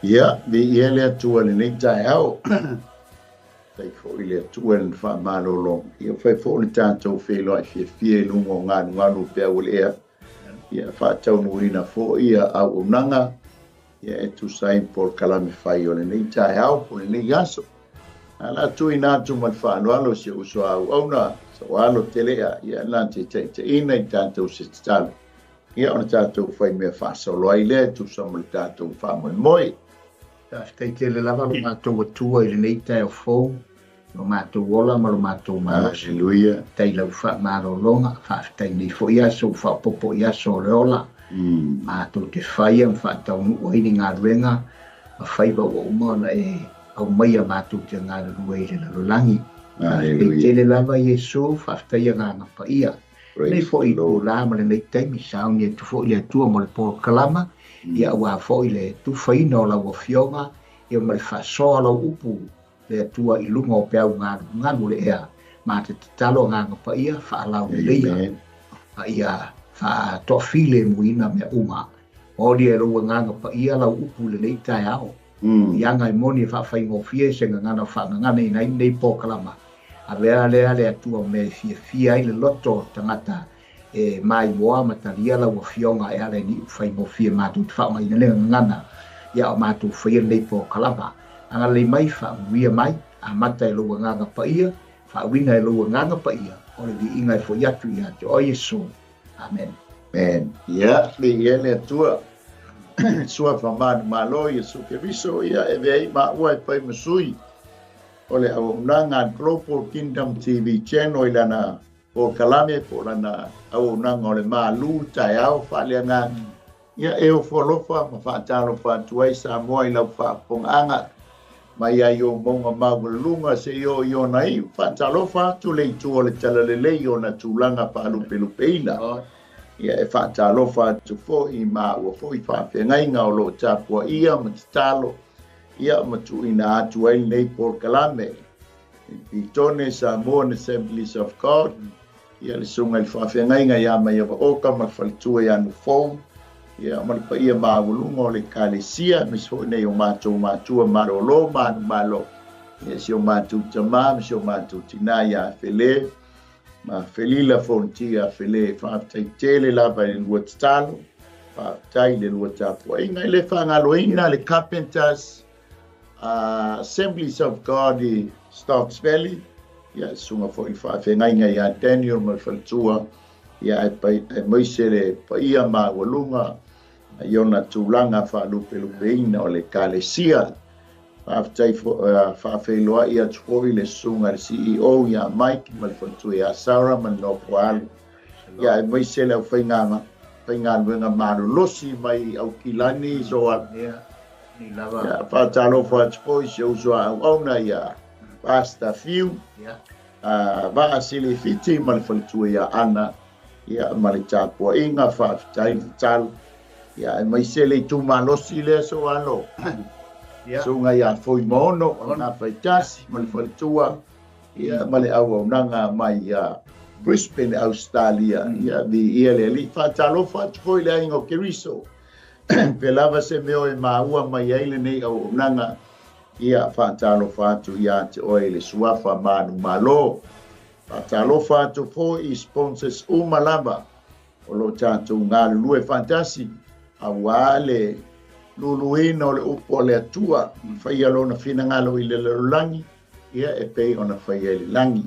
Ia, viia le Atua i lenei taeao. Faafetai foi i le Atua i lana faamalolo. Ia fai foi le tatou feiloai fiafia i luga o galugalu o peau o le ea. Ia faataunuuina foi ia auaunaga ia e tusa ai ma polokalame fai o lenei taeao po o lenei aso. A o le a tuuina atu ma le faaaloalo i si ou uso a auauna, Saualo Telea, ia na te taitaiina i tatou se tatalo. Ia ona tatou fai mea faasolo ai lea e tusa ma le tatou faamoemoe. Faafetai tele lava lo matou Atua i lenei taeao fou, lo matou ola ma lo matou malosi. Aleluia. Faafetai i lau faamalologa, faafetai nei foi aso ua faaopoopo i aso o le ola. Matou te faia ma faataunuu ai ni galuega ma faiva ua uma ona e aumaia matou te galulue i le lalolagi. Faafetai tele lava Iesu, faafetai Agaga Paia. Lenei foi itulā ma lenei taimi, sauni atu foi le Atua mo le polokalama, ia aua foi le tufaina o lau Afioga, ia ma le faasoa o lau upu le Atua i luga o peau galugalu o le ea. Ma te tatalo Agaga Paia, faalauleleia, a ia faatoafilemuina mea uma. Oli e lou Agaga Paia lau upu i lenei taeao. I aga e moni e faafaigofie se gagana o faagaganaina ai lenei polokalama. Avea lea le Atua mea e fiafia ai le loto o tagata e maimoa ma talia lau Afioga e ala i niu faigofie matou te faaaogaina le gagana ia o matou faia lenei polokalama. Agalelei mai, faamanuia mai, amata e lou Agaga Paia, faauiga e lou Agaga Paia, o le viiga e foi atu ia te oe Iesu. Amen. Amen. Ia, viia le Atua. Suafa manumalo Iesu Keriso, ia e avea ai maua e fai ma sui o le auaunaga a le Global Kingdom TV Channel i lana polokalame po o lana auaunaga o le malu taeao faaleagaga. Ia e ofo alofa ma faatalofa atu ai Samoa i lau faafofogaaga mai ai ou mauga maualuluga seia oo i ona iu. Faatalofa atu le itu o le talalelei i ona tulaga faalupelupeina. Ia e faatalofa atu foi i maua foi faafeagaiga o lo o tapuaia ma tatalo ia ma tuuina atu ai lenei polokalame i Pitone Samoan Assemblies of God, ia le susuga i le faafeagaiga ia Maiava Oka ma le faletua ia Nufou, ia ma le paia maualuga o le Ekalesia, aemaise foi nei o matou matua malolo manumalo, ia si o matou tama ma si o matou tina ia Fele ma Felila Fontia Fele. Faafetai tele lava i le lua tatalo, faafetai i le lua tapuaiga. E le faagaloina le Carpenters Assemblies of God i Stocks Valley, ia susuga foi i le faafeagaiga ia Daniel ma le faletua, ia aemaise le paia maualuga i ona tulaga faalupelupeina o le Ekalesia. Faafetai faafeiloai atu foi le susuga i le CEO ia Mike ma le faletua ia Sarah ma le nofo alu, ia aemaise le aufaigaluega malolosi mai Aukilani so ia faatalofa atu foi si ou uso a auauna ia Pastor Fiu, Vaa Silifiti ma le faletua ia Ana, ia ma le tapuaiga, faafetai le tatalo. Ia aemaise le itumalosi lea so alo, susuga ia Fuimaono o lena faitasi ma le faletua, ia ma le auaunaga mai ia Brisbane, Australia. Ia viia le Alii. Faatalofa atu foi le aiga o Keriso. Pe lava se mea e maua mai ai lenei auaunaga, ia faatalofa atu ia te oe le suafa manumalo. Faatalofa atu foi i sponsors uma lava o lo tatou galulue faatasi aua le luluina o le upu o le Atua, faia lona finagalo i le lalolagi, ia e pei ona faia i le lagi.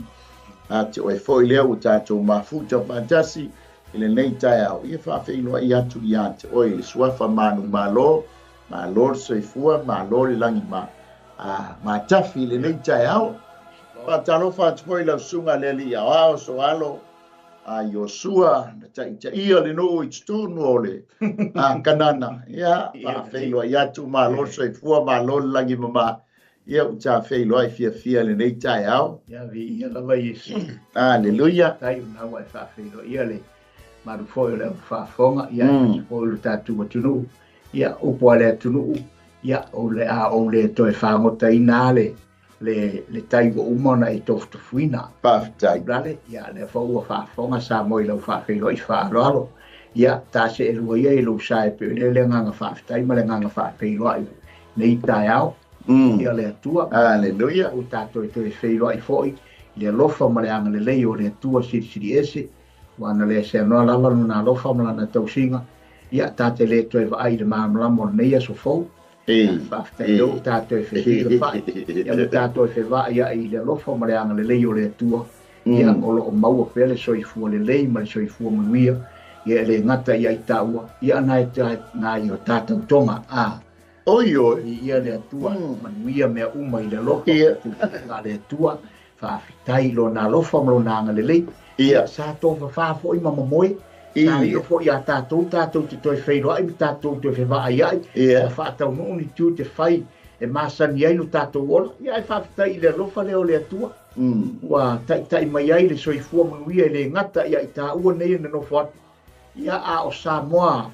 A te oe foi lea ua tatou mafuta faatasi i lenei taeao, ia faafeiloai atu ia te oe le suafa manumalo, malo le soifua, malo le lagi matafi i lenei taeao. Faatalofa atu foi lau susuga le alii aoao Soalo a Iosua na taitaia le nuu i totonu o le Kanana. Ia faafeiloai atu, malo le soifua, malo le lagi mama. Ia ua tafeiloai fiafia lenei taeao. Ia viia lava Iesu. Aleluia. Tai ona ua e faafeiloai le malu foi o le au faafofoga, ia aemaise foi o le tatou atunuu. Ia upu a le atunuu, ia o le a ou le toe fagotaina le le tai ua uma ona e tofutofuina. Faafetai. Lale, ia lea foi ua faafofoga Samoa i lau faafeiloai faaaloalo. Ia ta se elua ia i lou sa e pe o le agaga faafetai ma le agaga faafeiloai Nei taeao. Ia le Atua. Aleluia. Ua tatou toe feiloai foi i le alofa ma le agalelei o le Atua Silisili Ese, ua na le seanoa lava lona alofa ma lana tausiga. Ia ta te le toe vaai i le malamalama o lenei aso fou. Faafetai lea ua tatou fesilafai, ia ma tatou fevaaiai i le alofa ma le agalelei o le Atua. Ia o lo o maua pea le soifua lelei ma le soifua manuia, ia e le gata ia i taua, ia nai o tatou toga. Oi oi. Ia le Atua, manuia mea uma i le alofa ma le Atua. Faafetai lona alofa ma lona agalelei. Ia sa tofafā foi ma mamoe. Sa lilo foi ia tatou, tatou te toe feiloai ma tatou toe fevaaiai. Ma faataunuu ni tiute fai e masani ai lo tatou ola. Ia e faafetai i le alofa lea o le Atua. Ua taitai mai ai le soifua manuia e le gata ia i taua nei e nonofo atu. Ia a o Samoa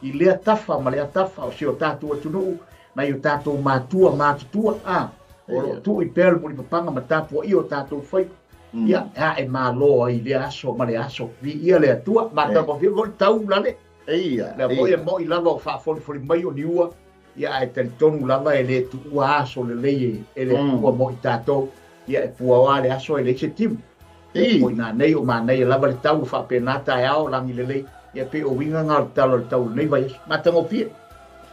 i lea tafa ma lea tafa o si o tatou atunuu, nai o tatou matua matutua, o lo o tuu i pea le mulipapaga ma tapuaia o tatou faiva. Ia e malo ai lea aso ma le aso. Viia le Atua, matagofie foi le tau lale. Lea foi e moi lava o faafolifoli mai o niua, ia ae talitonu lava e le tuua aso lelei e le Atua mo i tatou. Ia e puaoa le aso e leai se timu. O ina nei o manaia lava le tau o faapena taeao langi lelei. Ia pe o uiga ngā o le tala o le tau lenei vaiaso. Matagofie.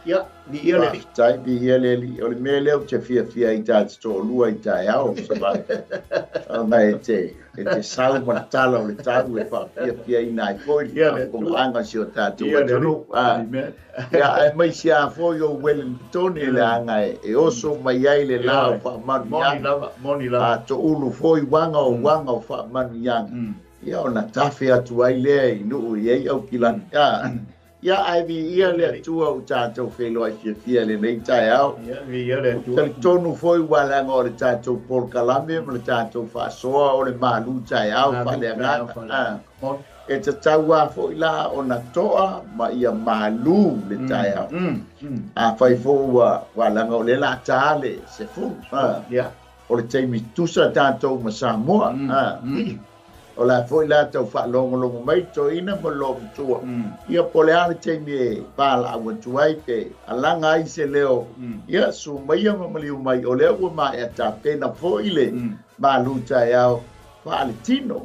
Ia, viia le Alii. Faafetai, viia le Alii. O le mea lea ou te fiafia ai ta te toalua i taeao, Savali. Ona e te sau ma le tala o le tau e faafiafiaina ai foi le faafofogaaga o si o tatou atunuu. Ia, ae maise lava foi o Wellington e leaga e oso mai ai le la o faamanuiaga. Moni lava. A toulu foi uaga o uaga o faamanuiaga. Ia ona tafe atu ai lea i nuu i ai Aukilani. Ia ae viia le Atua ua tatou feiloai fiafia i lenei taeao. Ia viia le Atua. Talitonu foi ua leaga o le tatou polokalame ma le tatou faasoa o le malu taeao faaleagaga. E tatau lava foi la ona toa ma ia malu le taeao. Afai foi ua leaga o le la ta le 10. O le taimi tusa tatou ma Samoa. O la foi la tau faalogologo mai toeaina ma lomatua. Ia po o le a le taimi e valaau atu ai pe alaga ai se leo. Ia su maia ma maliu mai o lea ua maea tapena foi le malu taeao faaletino.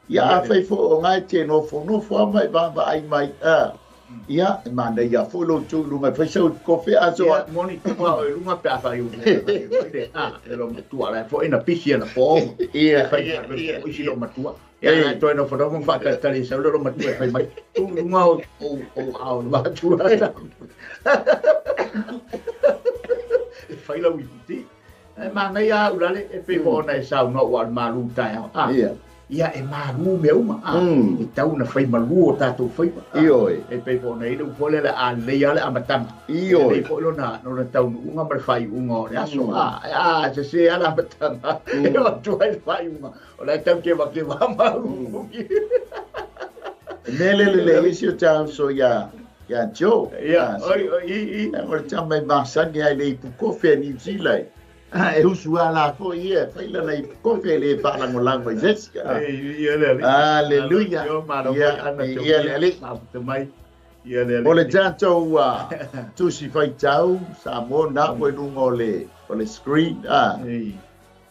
Ia afai foi o ngai te nofonofo lava ma e vaavaai mai. Ia e manaia foi lou tu i luga e fai sau kofe aso. Ia moni tua o i luga pe a fai u le lo matua la foi na pisi na po. Ia fai o isi lo matua. Ia na toe no fono faatalitali sau le lo matua e fai mai. Tu i luga o o matua. E fai lau iputi. E manaia au lale e pei ona e sau no ua malu taeao. Ia. Ia e malu mea uma. E tau na fai malu o tatou faiva. Ioe. E pei foi ona i le upu lea a lelei lava le amataga. Ioe. E lelei foi lona taunuuga ma le faaiuga o le aso. A sese lava le amataga. E o atu ai le faaiuga. O la e tau kevakeva malu. E mea lea lelei isi o tauso ia Joe. Ia, oi, i. O le tama e masani ai le ipu kofe a New Zealand. E usu a la foi ia, fai lana ipu kofe le faalagolago i Jessica. Aleluia. Ia le Alii. O le tatou tusi faitau Samoa na ua i luga o le screen.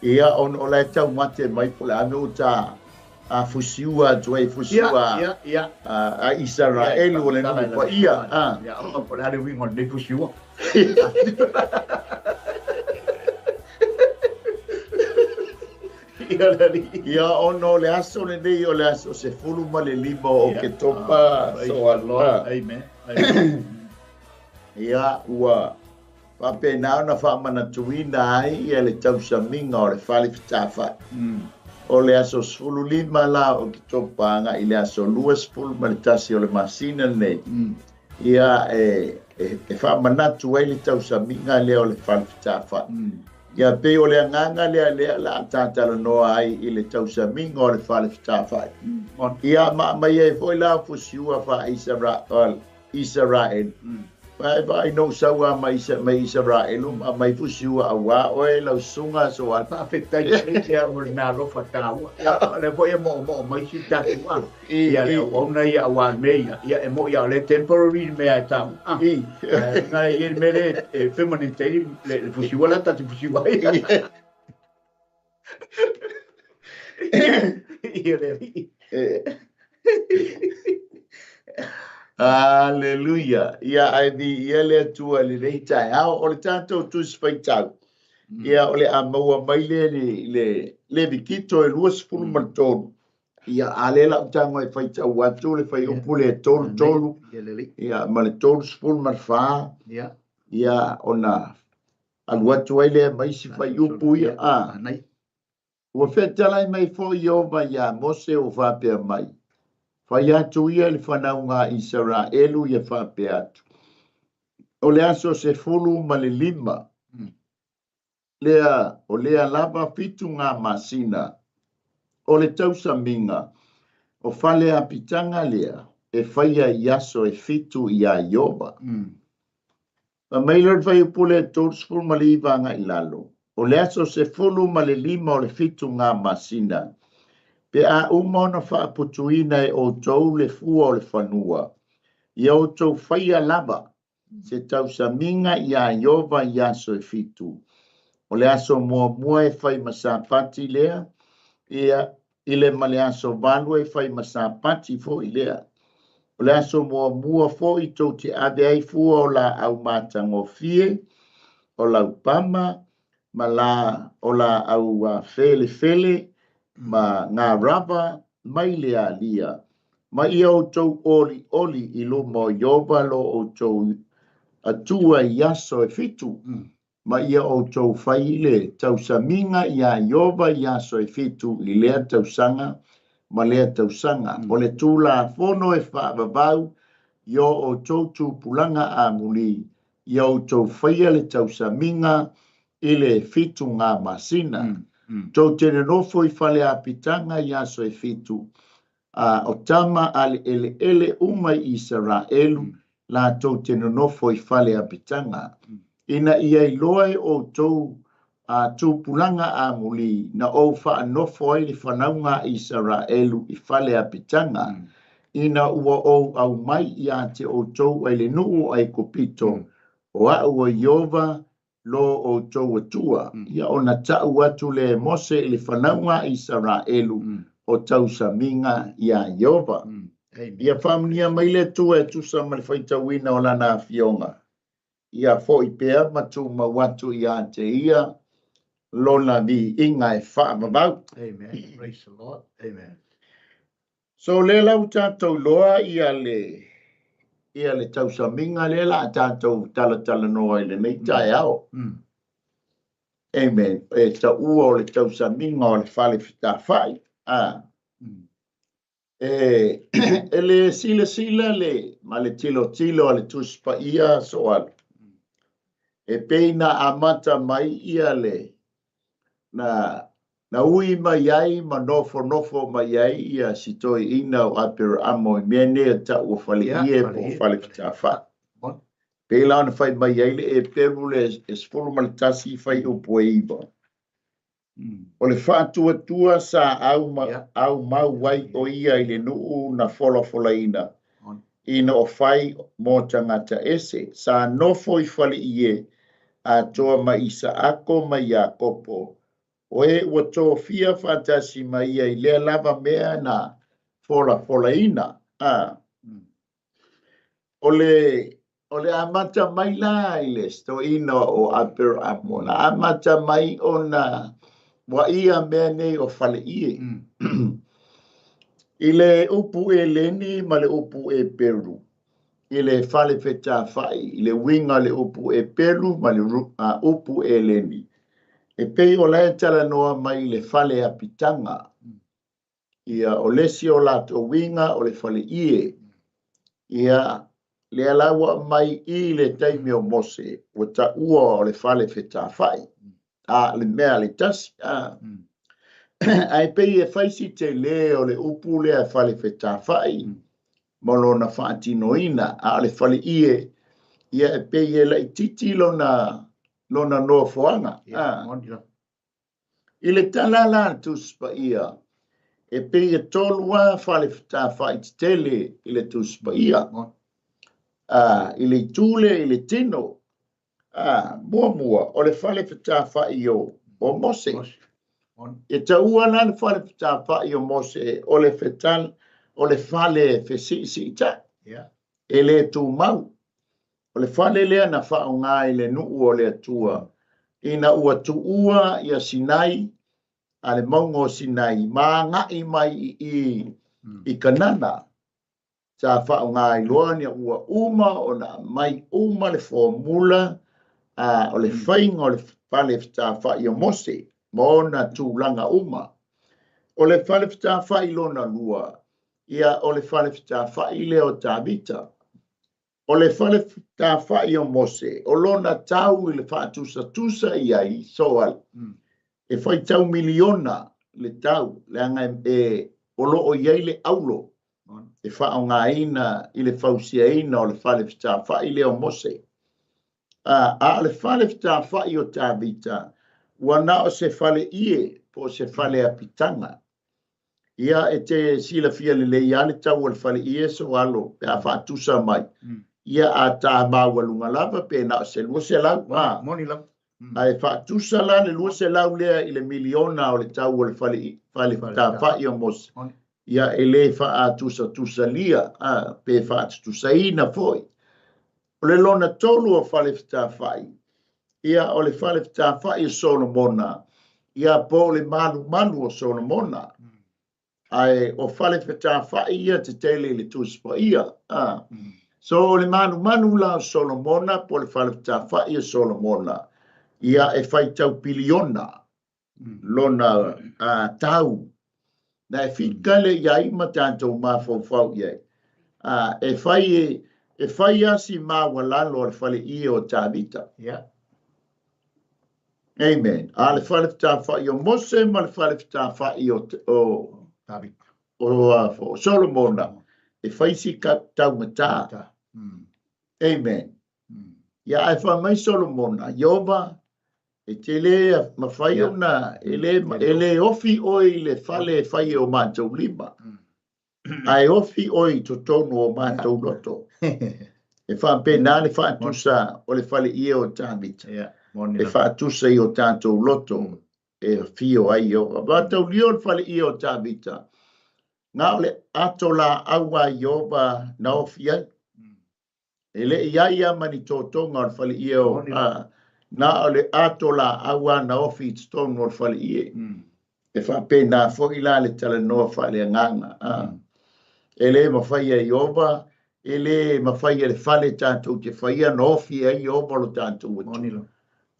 Ia ona o la e taumate mai po o le a mea ua ta fusiua atu ai fusiua a Isaraelu o le nuu paia. Ia, po o le a le uiga o lenei fusiua. Ia ona o le aso lenei o le aso 15 o Oketopa. Amen. Ia ua faapena ona faamanatuina ai ia le tausamiga o le fale fetafai. O le aso 15 la o Oketopa agai i le aso 21 o le masina lenei. Ia e faamanatu ai le tausamiga lea o le fale fetafai. Ia pei o le agaga lea lea la tatalanoa ai i le tausamiga o le fale fetafai. Ia ma mai ai foi la fusiua fa Israel. Vaai vaai na ou sau lava mai mai Isaraelu ma aumai fusiua auā oe lau susuga Soali. Faafetai tele te au o le mea alofa taua. Ia, o lea foi e moomoo mai si tatou a. Ia le auauna ia auā le mea ia. Ia e moi a o lea temporary le mea e tau. Ah. Ae i ai le mea lea e permanent ai le fusiua la ta te fusiua ai. Ia le alii. Aleluia. Ia ae viia le Atua i lenei taeao. O le tatou Tusi Faitau, ia o le a maua mai lea i le Levikito e 23. Ia a lea la ou tago e faitau atu le fuaiupu lea e 33, ia ma le 34, ia ona alu atu ai lea ma isi fuaiupu ia. A. Ua fetalai mai foi Ieova iā Mose ua faapea mai, Fai atu ia i le fanauga a Isaraelu ia faapea atu, O le aso 15 lea o lea lava fitu ngā masina o le tausamiga o fale apitaga lea e faia i aso e fitu iā Ieova. Fai mai lea o le fuaiupu lea 39 agai i lalo, O le aso 15 o le fitu ngā masina, pe a uma ona faaputuina e outou le fua o le fanua, ia outou faia lava se tausamiga iā Ieova i aso e fitu. O le aso muamua e fai ma Sapati lea, ia, i le ma le aso valu e fai ma Sapati foi lea. O le aso muamua foi tou te ave ai fua o laau matagofie, o laupama, ma la o laau felefele, ma ngā rava mai le alia, ma ia outou olioli i luma o Ieova lo outou Atua i aso e fitu. Ma ia outou fai le tausamiga iā Ieova i aso e fitu i lea tausaga ma lea tausaga. O le Tulafono e faavavau i o outou tupulaga amuli, ia outou faia le tausamiga i le fitu ngā masina. Tou te nonofo i fale apitaga i aso e fitu, a o tama a le eleele uma i Isaraelu latou te nonofo i fale apitaga, ina ia iloa e outou a tupulaga amuli na ou faanofo ai le fanauga a Isaraelu i fale apitaga, ina ua ou aumai ia te outou ai le nuu o Aikupito, o a'u o Ieova lo outou Atua. Ia ona ta'u atu lea e Mose i le fanauga a Isaraelu o tausamiga iā Ieova. Ia faamanuia mai le Atua e tusa ma le faitauina o Lana Afioga. Ia fo'i pea ma tumau atu ia te Ia Lona viiga e faavavau. Amen. Praise the Lord. Amen. So lea la ua tatou iloa ia le ia le tausamiga lea la a tatou talatalanoa i lenei taeao. Amen. E taua o le tausamiga o le fale fetafa'i. A. E e le silasila le ma le tilotilo a le Tusi Paia Soali. E pei na amata mai ia le na na ui mai ai ma nofonofo mai ai ia si toeaina o Aperaamo i mea nei e ta'u o faleie po o falefetafa'i. Pei la ona fai mai ai le Eperu le 11 fuaiupu e 9. O le faatuatua sa au aumau ai o ia i le nuu na folafolaina ina o fai mo tagata ese, sa nofo i faleie atoa ma Isaako ma Iakopo, o e ua tofia faatasi ma ia i lea lava mea na folafolaina. A. O le o le amata mai la i le toeaina o Aperaamo, na amata mai ona ua ia mea nei o faleie. I le upu Eleni ma le upu Eperu, i le fale fetafa'i, i le uiga o le upu Eperu ma le upu Eleni, e pei o la e talanoa mai i le fale apitaga. Ia, o le isi o latou uiga o le faleie. Ia, lea la ua aumai i le taimi o Mose, ua taua o le fale fetafa'i. A, le mea le tasi. A. Ae pei e fai si tele o le upu lea fale fetafa'i ma lona faatinoina, a o le faleie Ia e pei e laitiiti lona lona nofoaga. I le tala la a le Tusi Paia, e pei e tolu lava fale fetafa'i tetele i le Tusi Paia. I le itu lea i le tino, muamua o le fale fetafa'i o Mose. E taua la le fale fetafa'i o Mose o le fetal, o le fale fesiisiita'i, e le tumau. O le fale lea na faaaoga i le nuu o le Atua ina ua tuua ia Sinai, a le mauga o Sinai, ma agai mai i i Kanana. Sa faaaoga ai loa ina ua uma ona aumai uma le formula o le faiga o le fale fetafa'i o Mose ma ona tulaga uma. O le fale fetafa'i lona lua, ia o le fale fetafa'i lea o Tavita. O le fale fetafa'i o Mose, o lona tau i le faatusatusa i ai, soal, e faitau miliona le tau, leaga e o lo o i ai le aulo e faaaogaina i le fausiaina o le fale fetafa'i lea o Mose. A o le fale fetafa'i o Tavita, ua na o se fale ie po o se fale apitaga. Ia e te silafia lelei lava le tau o le fale ie soalo pe a faatusa mai. Ia a ta maualuga lava pe na o se 200. Moni lava. Ae faatusa la le 200 lea i le miliona o le tau o le fale fale fetafa'i o Mose. Ia e le faatusatusalia pe faatutusaina foi. O le lona tolu o fale fetafa'i, ia o le fale fetafa'i o Solomona, ia po o le malumalu o Solomona. Ae o fale fetafa'i ia tetele i le Tusi Paia. So o le malumalu la o Solomona po o le fale fetafa'i o Solomona, ia e faitau piliona lona tau. Na e fikale i ai ma tatou mafaufau i ai. E fai e fai lava si maualalo o le fale ie o Tavita. Amen. A le fale fetafa'i o Mose ma le fale fetafa'i o Tavita. O Solomona, e fai si taugata. Amen. Ia ae fai mai Solomona, Ieova, e te le mafai ona, e le ofi oe i le fale e fai e o matou lima. Ae ofi oe i totonu o matou loto. E faapena le faatusa o le fale ie o Tavita. E faatusa i o tatou loto e afio ai Ieova. Mataulia o le fale ie o Tavita, na o le ato laau a Ieova na ofi ai. E le i ai ia ma ni totoga o le fale ie o, na o le ato laau a na ofi i totonu o le fale ie. E faapena foi la le talanoa faaleagaga. E le mafai e Ieova, e le mafai e le fale tatou te faia na ofi ai Ieova lo tatou Atua.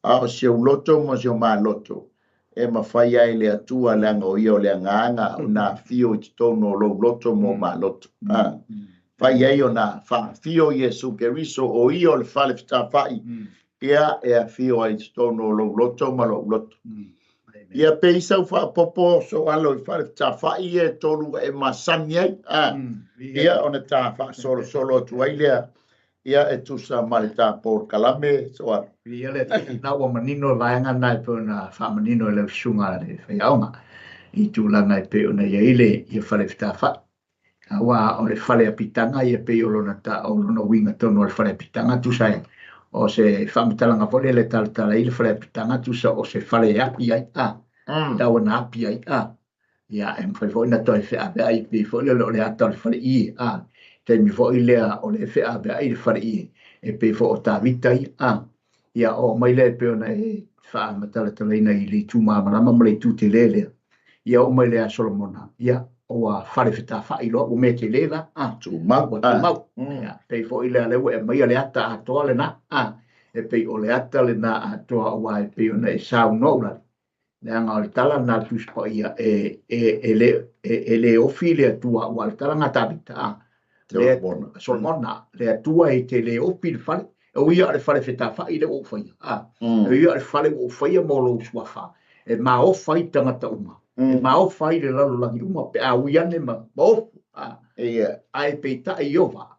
A o si ou loto ma si o maloto, e mafai ai le Atua leaga o ia o le agaga o na afio i totonu o lou loto ma o maloto. Fai ai ona faafio Iesu Keriso o ia o le fale fetafa'i, ia e afio ai i totonu o lou loto ma lou loto. Ia pei sau faapopo soalo i fale fetafa'i ia e tolu e masani ai. Ia ona ta faasolosolo atu ai lea, ia e tusa ma le ta polokalame soalo. Ia le na ua manino le vaega lena e pei ona faamanino e le susuga a le faiaoga i tulaga e pei ona i ai le ia fale fetafa'i. Aua o le fale apitaga ia pei o lona ta o lona uiga tonu o le fale apitaga tusa e o se faamatalaga foi lele e talatala ai le fale apitaga tusa o se fale e api ai tau ona api ai ia e mafai foi ona toe feaveai pei foi lele o le ata o le fale ie taimi foi lea o le feaveai le fale ie e pei foi o Tavita ia ia o mai lea e pei ona e faamatalatalaina i le itu malamalama ma le itu tele lea ia oo mai lea Solomona ia ua fale fetafa'i loa ua mea tele la Tumau. Ua tumau. Ia pei foi lea lea ua e aumaia le ata atoa lena e pei o le ata lena atoa aua e pei ona e saunoa ulale leaga o le tala lena a le Tusi Paia e le ofi le Atua aua o le tala lena a Tavita Solomona. Solomona le Atua e te le ofi le fale e ui lava o le fale fetafa'i lea ua ou faia e ui lava o le fale ua ou faia mo lou suafa e maofa ai tagata uma e maofa ai le lalolagi uma pe a ui ane ma ofu ae peitai Ieova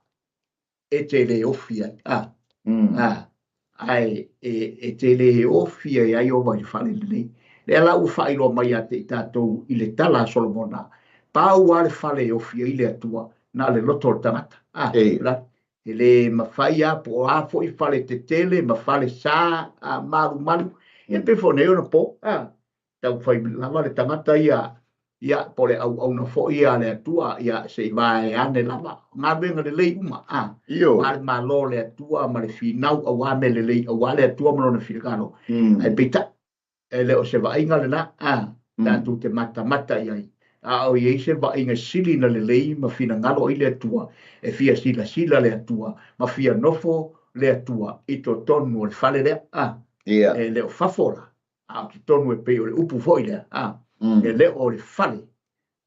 e te le ofi ai. Ae e te le ofia iā Ieova i le fale lenei. Lea la ua faailoa mai ia te i tatou i le tala a Solomona, pau lava le fale e ofi ai le Atua, na o le loto o le tagata. E le mafai lava po o a foi fale tetele ma fale sa malumalu, ia pei foi nei ona po. Taumafai lava le tagata ia, ia po o le auauna foi ia a le Atua, ia se i vae ane lava galuega lelei uma, aua le Malo o le Atua ma le finau aua mea lelei, aua le Atua ma lona finagalo. Ae peitai, e le o se vaaiga lena, tatou te matamata i ai, a o i ai se vaaiga sili na lelei ma finagalo ai le Atua, e fia silasila le Atua ma fia nofo le Atua i totonu o le fale lea, e le o fafo la, a o totonu e pei o le upu foi lea, e le o le fale,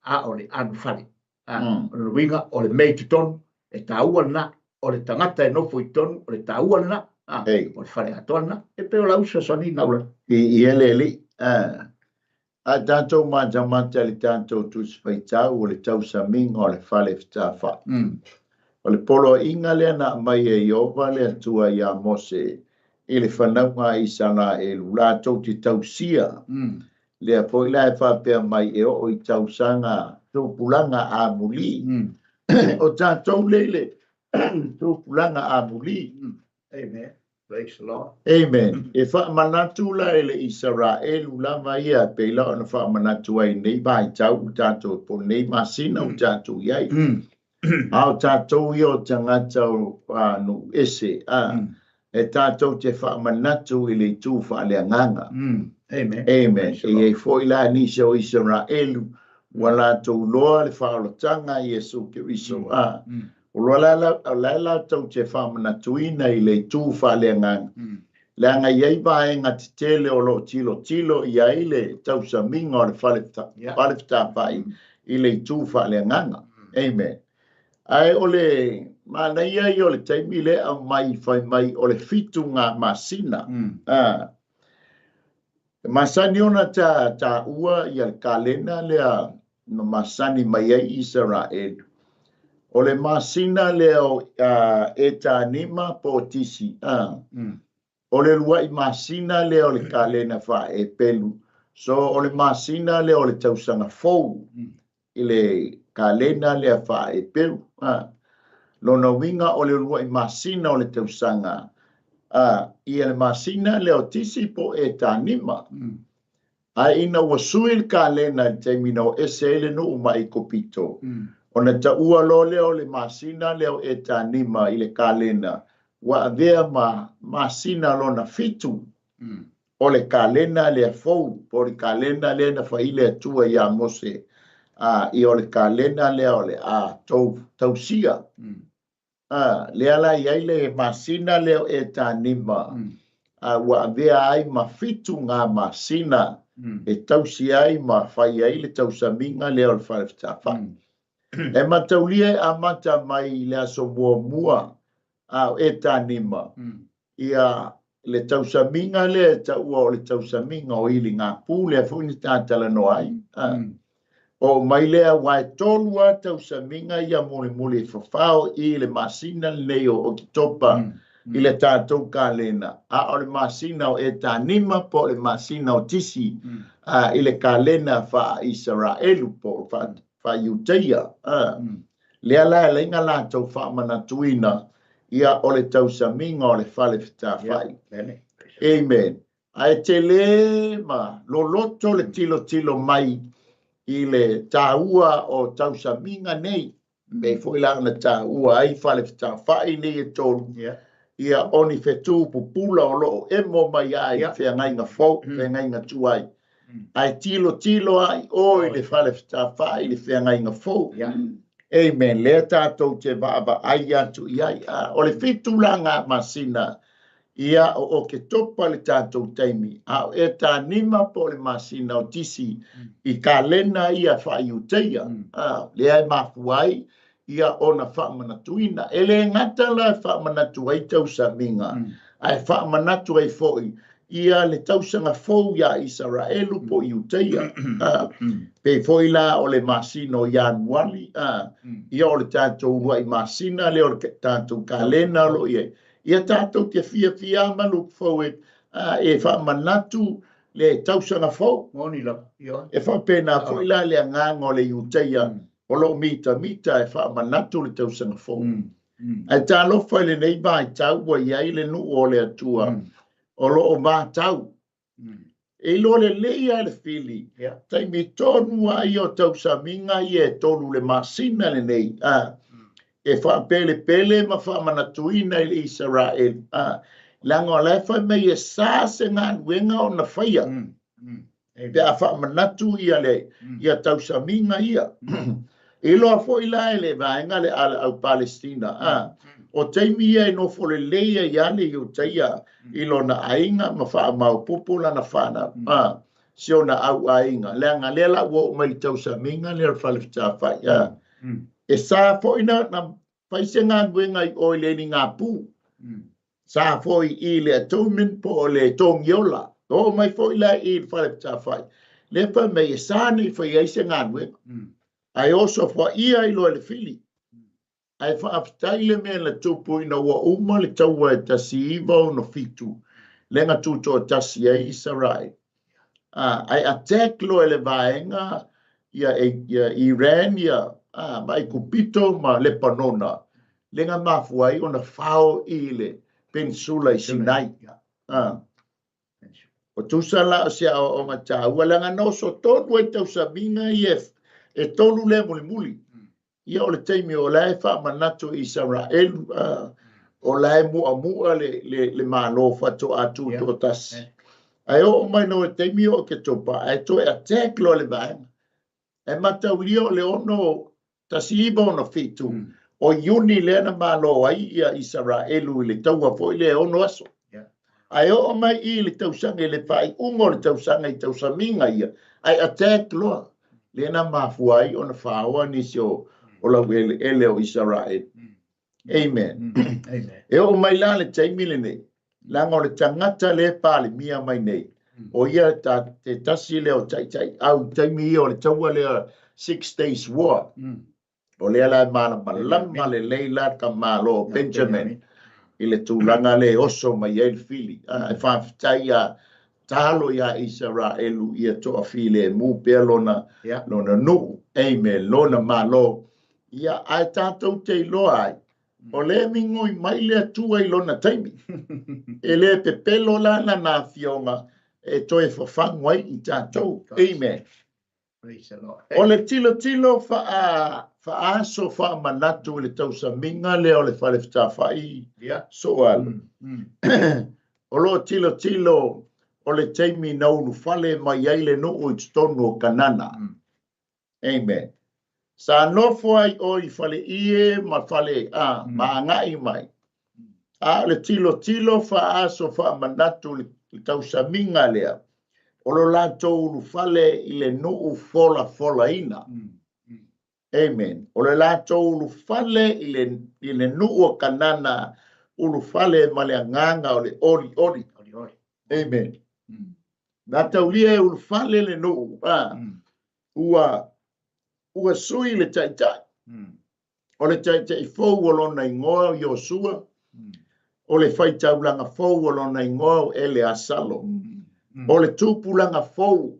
a o le anofale. O le uiga o le mea i totonu, e taua lena, o le tagata e nofo i totonu, o le taua lena, o le fale atoa lena. E pei o lau fesoasoani naula. I ele li. A tatou matamata le tatou Tusi Faitau o le tausamiga o le fale fetafa'i. O le poloaiga lea na aumai e Ieova le Atua iā Mose i le fanauga a Isaraelu latou te tausia. Lea foi la e faapea mai e oo i tausaga tupulaga amuli. O tatou lea i le tupulaga amuli. Amen. Praise the Lord. Amen. E faamanatu la e le Isaraelu lava ia pei la ona faamanatu ai nei vaitau ua tatou po o nei masina ua tatou i ai. A o tatou ia o tagata o nuu ese, e tatou te faamanatu i le itu faaleagaga. Amen. Amen. E i ai foi la nisi o Isaraelu ua latou iloa le faaolataga a Iesu Keriso. O la e latou te faamanatuina i le itu faaleagaga, leaga e i ai vaega tetele o lo o tilotilo i ai le tausamiga o le fale fetafa'i i le itu faaleagaga. Amen. Ae o le manaia ia o le taimi lea e aumai fai mai o le 7 ngā masina. E masani ona taua ia le kalena lea na masani mai ai Isaraelu. O le masina lea o Etanima po o Tisi. O le lua'i masina lea o le kalena faa-Epelu. So o le masina lea o le tausaga fou i le kalena lea faa-Epelu. Lona uiga o le lua'i masina o le tausaga, ia le masina lea o Tisi po o Etanima. Ae ina ua sui le kalena i le taimi na o ese ai le nuu mai Ikopito, ona taua loa lea o le masina lea o Etanima i le kalena, ua avea ma masina lona 7 o le kalena lea fou, po o le kalena lea na fai le Atua iā Mose, ia o le kalena lea o le a tausia. Lea la i ai le masina lea o Etanima, ua avea ai ma 7 ngā masina e tausi ai ma fai ai le tausamiga lea o le fale fetafa'i. E mataulia e amata mai i le aso muamua o Etanima, ia le tausamiga lea e taua o le tausamiga o Iligāpū lea foi na tatalanoa ai. O mai lea ua e 3 lava tausamiga ia mulimuli e fafao i le masina lenei o Oketopa i le tatou kalena, a o le masina o Etanima po o le masina o Tisi i le kalena faa-Isaraelu po o faa-Iuteia. Lea la e laina latou faamanatuina ia o le tausamiga o le fale fetafa'i. Amen. Ae tele ma loloto le tilotilo mai i le taua o tausamiga nei. Pei foi la ona taua ai fale fetafa'i nei e 3. Ia o ni fetu pupula o loo emo mai ai feagaiga fou, feagaiga tuai. Ae tilotilo ai o i le fale fetafa'i i le feagaiga fou. Amen. Lea tatou te vaavaai atu i ai. O le 7 la ngā masina ia o Oketopa le tatou taimi, a o Etanima po o le masina o Tisi i kalena ia faa-Iuteia. Lea e mafua ai ia ona faamanatuina. E le gata la e faamanatu ai tausamiga, ae faamanatu ai foi ia le tausaga fou iā Isaraelu po o Iuteia. Pei foi la o le masina o Ianuari, ia o le tatou lua'i masina lea o le tatou kalena o lo o i ai. Ia tatou te fiafia Maluafou e faamanatu le tausaga fou. Moni lava. Ioe. E faapena foi la le agaga o le Iutaia o lo o mitamita e faamanatu le tausaga fou. Ae talofa i lenei vaitau ua i ai le nuu o le Atua o lo o vatau. E iloa lelei lava le fili, taimi tonu lava ia o tausamiga ia e 3 le masina lenei, e faapelepele ma faamanatuina i le Isaraelu. Leaga o la e fai mai e sa se galuega ona faia. Pe a faamanatu ia le ia tausamiga ia. E iloa foi la e le vaega le au Palestina. O taimi ia e nofo lelei ai lava le Iutaia i lona aiga ma faamaopoopo lana fanau. Si ona au aiga. Leaga lea la ua oo mai le tausamiga lea o le falefetafai. E sa foi na fai se galuega i o i le Ligapu. Sa foi i le Atonement po o le Togiola. Oo mai foi la i le falefetafai. Lea fai mai e sa nei fai ai se galuega. Ae oso faia i loa le fili. Ae faafetai le mea na tupu ina ua uma le taua e 1967. Lea na tutoatasi ai Israel. Ae attack loa e le vaega ia Iran ia ma Aikupito ma Lepanona. Lea na mafua ai ona fao i le peninsula i Sinai. O tusa la o se aoaoga taua, leaga na oso tonu ai tausamiga ia e 3 lea mulimuli. Ia o le taimi o la e faamanatu i Isaraelu, o la e muamua le malo faatoa tutoatasi. Ae oo mai loa i le taimi o Oketopa, ae toe attack loa le vaega. E mataulia o le 1967, o Iuni lea na malo ai ia Isaraelu i le taua foi lea e 6 aso. Ae oo mai i le tausaga i le faaiuga o le tausaga i tausamiga ia, ae attack loa. Lea na mafua ai ona faoa nisi o laueleele o Isaraelu. Amen. E oo mai la le taimi lenei, leaga o le tagata lea palemia mai nei, o ia te tasi lea o taitai au taimi ia o le taua lea 6 Days War. O lea la e malamalama lelei la ka malo Benjamin i le tulaga le oso mai ai le fili. E faafetai ia talo ia Isaraelu ia toafilemu pea lona nuu. Amen. Lona malo. Ia ae tatou te iloa ai, o le migoi mai le Atua i lona taimi. E le pepelo la lana afioga e toe fafagu ai i tatou. Amen. O le tilotilo faaso faamanatu i le tausamiga lea o le falefetafai soalo. O lo o tilotilo o le taimi na ulufale mai ai le nuu i totonu o Kanana. Amen. Sa nofo ai o i fale ie ma fale ma agai mai. A o le tilotilo faaso faamanatu le tausamiga lea, o lo latou ulufale i le nuu folafolaina. Amen. O le latou ulufale i le nuu o Kanana, ulufale ma le agaga o le oli oli. Amen. Na taulia e ulufale le nuu. Ua sui le taitai. O le taitai fou o lona igoa o Iosua. O le faitaulaga fou o lona igoa o Eleasalo. O le tupulaga fou.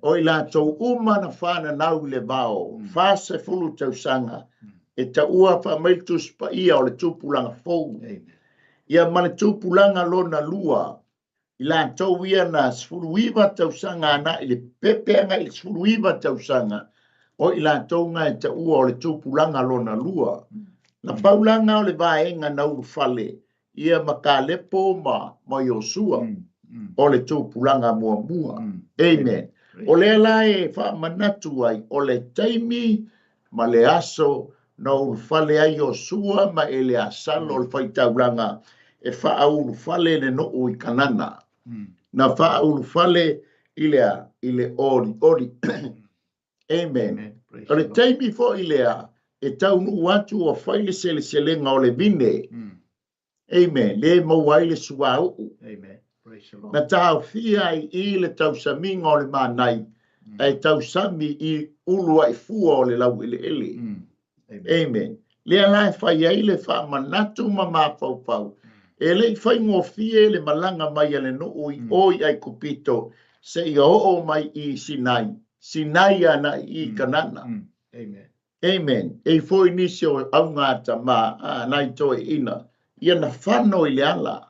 O i latou uma na whananau i le vao, 40 tausaga, e taua faamai le Tusi Paia o le tupulaga fou. Ia ma le tupulaga lona lua, i latou ia na 19 tausaga ana i le pepe aga i le 19 tausaga, o i latou nga e taua o le tupulaga lona lua. Na paulanga o le vaega na ulufale, ia ma Kalepo ma Iosua, o le tupulaga muamua. Amen. O lea la e faamanatu ai, o le taimi ma le aso na ulufale ai Iosua ma Eleasalo o le faitaulaga e faaulufale le nuu i Kanana. Na faaulufale i le oli oli. Amen. O le taimi foi lea e taunuu atu o fai le seleselega o le vine. Amen. Le maua ai le suauu. Amen. Na taofia ai i le tausamiga o le manai, ae tausami i ulu ai fua o le laueleele. Amen. Lea la e fai ai le faamanatu ma mafaufau. E le i faigofie le malaga mai a le nuu i o i Aikupito seia oo mai i Sinai, Sinai agai i Kanana. Amen. Amen. E i foi nisi o augatama a nai toeaiina ia na fano i le ala.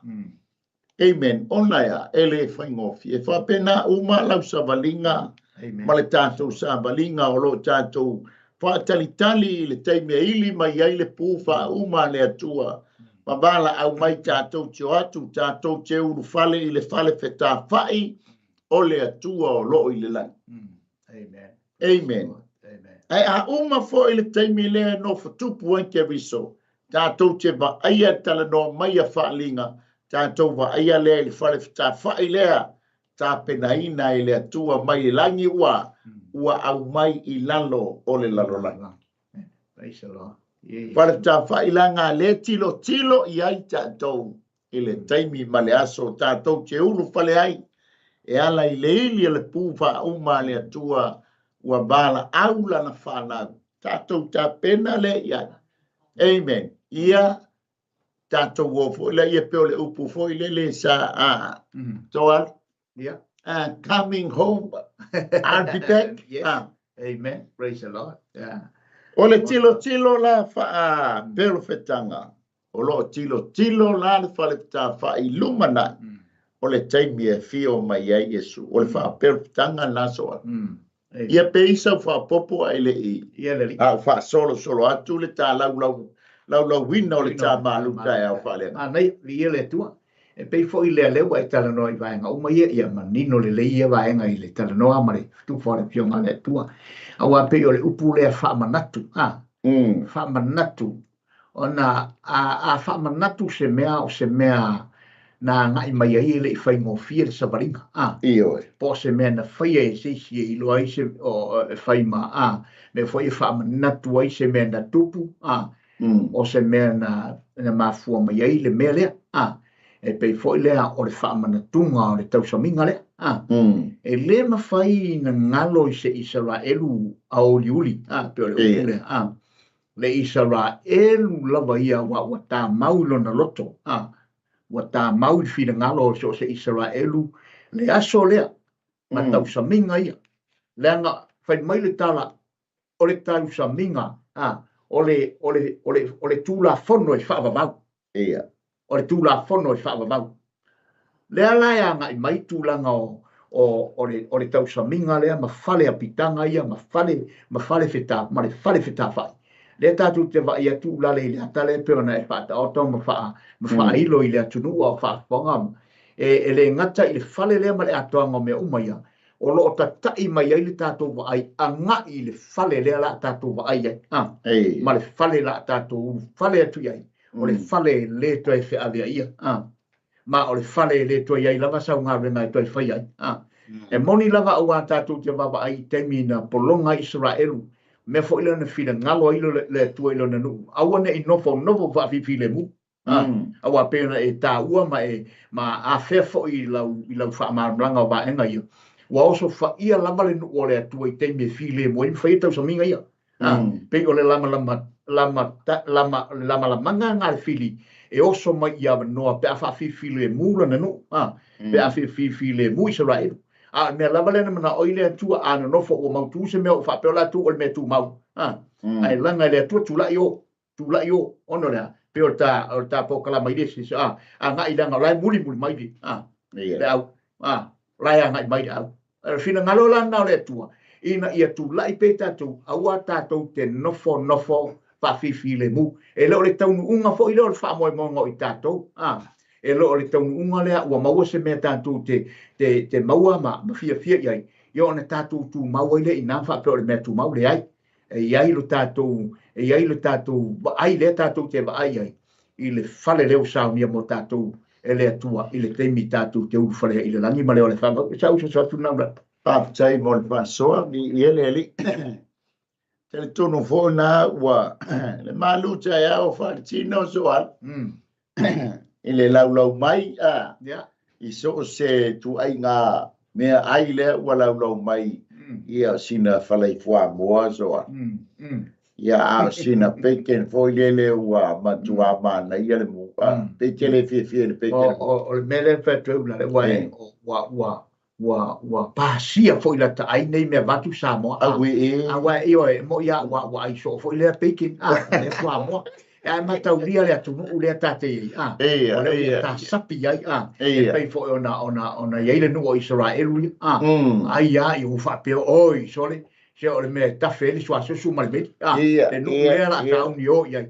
Amen. Ona ea, e le faigofie. E faapena uma lau savaliga ma le tatou savaliga o lo o tatou faatalitali i le taimi e ili mai ai le pu faauma a le Atua ma valaau mai tatou te o atu, tatou te ulufale i le fale fetafa'i o le Atua o lo o i le lagi. Amen. Amen. Ae a uma foi le taimi lea e nofo tupu ai Keriso, tatou te vaaia e talanoa mai a faaaliga, tatou vaaia lea i le fale fetafa'i lea tapenaina e le Atua mai le lagi ua ua aumai i lalo o le lalolagi. Praise the Lord. Fale fetafa'i laga lea tilotilo i ai tatou i le taimi ma le aso tatou te ulufale ai e ala i le ili o le pu faauma a le Atua ua valaau lana fanau. Tatou tapena lea i ai. Amen. Ia tatou o foi lea, ia pei o le upu foi lele sa a toa coming home, I'll be back. Yes. Amen. Praise the Lord. Yeah. O le tilotilo la faaperofetaga, o lo o tilotilo la le fale fetafa'i i lumanai, o le taimi e afio mai ai Iesu. O le faaperofetaga lena soa. Ia pe i sau faaopoopo ae le i Ia le alii. A o faasolosolo atu le ta laulau laulauina o le ta malu taeao faaleagaga. Manaia, viia le Atua. E pei foi lea lea ua e talanoa i vaega uma ia, ia manino lelei ia vaega i le talanoa ma le tufa o le Afioga a le Atua. Aua pei o le upu lea faamanatu, a, faamanatu, ona a, a faamanatu se mea o se mea na agai mai ai e le i faigofie le savaliga, a, Ioe. po o se mea na faia e se isi e iloa ai se, o, e fai ma, a, mea foi e faamanatu ai se mea na tupu, a, o se mea na, na mafua mai ai le mea lea, a, e pei foi lea o le faamanatuga o le tausamiga lea, a, e le mafai na galo i se Isaraelu aoliuli, a, pei o le upu lea, a, le Isaraelu lava ia aua ua tamau i lona loto, a, ua tamau i le finagalo o so o se Isaraelu le aso lea ma tausamiga ia, leaga fai mai le tala, o le tausamiga, a, o le, o le, o le, o le Tulafono e faavavau. Ia. O le Tulafono e faavavau. Lea la e agai mai tulaga o, o, o le, o le tausamiga lea ma fale apitaga ia ma fale, ma fale feta, ma le fale fetafa'i. Lea tatou te vaai atu ulale i le ata lea pei ona e faataoto ma faa, ma faailo i le atunuu a o faafofoga. E, e le gata i le fale lea ma le atoaga o mea uma ia, o lo o tata'i mai ai le tatou vaai agai i le fale lea la a tatou vaai ai, a, ma le fale la a tatou ulufale atu i ai, o le fale e le toe feaveaia, a, ma o le fale e le toe i ai lava sau galuega e toe fai ai, a. E moni lava aua tatou te vaavaai i taimi na pologa ai Isaraelu, mea foi lea na finagalo ai le Atua i lona nuu, aua ne i nofonofo faafilemu. A, aua pei ona e taua ma e ma afea foi i lau i lau faamalamalamaga o vaega ia, ua osofaia lava le nuu o le Atua i taimi e filemu ai ma fai ai tausamiga ia. A, pei o le lamalama lama lama le lamalamaga lena a le fili e oso mai i avanoa pe a faafilemu lana nuu, a, pe a filemu Isaraelu. A o le mea lava lea na manao ai le Atua, a nonofo ua mautu se mea ua faapea o latou o le mea tumau, a, ae laga e le Atua tulai o tulai o, ona o le a? Pei o le ta, o le ta polokalama i le isi, a, agai leaga o la e mulimuli mai le, a, le au, a, o la e agai mai le au. O le finagalo la lena o le Atua, ina ia tulai pea tatou, aua tatou te nofonofo faafilemu. E le o le taunuuga foi lea o le faamoemoega o i tatou, a, e le o le taunuuga lea ua maua se mea tatou te, te, te maua ma, ma fiafia i ai, ia ona tatou tumau ai lea i ina faapea o le mea tumau, leai. E i ai lo tatou, e i ai lo tatou vaai lea tatou te vaai ai i le fale lea ua saunia mo tatou e le Atua i le taimi tatou te ulufale ai i le lagi ma le ola e faavau. E sau soso atu lena ula. Faafetai mo le faasoa, viia le Alii. Talitonu foi na ua le malu taeao faaletino soa i le laulau mai a i so o se tuaiga mea ai lea ua laulau mai ia sina falai fuamoa soa. Ia, a o sina bacon foi lele ua matua manaia le mu. Pe te le fiafia i le bacon. O le mea lea e fai atu ai Ulalei, aua ua pasia foi lata ai nei mea vaeatu Samoa. Aue e. Aua ioe, e moni lava ua ai soo foi lea bacon, lea fuamoa. Ae mataulia le atunuu lea ta te i ai, o lea ua tasapi ai, e pei foi ona i ai le nuu o Isaraelu ia, ai lava ua faapea, oi sole, se o le mea e tafe ai le suasusu ma le meli, le nuu lea o le a sauni o i ai.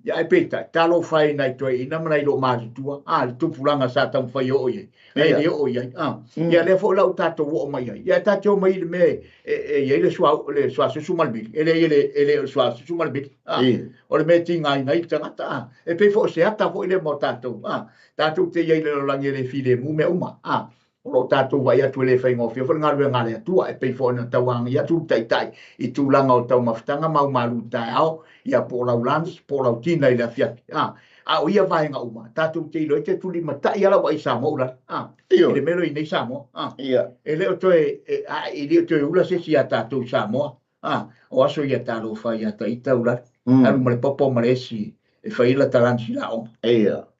Ia ae peitai, talofa e i nai toeaiina ma nai loomatutua, le tupulaga sa taumafai e oo i ai, ae le oo i ai. Ia lea foi la ua tatou oo mai ai, ia tatou omai i le mea e i ai le suasusu ma le meli, e leai e le o le suasusu ma le meli, o le mea e tigaina ai le tagata, e pei foi o se ata foi lea mo tatou, tatou te i ai i le lalolagi e le filemu mea uma, o lo o tatou vaai atu e le faigofie foi le galuega a le Atua, e pei foi ona tauagia atu le Taitai i tulaga o taumafataga ma aumalu i taeao, ia po o lau lunch, po o lau dinner i le afiafi, a o ia vaega uma, tatou te iloa ai te tulimatai lava lau vaai i Samoa Ulalei, i le mea lea o i nei Samoa, e le o toe, e le o toe ula se isi ia tatou i Samoa, o aso ia talofa ia ita Ulalei, alu ma le popo ma le esi e fai la ta lunch i le aoga.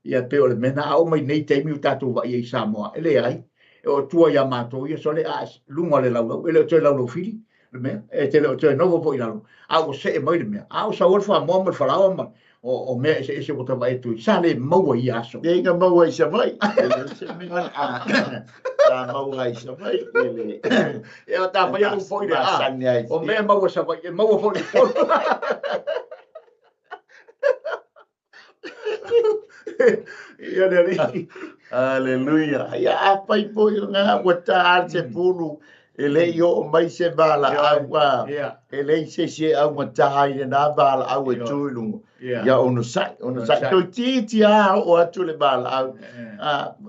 Ia pei o le mea lena, a oo mai nei taimi ua tatou vaai ai i Samoa, e leai, e oo tua ia matou ia sole a luga o le laulau, e le o toe laulaufili le mea, e te le o toe nofo foi i lalo, a ua see mai le mea, a o sau ai le fuamoa ma le falaoa ma o mea eseese ua ta vaai atu ai, sa le maua i ia aso. Ia ina maua i Savaii. E leai se mea sa maua i Savaii. E le. Ia ta fai atu foi le a. Masani ai. O mea e maua i Savaii, e maua foi i totonu. Ia le alii. Aleluia. Ia afai foi o ngā ua ta a se pulu e le i oo mai se valaau a e leai se isi e augata ai lena valaau e tu i luga. Ia onosai, onosai. Toeitiiti lava oo atu le valaau.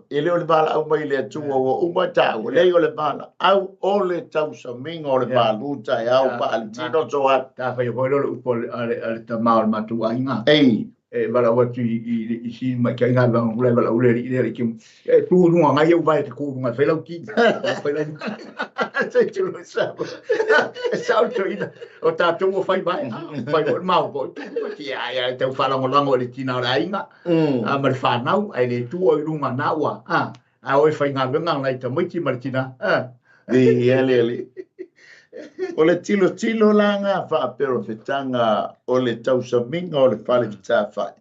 E le o le valaau mai le Atua ua uma taua. Leai o le valaau o le tausamiga o le malu taeao faaletino soatu. Ta faia foi lea o le upu a le tama o le matou aiga. Ei. E valaau atu i si maitaiga a le valaau le alii lea alii e tu i luga ngai au vae te tu i luga e fai lau ti. Fai lau se tu lo sa. E sao le toeaina o tatou ua fai vae. Fai foi le maopoo. Ia ia tau faalagolago i le tina o le aiga ma le fanau ae le tu o i luga na ua a o e faigaluega nai tamaiti ma le tina. Ia le alii. O le tilotilo la ngā faaperofetaga o le tausamiga o le fale fetafai.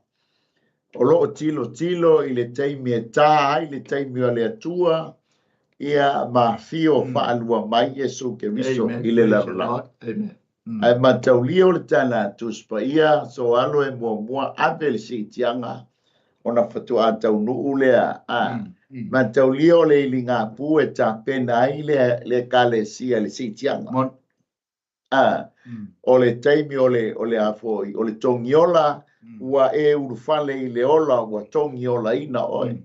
O loo tilotilo i le taimi e tā ai le taimi o le Atua, ia ma afio faalua mai Iesu Keriso i le lalolagi. Amen. Ae mataulia o le Tala a Tusi Paia, so alo e muamua ave le siitiaga ona faatoa taunuu lea. Mataulia o le iligapu e tapena ai le ekalesia le siitiaga. O le taimi o le o le a foi o le togiola ua e ulufale i le ola ua togiolaina oe.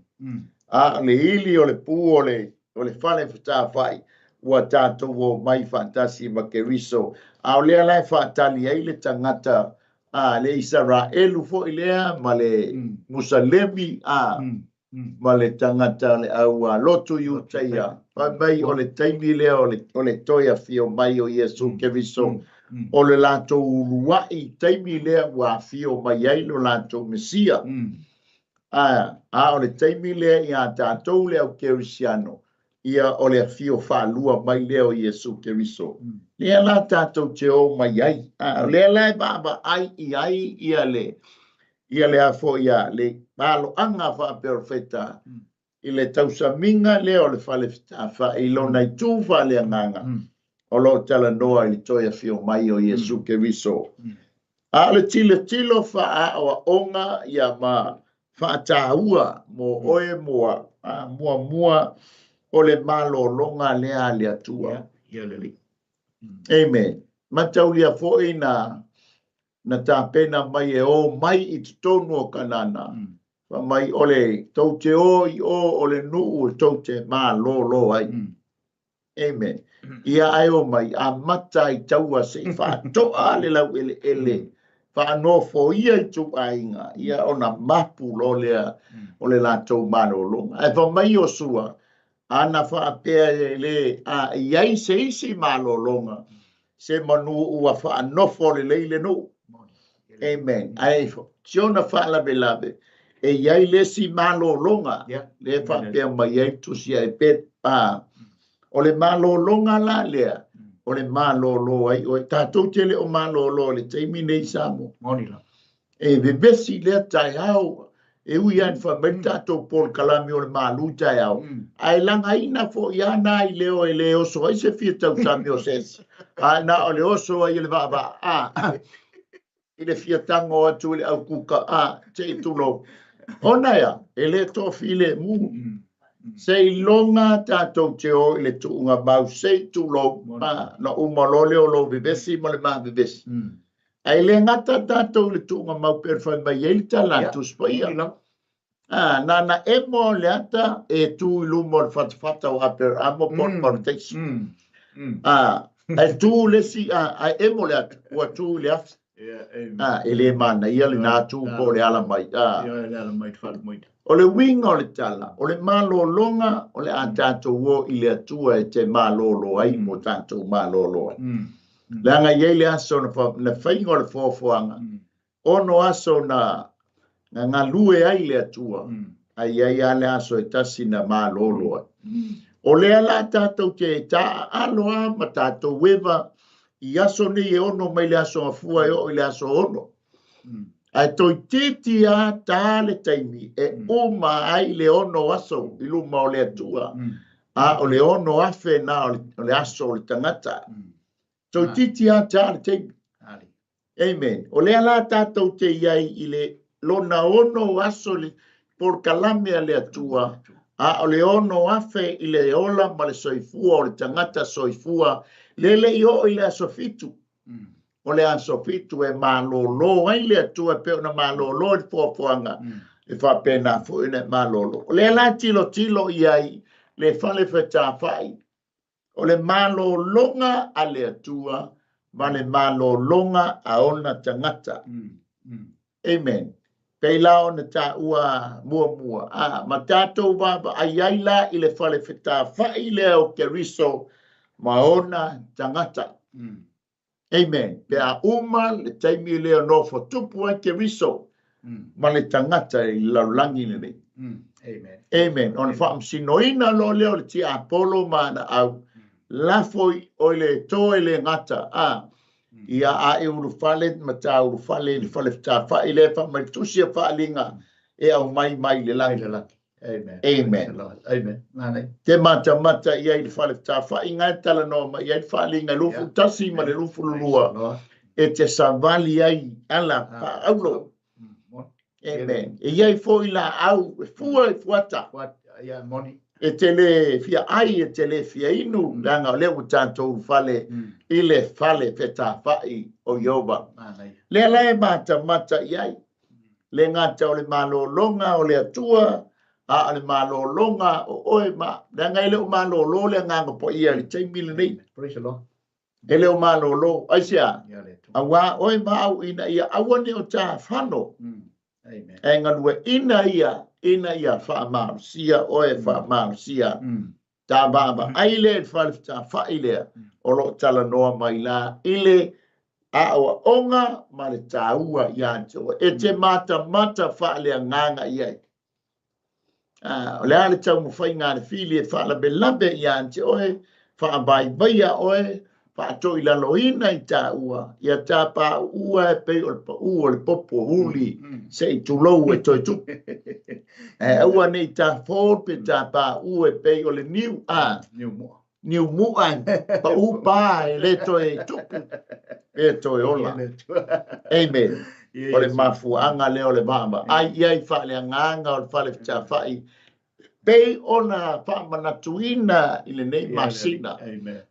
A o le ili o le pu o le fale fetafai ua tatou omai faatasi ma Keriso. A o lea la e faatali ai le tagata le Isaraelu foi lea ma le Musalemi ma le tagata le au lotu Iutaia. Fai mai o le taimi lea o le toe afio mai o Iesu Keriso. O le latou uluai taimi lea ua afio mai ai lo latou Mesia. A o le taimi lea ia tatou le au Kerisiano, ia o le afio faalua mai lea o Iesu Keriso. Lea la tatou te o mai ai. O lea la e vaavaai i ai ia le ia le a foi ia le maloaga faaperofeta i le tausamiga lea o le fale fetafai i lona itu faaleagaga o loo talanoa i le toe afio mai o Iesu Keriso. A o le tilotilo faaaoaoga ia ma faataua mo oe mo au. Muamua o le malologa lea a le Atua. Ia le alii. Amen. Mataulia foi na tapena mai e o mai i totonu o Kanana. Fa mai o le tou te o i o o le nuu e tou te malolo ai. Amen. Ia ae o mai a mata i taua se i faatoa le lau eleele. Faanofo ia i tuaiga, ia ona mapu lo lea o le latou malologa. Ae fa mai Iosua, ana faapea e le a i ai se isi malologa, se manu ua faanofo lelei le nuu. Amen. Ae si ona faalavelave, e i ai le isi malologa lea e faapea mai ai tusi a Eperu. O le malologa la lea, o le malolo ai oe. Tatou te le o malolo i le taimi nei i Samoa. Moni lava. E vevesi lea taeao, e ui lava ina fai mai le tatou polokalame o le malu taeao, ae lagaina foi lava nai leo e le oso ai se fia tausami o se isi, ae na o le oso ai e le vaavaa i le fia tago atu i le aukuka, se i tulou. Ona ea, e le toafilemu. Seiloga tatou te o i le tuuga mau, se i tulou, ona uma loa lea o lou vevesi ma le ma vevesi. Ae le gata tatou i le tuuga mau pei ona fai mai ai le tala a Tusi Paia. Na na emo le ata e tu i luma o le fatafata o Aperamo po o le parataiso. Ae tu le isi, ae emo le ata, ua tu i le afi. E le manaia lena tu po o le ala mai. O le uiga o le tala, o le malologa o le a tatou o i le Atua e te malolo ai mo tatou malolo ai. Leaga e i ai le aso na faiga o le foafoaga, 6 aso na galue ai le Atua, ae i ai lava le aso e tasi na malolo ai. O lea la tatou te taaalo lava ma tatou eva i aso nei e 6 mai le aso Gafua e oo i le aso 6. Ae toeitiiti lava ta le taimi e uma ai le 6 aso i luma o le Atua, a o le 6,000 na o le aso o le tagata. Toeitiiti lava ta le taimi. Amen. O lea la tatou te i ai i le lona 6 aso le polokalame a le Atua, a o le 6,000 i le ola ma le soifua o le tagata soifua, le le i oo i le aso 7. O le aso 7 e malolo ai le Atua e pei ona malolo i le foafoaga, e faapena foi ona e malolo. O lea la tilotilo i ai le fale fetafai, o le malologa a le Atua ma le malologa a ona tagata. Amen. Pei la ona taua muamua, ma tatou vaavaai ai la i le fale fetafai lea o Keriso ma ona tagata. Amen. Pe a uma le taimi lea nofo tupu ai Keriso ma le tagata i le lalolagi lenei. Amen. Amen. Ona faamasinoina loa lea o le tiapolo ma ana au, lafo i oe le toe le gata, ia a e ulufale ma ta ulufale i le fale fetafai lea faamai tusi a faaaliga e aumai mai le lagi. Amen. Amen. Amen. Manaia. Te matamata i ai le fale fetafai ngai talanoa mai ai le faaaliga 21 ma le 22 e te savali ai ala faaulo. Amen. E i ai foi la au e fua i fuata. Ia, moni. E te le fia ai, e te le fia inu, leaga o lea ua tatou fale i le fale fetafai o Ieova. Lea la e matamata i ai. Le gata o le malologa o le Atua, a o le malologa o oe ma, leaga e le o malolo le agaga paia i le taimi lenei. Praise the Lord. E le o malolo, aisea? Ia le Atua. Auā oe ma au ina ia aua ne o tāfano. Amen. Ae galueina ia, ina ia faamalosia oe, faamalosia. Ta vaavaai lea i le fale fetafai lea, o lo o talanoa mai la i le aoaoga ma le taua ia te oe. E te matamata faaleagaga i ai. O le a le taumafaiga a le fili e faalavelave ia te oe, faavaivaia oe, faatoilaloina i taua, ia tapāuua e pei o le pau o le popo uli, se i tulou e toe tupu. Ae aua nei tāfō pe tāpāua e pei o le niu, Niu mua. Niu mua, pau pā e le toe tupu, e toe ola. Amen. O le mafuaaga lea o le vaavaai i ai faaleagaga o le fale fetafai, pei ona faamanatuina i lenei masina. Amen.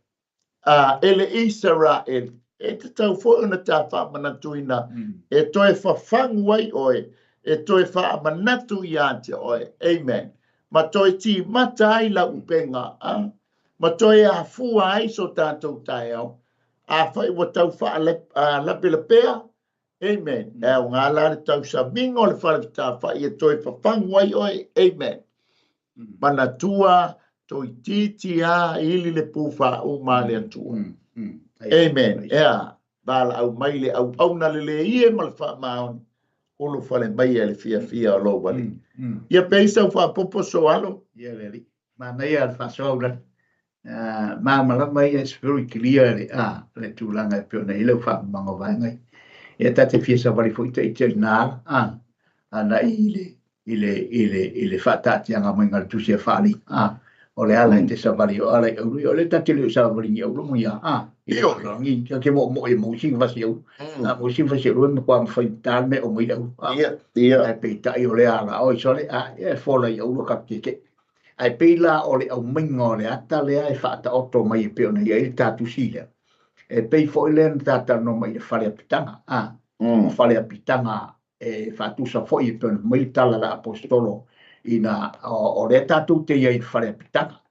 E le Isaraelu, e tatau foi ona ta faamanatuina, e toe fafagu ai oe, e toe faamanatu ia te oe. Amen. Ma toe timata ai lau upega, ma toe afua ai so tatou taeao. Afai ua tau faalapelapea, Amen. E aoga la le tausamiga o le fale fetafai e toe fafagu ai oe. Amen. Manatua toeitiiti lava ili le pufa uma a le Atua. Amen. Ea, valaau mai le auauna lelei e ma le faamaoni, ulufale mai e le fiafia o lou Alii. Ia pei sau faapopo soalo. Ia le Alii. Manaia le faasoa ula. Malamalama ia, it's very clear le, le tulaga e pei ona i ai lau faamamaga o vaega ia. Ia ta te fia savali foi ita i na ala, agai i le faataatiaga mai le tusi a Faali. O le ala e te savali o ala i aulu ia, o le ta te le o savali ni aulu mo ia, i le lalolagi, ta te moomoo i mo isi vasi aulu. Mo isi vasi aulu e matua mafai ta le mea o mai le aulu. Ia, ia. Ae peitai o le ala oi sole, e fola i aulu ka keke. Ae pei la o le aumaiga o le ata lea e faataoto mai e pei ona i ai le tatusi lea. E pei foi lea na tatalanoa mai i le fale apitaga. Fale apitaga e faatusa foi e pei ona mai le tala a le aposetolo ina o lea tatou te iai i le fale apitaga.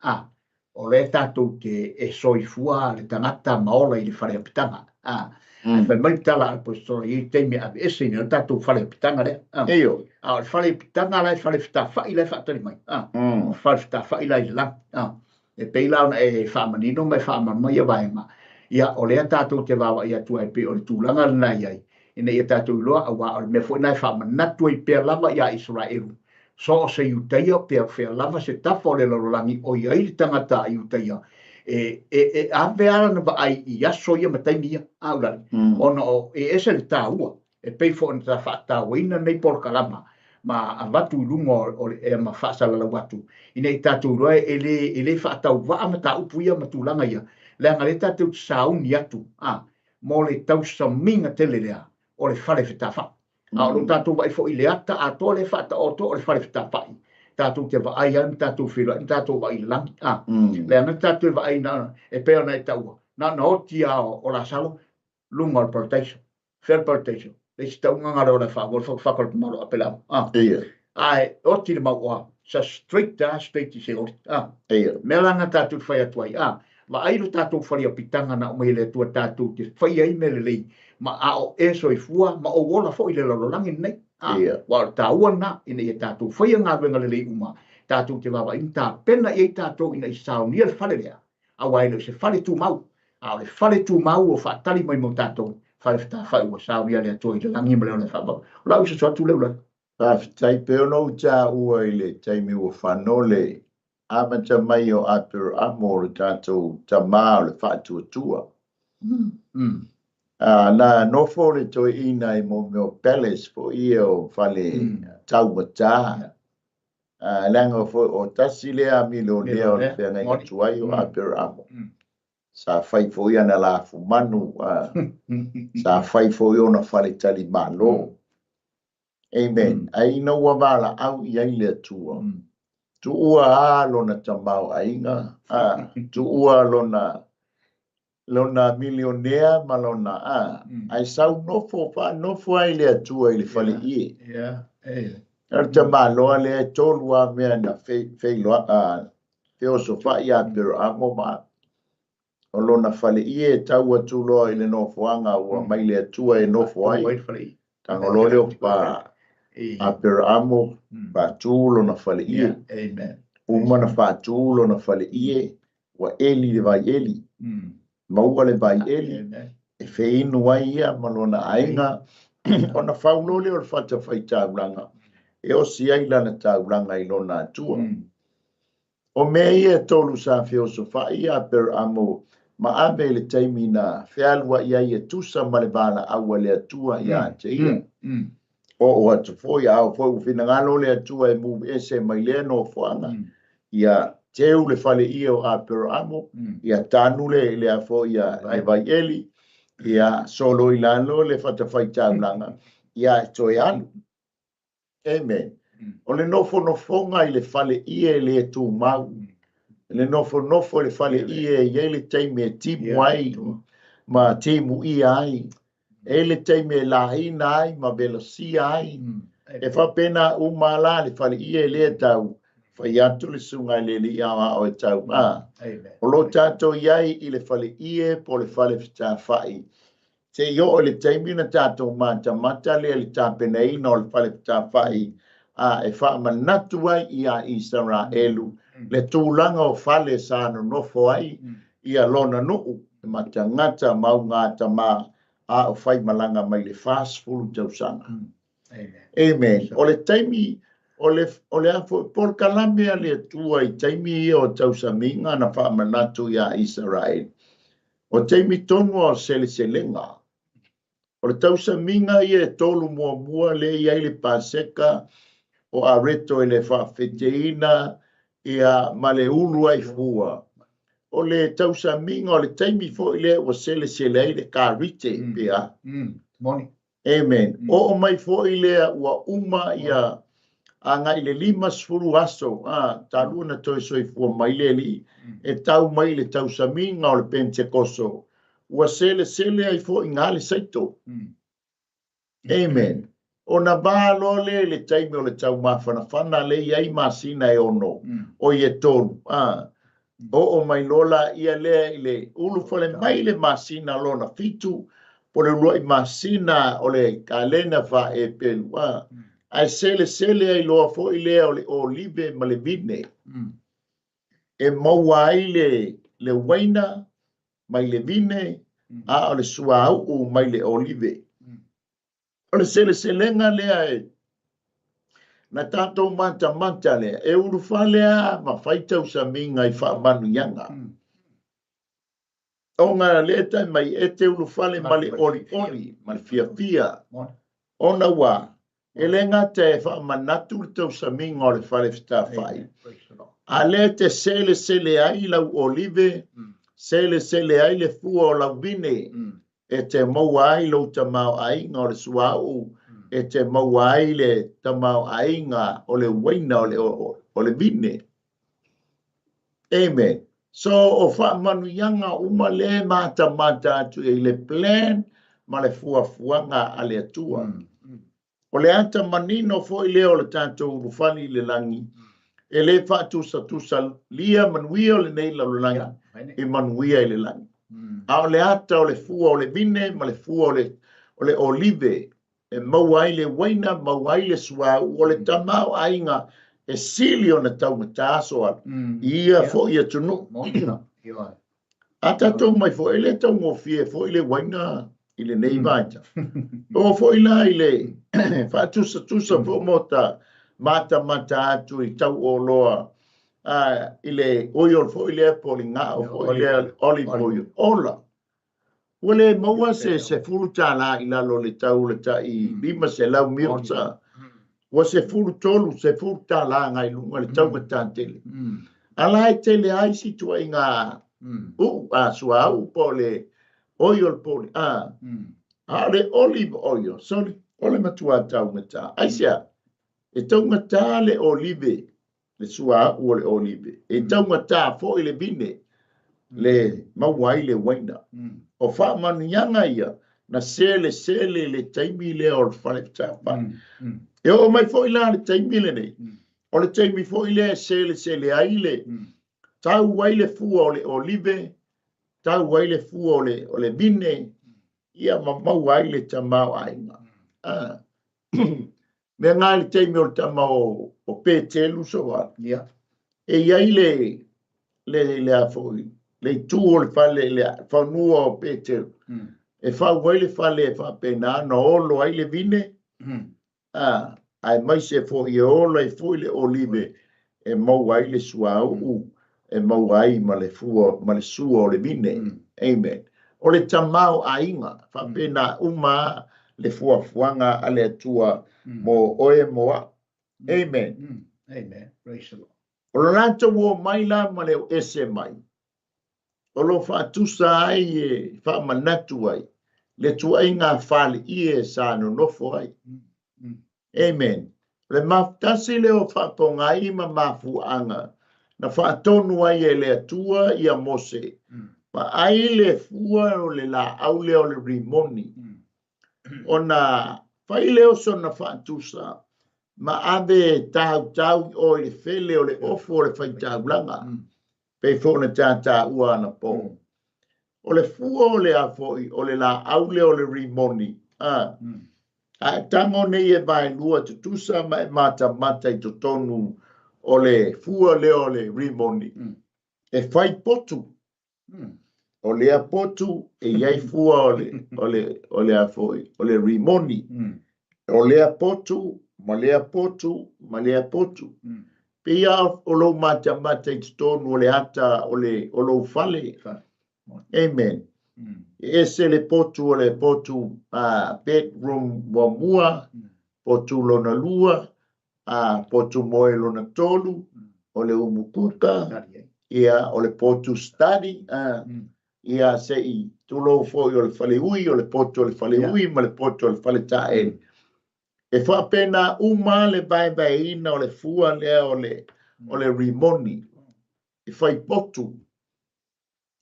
O lea tatou te e soifua le tagata ma ola i le fale apitaga. Ae fai mai le tala a le aposetolo i ai taimi e aveese ina le tatou fale apitaga lea. Io. A o le fale apitaga la e fale fetafa'i la e faatali mai. O fale fetafa'i la i le lagi. E pei la ona e faamanino ma e faamalamalama ia vaega. Ia, o lea tatou te vaavaai atu ai pei o le tulaga lena i ai, ina ia tatou iloa, auā o le mea foi lena e faamanatu ai pea lava ia Isaraelu, so o se Iutaia pe fea lava se tafa o le lalolagi o i ai le tagata a Iutaia, e ave lava lana vaai i aso ia ma taimi ia, a ulale, ona o e ese le taua, e pei foi ona faatauaina nei polokalama ma avatu i luga o le ea ma faasalalau atu, ina ia tatou iloa e le faatauvaa mataupu ia ma tulaga ia, leaga lea tatou te sauni atu mo le tausamiga tele lea o le fale fetafa'i. A o lo tatou vaai foi i le ata atoa lea faataoto o le fale fetafa'i, tatou te vaai ai ma tatou feiloai ma tatou vaai i le lagi, leaga tatou te vaai na e pei ona e taua na ona oti lava o Lasalo luga o le parataiso. Fea le parataiso le isi tauga galo o le faavolo fakafaka o le tamalo Apelama ae oti le mauoa sa straight a straight i se oli mea la na tatou fai atu ai vaai lo tatou fale apitaga na aumai e le Atua tatou te fai ai mea lelei ma a o e soifua ma ou ola foi i le lalolagi lenei ua o le taua lena ina ia tatou faia galuega lelei uma, tatou te vaavaai ma tapena i ai tatou ina ia saunia le fale lea, auā e le o se fale tumau, a o le fale tumau o faatali mai mo tatou fale fetafa'i ua saunia le Atua i le lagi ma le ola e faavavau. O lau soso atu lea ula. Faafetai pe ona ou tāua i le taimi ua fanole amata mai o Aperamo o le tatou tamā o le faatuatua. Na nofo le toeaina i mo mea o palace foi ia o fale taugata. Leaga foi o tasi lea milionea o le feagaiga tuai o Aperamo. Sa fai foi ana lafumanu, sa fai foi ona fale talimalo. Amen. Ai ina ua valaau i ai le Atua. Tuua a lona tamaoaiga, tuua lona milionea ma lona ai sau nofo faanofo ai le Atua i le fale ie. O le tamaloa lea e tolu a mea na feiloa feosofai Aperamo ma o lona fale ie e tau atu loa i le nofoaga ua mai le Atua e nofo ai. Tago loa lea o pa Aperamo faatu lona fale ie. Amen. Uma na faatu lona fale ie, ua eli le vai eli. Maua le vai eli, e feinu ai ia ma lona aiga, ona faulo lea o le fatafaitaulaga, e osi ai lana taulaga i lona Atua. O mea ia e tolu sa feosofai Aperamo ma ave i le taimi na fealuai ai e tusa ma le valaau a le Atua ia te ia. O atu foi, a o foi ua finagalo le Atua e move ese mai lea nofoaga. Ia teu le fale ia o Aperamo, ia tanu le lea foi ia le vai eli, ia solo i lalo le fatafaitaulaga, ia e toe alu. Amen. O le nofonofoga i le fale ie le tumau. Le nofonofo i le fale ie e i ai le taimi e timu ai ma timu ia ai. E le taimi e laina ai ma velosia ai. E faapena uma la le fale ie le tau fai atu le suga i le alii aoao e tau a. O lo tatou i ai i le fale ie po le fale fetafa'i. Se i oo i le taimi na tatou matamata lea i le tapenaina o le fale fetafa'i a e faamanatu ai ia Isaraelu le tulaga o fale sa nonofo ai ia lona nuu. E matagata ma augatama a o faimalaga mai le 40 tausaga. Amen. O le taimi o le o le a foi polokalame a le Atua i taimi ia o tausamiga na faamanatu iā Isaraele. O taimi tonu o seleselega. O le tausamiga ia e tolu muamua lea e i ai le Paseka o areto i le faafeteina ia ma le ulu ai fua. O le tausamiga o le taimi foi lea ua selesele ai le karite pea. Moni. Amen. Oo mai foi lea ua uma ia agai le 50 aso a talu na toe soifua mai le Alii e tau mai le tausamiga o le Pentekoso. Ua selesele ai foi ngā le saito. Amen. Ona vā loa lea i le taimi o le taumafanafana lea e i ai masina e 6, oi e 3. Oo mai loa laia lea i le ulufale mai le masina lona 7, po le uluai masina o le kalena faaepelu. Ae selesele ai loa foi lea o le olive ma le vine. E maua ai le uaina mai le vine, a o le suauu mai le olive. O le seleselega lea e na tatou matamata lea, e ulufale a ma fai tausamiga i faamanuiaga. Ona lea tai mai e te ulufale ma le olioli, ma le fiafia. Ona ua, e le gata e faamanatu le tausamiga o le fale fetafai. A lea te selesele ai lau olive, selesele ai le fua o lau vine, e te maua ai lou tamaoaiga o le suauu, e te maua ai le tamaoaiga o le uaina o le vine. Amen. So, o faamanuiaga uma le matamata atu i le plan ma le fuafuaga a le Atua. O le ata manino foi lea o le tatou ulufale i le lagi, e le faatusatusa lia manuia o lenei lalolagi i manuia i le lagi. A o le ata o le fua o le vine ma le fua o le olive, e maua ai le uaina, maua ai le suauu, o le tamaoaiga e sili ona taugata aso alu i ia foi atunuu. A tatou mai foi, e le taugofie foi le uaina i lenei vaitau. O foi la i le faatusatusa foi mo ta matamata atu i tau oloa i le oil foi lea po o le gao foi lea olive oil. Ola. Ua le maua se $10 i lalo le tau le tai 500 mil sa. Ua 13, $10 ngai luga le tau gatatele. Ala e tele ai si tuaiga a suauu po le oil po le a. A o le olive oil, sorry, o le matua taugata. Aisea, e taugata le olive, le suauu o le olive. E taugata foi le vine, le maua ai le uaina. O faamanuiaga ia, na selesele le taimi lea o le fale fetafai. E oo mai foi la le taimi lenei, o le taimi foi lea e selesele ai le, tau ai le fua o le olive, tau ai le fua o le vine, ia ma maua ai le tamaoaiga. Mea ngā le taimi o le tama o Petelu so a. E i ai le a foi, le itu o le fale, le fanua o Petelu. E fau ai le fale e faapena na olo ai le vine, ae mai se foi e olo ai foi le olive, e maua ai le suauu, e maua ai ma le fua, ma le sua o le vine. Amen. O le tamaoaiga, faapena uma le fuafuaga a le Atua mo oe mo au. Amen. Amen. Praise the Lord. O lo latou o mai la ma le o ese mai, o lo faatusa ai e faamanatu ai, le tuaiga faleie sa nonofo ai. Amen. Le mafutasi lea o faapogai ma mafuaaga, na faatonu ai e le Atua ia Mose, ma ai le fua o le laau lea o le rimoni. Ona fai lea o sona faatusa, ma ave tautau i o i le fele o le ofu o le faitaulaga, pe foi na tātāua ana pō. O le fua o le a foi, o le laau lea o le rimoni. A e tango nei e vaelua tutusa ma e matamata i totonu o le fua lea o le rimoni. E fai potu. O lea potu e i ai fua o le, o le, o le a foi, o le rimoni. O lea potu, ma lea potu, ma lea potu. Pei lava o lou matamata i totonu o le ata o le, o lou fale. Amen. E ese le potu o le potu bedroom muamua, potu lona lua, potu moe lona tolu, o le umukuka, ia, o le potu study, ia, se i tulou foi o le faleui, o le potu o le faleui ma le potu o le faletaele. E faapena uma le vaevaeina o le fua lea o le, o le rimoni, e fai potu.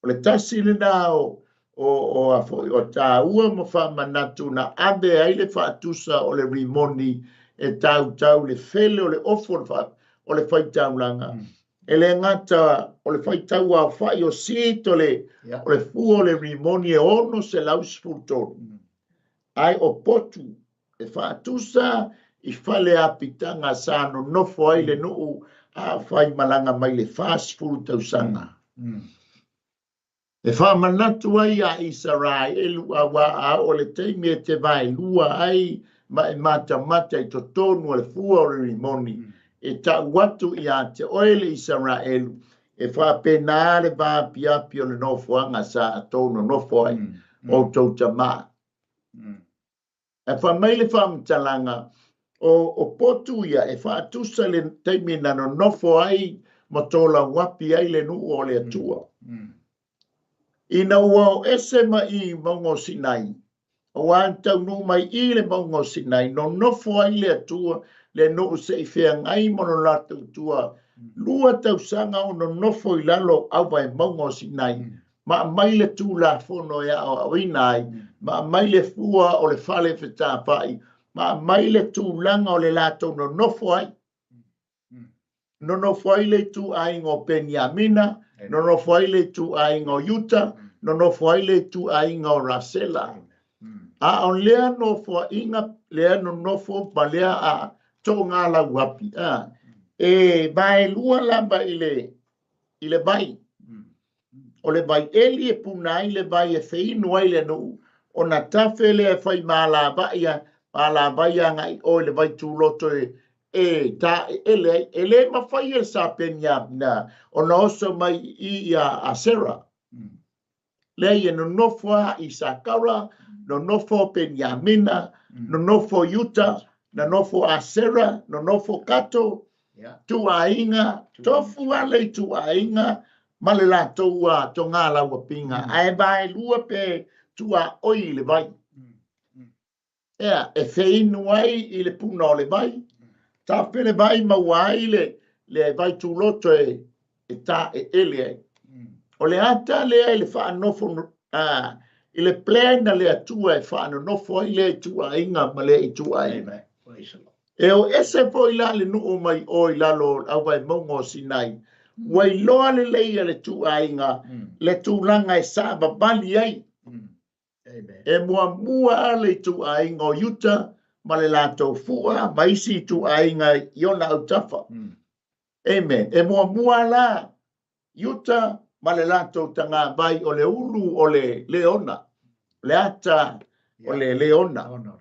O le tasi lena o, o, o, a foi, o taua ma faamanatu na ave ai le faatusa o le rimoni e tautau le fele o le ofo o le, fa, o le faitaulaga. E le gata o le faitau aofai o seat o le, o le fua o le rimoni e 613. Ae o potu e faatusa i fale apitaga sa nonofo ai le nuu a o faimalaga mai le 40 tausaga. E faamanatu ai iā Isaraelu auā a oo le taimi e te vaelua ai ma e matamata i totonu o le fua o le rimoni, e tau atu iā te oe le Isaraelu, e faapena le vaapiapi o le nofoaga sa tou nonofo ai, outou tamā. Ae fai mai le faamatalaga, o, o potu ia e faatusa le taimi na nonofo ai ma tolauapi ai le nuu o le Atua. Ina ua o ese ma i mauga o Sinai, aua na taunuu mai i le mauga o Sinai, nonofo ai le Atua le nuu se i feagai ma lo latou tua, 2 tausaga o nonofo i lalo o auva e mauga o Sinai, ma aumai le Tulafono e aoaoina ai, ma aumai le fua o le fale fetafai, ma aumai le tulaga o le latou nonofo ai. Nonofo ai le ituaiga o Peniamina, nonofo ai le ituaiga o Iuta, nonofo ai le ituaiga o Rasela. A o lea nofoaiga, lea nonofo ma lea a togalauapi, a, e vaelua lava i le, i le vai. O le vai eli e puna ai le vai e feinu ai le nuu, ona tafe lea e fai malavai a, malavai agai o i le vai tuloto e, e taeele ai. E le mafai e le sa Peniamina ona oso mai i ia Asera. Leai, e nonofo a Isakara, nonofo Peniamina, nonofo Iuta, nonofo Asera, nonofo Kato, ituaiga, tofu lava le ituaiga ma le latou togalauapiga, ae vaelua pe tuaoi i le vai. Ea, e feinu ai i le puna o le vai, tafe le vai maua ai le, le vai tuloto e, e taeele ai. O le ata lea i le faanofo, i le plan a le Atua e faanonofo ai lea ituaiga ma lea ituaiga. E o ese foi la le nuu mai o i lalo o le auvaemauga o Sinai, ua iloa lelei e le ituaiga le tulaga e savavali ai. E muamua le ituaiga o Iuta ma le latou fua ma isi ituaiga i ona autafa. Amen. E muamua la Iuta ma le latou tagavai o le ulu o le leona, le ata o le leona.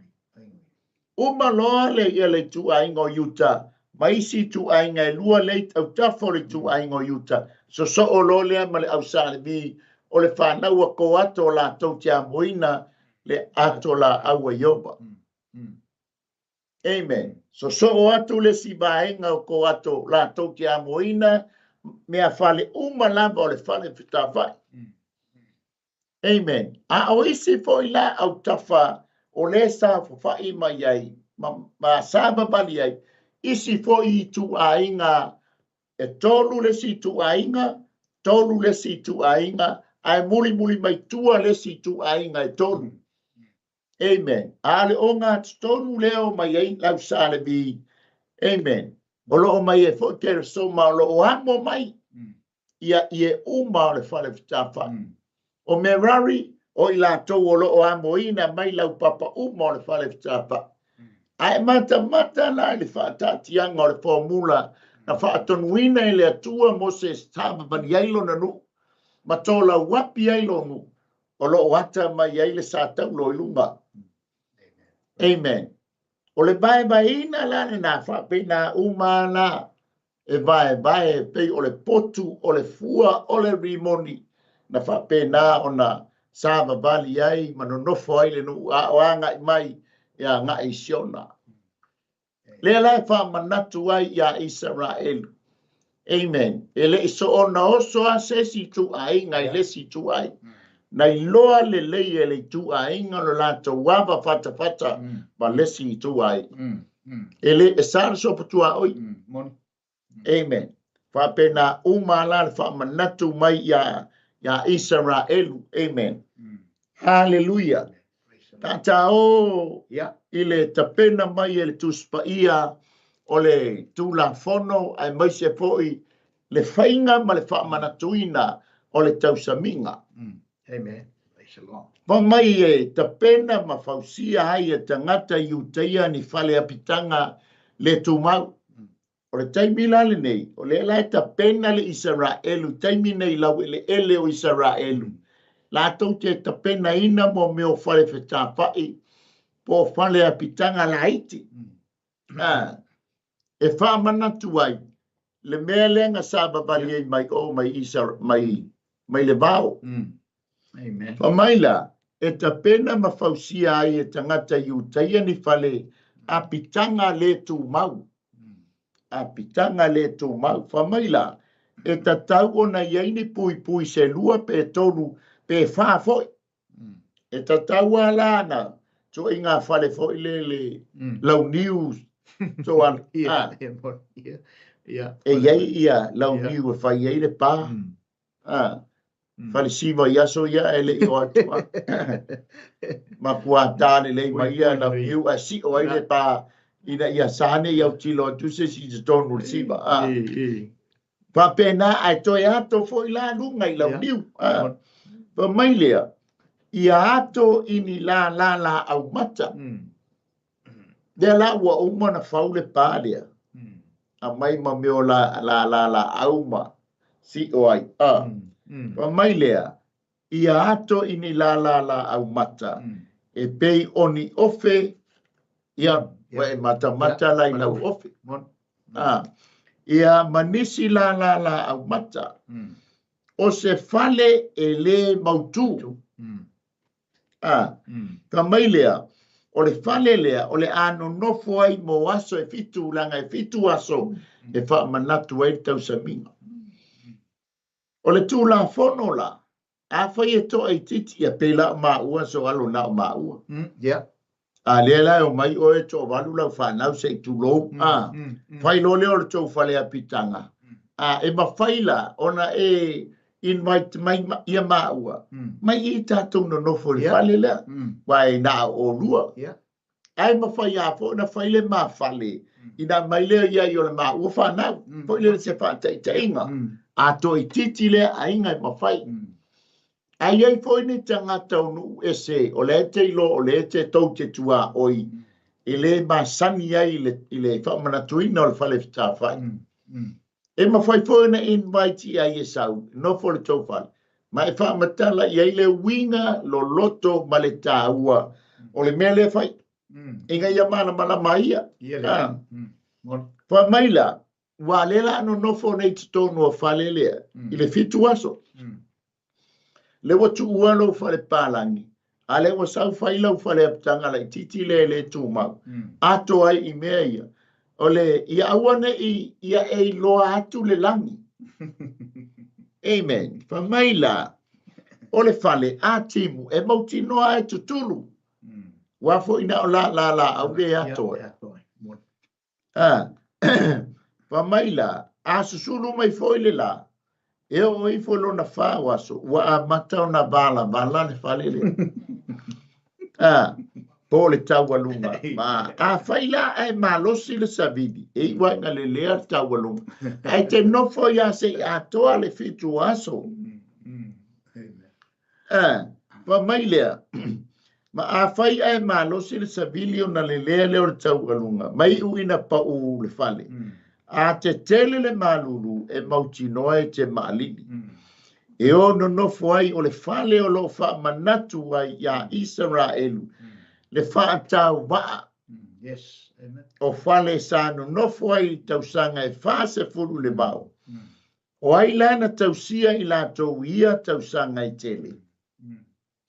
Uma loa le ia le ituaiga o Iuta ma isi ituaiga e lua lea i autafa o le ituaiga o Iuta, sosoo loa lea ma le au Sa Levi o le fanau a Koato o latou te amoina le ato laau a Ieova. Amen. Sosoo atu le isi vaega o Koato latou te amoina meafale uma lava o le fale fetafai. Amen. A o isi foi la autafa o lea sa fafai mai ai ma, ma savavali ai, isi foi ituaiga e tolu le isi ituaiga, tolu le isi ituaiga, ae mulimuli mai tua le isi ituaiga e tolu. Amen. A le ogatotonu lea o mai ai lau Sa Levi. Amen. O lo o mai ai foi Keresoma o lo o amo mai ia ie uma o le fale fetafai. O Merari, o i latou o lo o amoina mai laupapa uma o le fale fetafai. Ae matamata la i le faataatiaga o le formula na faatonuina e le Atua Mose e savavali ai lona nuu. ma tolauapi ai lou nuu, o lo o ata mai ai le sa taulo i luga. Amen. O le vaevaeina la lena faapena uma la e vaevae e pei o le potu o le fua o le rimoni na faapena ona savavali ai ma nonofo ai le nuu a o agai mai e agai i Siona. Lea la e faamanatu ai iā Isaraelu. Amen. E le i soona oso lava se isi ituaiga i le isi ituaiga. Na iloa lelei e le ituaiga lo latou ava fatafata ma le isi ituaiga. E le e sa le sopotuaoi. Amen. Faapena uma la le faamanatu mai iā iā Isaraelu. Amen. Haleluia. Tata o i le tapena mai e le Tusi Paia o le Tulafono aemaise foi le faiga ma le faamanatuina o le tausamiga. Amen. Praise the Lord. Fai mai e tapena ma fausia ai e tagata Iutaia ni fale apitaga le tumau. O le taimi la lenei, o lea la e tapena le Isaraelu, taimi nei laueleele o Isaraelu, latou te tapenaina mo mea o fale fetafai po o fale apitaga laiti. E faamanatu ai le mea lea na savavali ai mai o mai Isa mai mai le vao. Amen. Fai mai la, e tapena ma fausia ai e tagata Iutaia ni fale apitaga le tumau. Apitaga le tumau. Fai mai la, e tatau ona i ai ni puipui se lua pe tolu pe fa foi. E tatau lava la na ituaiga fale foi lele launiu so on. E i ai ia launiu e fai ai le pa. Fale siva i aso ia e le i o atu a. Matua ta lelei mai ia launiu ae sio ai le pa ina ia sa ne i autilo atu se isi i totonu o le siva. Faapena ae toe ato foi la luga i launiu. Fai mai lea, ia ato i ni lālā laau mata. Lea la ua uma ona fau le pa lea. Aumai ma mea o lālā laau ma sio ai. Fai mai lea, ia ato i ni lālā laau mata e pei o ni ofe, ia, ua e matamata la i lau ofe. Ia ma nisi lālā laau mata, o se fale e lē mautū. Fai mai lea, o le fale lea o le a nonofo ai mo aso e fitu, leaga e fitu aso e faamanatu ai le tausamiga. O le Tulafono la, afai e toaitiiti, ia pei la o maua so alo na o maua. A lea la e omai oe e toavalu lau fanau se i tulou, fai loa lea o le tou fale apitaga. E mafai la ona e invite mai ia maua, mai i tatou nonofo i le fale lea, aua e na o olua. Ae mafai lava foi ona fai le ma fale, ina aumai lea i ai o le maua fanau, foi lele se faataitaiga. A toaitiiti lea aiga e mafai. Ae i ai foi ni tagata o nuu ese o lea e te iloa o lea te tou te tuaoi e le masani ai i le faamanatuina o le fale fetafai. E mafai foi ona invite i ai e sau, nofo i le tou fale, ma e faamatala i ai le uiga loloto ma le taua o le mea lea e fai, ina ia malamalama ai ia. Fai mai la, ua lea la a nonofo nei i totonu o fale lea i le fitu aso. Lea ua tuua lou fale palagi, a lea ua sau fai lau fale apitaga laitiiti lea e le tumau, atoa ai i mea ia, o le ia aua ne i ia e iloa atu le lagi. Amen. Fai mai la, o le fale a timu e mautinoa e tutulu. Ua foi na o la la laau le atoa. Fai mai la, a susulu mai foi le lā, e oo ifo i lona fa o aso, ua amata ona valavala le fale lea. Po o le taualuga. Ma afai la ae malosi le savili, e iu lava ina lelea le taualuga, ae te nofo ai lava seia atoa le fitu aso. Fai mai lea, ma afai ae malosi le savili ona lelea lea o le taualuga, ma iu ina pau le fale, a tetele le malulu e mautinoa e te maalili. E o nonofo ai o le fale o loo faamanatu ai iā Isaraelu le faatauvaa. Yes. Amen. O fale sa nonofo ai i tausaga e 40 le vao. O ai la na tausia i latou i ia tausaga e tele?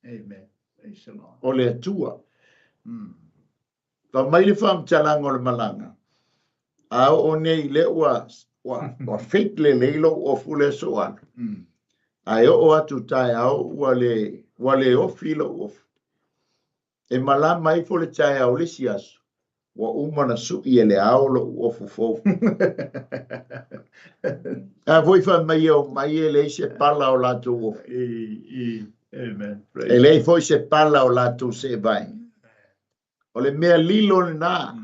Amen. Praise the Lord. O le Atua. Fai mai le faamatalaga o le malaga, a oo nei lea ua ua ua fit lelei lou ofu lea soalu. Ae oo atu taeao ua le ua le ofi lou ofu. E malama ifo le taeao o le isi aso, ua uma ona sui e le ao lou ofu fou. A foi fai mai e omai e leai se pala o latou ofu. Amen. E leai foi se pala o latou seevai. O le mea lilo lena.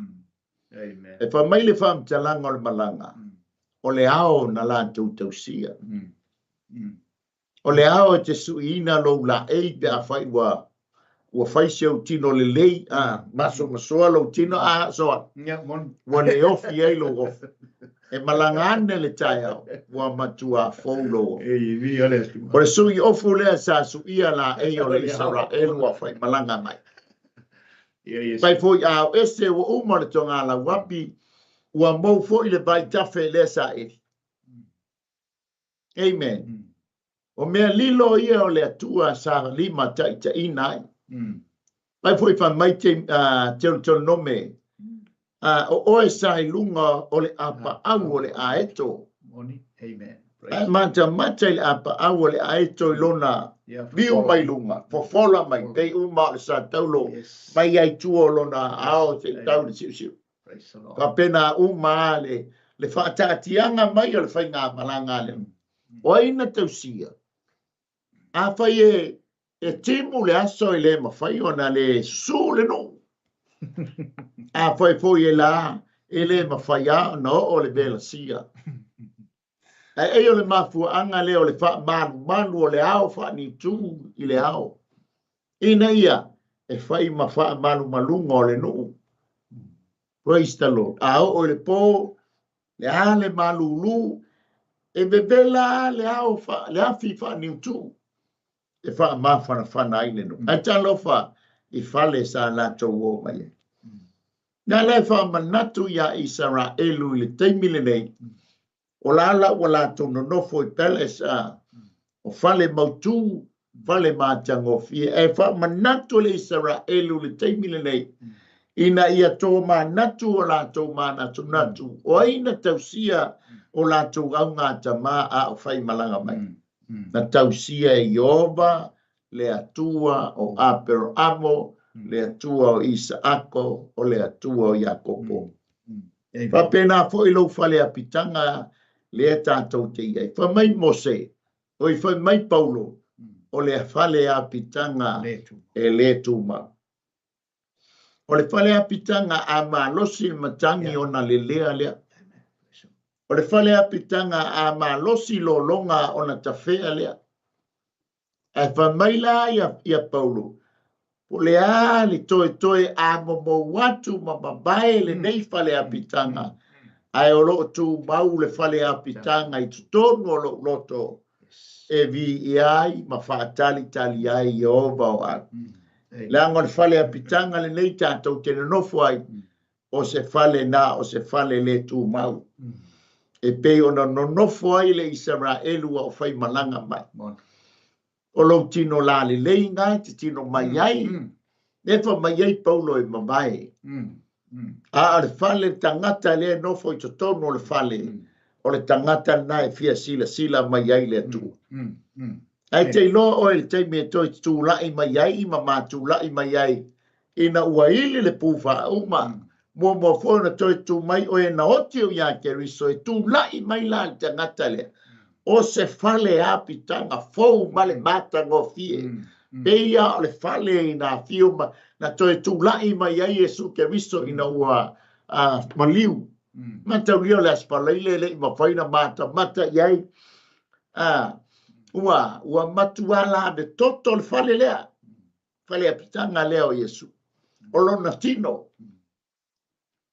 Amen. E fai mai le faamatalaga o le malaga, o le ao na latou tausia. O le ao e te suiina lou laei pe afai ua ua fai si ou tino lelei, a masomasoa lou tino, a soa, Ia, moni. Ua le ofi ai lou ofi. E malaga ane le taeao, ua matua fou lou ofi. Ei, viia le Atua. O le sui ofu lea sa suia laei o le Isaraelu ua faimalaga mai. Ia, ia. Fai foi a o ese ua uma le togalauapi, ua mou foi le vaitafe lea sa eli. Amen. O mea lilo ia o le Atua sa lima taitaiina ai. Fai foi fai mai te Teutoronome, o oe sa i luga o le apaau o le aeto. Moni. Amen. Ae matamata i le apaau o le aeto i lona Ia, viu mai luga, fofola mai, pei uma o le sa taulo mai ai tua o lona ao se i tau le siusiu. Praise the Lord. Faapena uma le le faataatiaga mai o le faigamalaga a le O ai na tausia? Afai e e timu le aso e le mafai ona le susu le nuu. Afai foi e la, e le mafai lava ona oo le velasia. Ae ei o le mafuaaga lea o le faamalumalu o le ao faaniutu i le ao, ina ia e fai ma faamalumaluga o le nuu. Praise the Lord. A oo i le po, le a le malulu, e vevela le ao fa, le afi faaniutu e faamafanafana ai le nuu. Ae talofa i fale sa latou o mai ai. Na la e faamanatu iā Isaraelu i le taimi lenei, o la la ua latou nonofo i palace, a o fale mautu, fale matagofie. Ae faamanatu le Isaraelu i le taimi lenei, ina ia tomanatu o latou manatunatu, o ai na tausia o latou augatama a o faimalaga mai. Na tausia e Ieova, le Atua o Aperamo, le Atua o Isaako, o le Atua o Iakopo. Faapena foi lou fale apitaga lea tatou te i ai. Fai mai Mose, oi fai mai Paulo, o le fale apitaga e le tumau. O le fale apitaga a malosi le matagi ona lelea lea. O le fale apitaga a malosi lologa ona tafea lea. Ae fai mai la ia, ia Paulo, po le a le toetoe a momou atu ma mavae lenei fale apitaga, ae o loo tumau le fale apitaga i totonu o lou loto e viia ai ma faatalitali ai Ieova o au. Leaga o le fale apitaga lenei tatou te nonofo ai, o se fale na o se fale le tumau. E pei ona nonofo ai le Isaraelu a o faimalaga mai. O lou tino lalelei na e te tino mai ai, e fai mai ai Paulo e mavae. A o le fale tagata lea e nofo i totonu o le fale, o le tagata lena e fia silasila mai ai le Atua. Ae te iloa oe i le taimi e toe tulai mai ai ma matulai mai ai ina ua ili le pu faauma, muamua foi ona toe tu mai oe na oti o iā Keriso e tulai mai la le tagata lea. O se fale apitaga fou ma le matagofie. Pei a o le fale i nā afio ma na toe tulai mai ai Iesu Keriso ina ua maliu. Mataulia o le Aso Faraile e le i mafai ona matamata i ai. Ua ua matua lave toto le fale lea, fale apitaga lea o Iesu. O lona tino.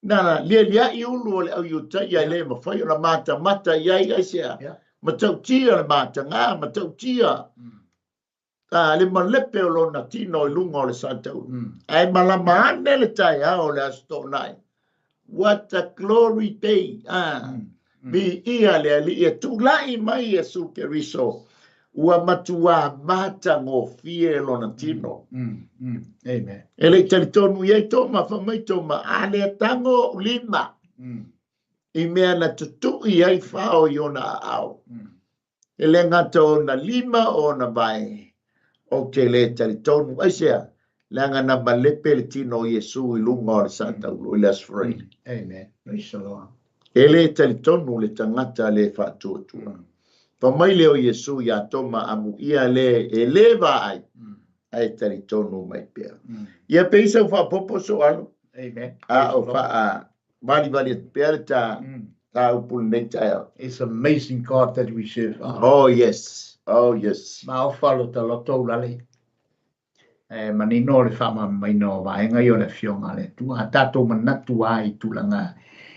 Na lialiai ulu o le au Iutaia e le mafai ona matamata i ai, aisea? Matautia le matagā, matautia le malepe o lona tino i luga o le sataulu. Ae malama ane le taeao o le Aso Toonai. What a glory day! Viia le Alii, e tulai mai Iesu Keriso, ua matuā matagofie lona tino. Amen. E le i talitonu i ai Toma, fai mai Toma, a lea tago ou lima i mea na tutui ai fao i ona aao. E le gata o ona lima o ona vae, ou te le talitonu. Aisea? Leaga na malepe le tino o Iesu i luga o le sataulu i le Aso Faraile. Amen. Praise the Lord. E le talitonu le tagata le faatuatua. Fai mai lea o Iesu iā Toma, amuia le e le vaai, ae talitonu mai pea. Ia pei sau faaopoopo soalo. Amen. A o faa valivali atu pea le ta ta upu lenei taeao. It's amazing God that we serve. Oh yes. Oh yes. Ma ofa lo ta loto ulale. E manino le faamalamalamaina o vaega ia o le Afioga a le Atua. A tatou manatu lava i tulaga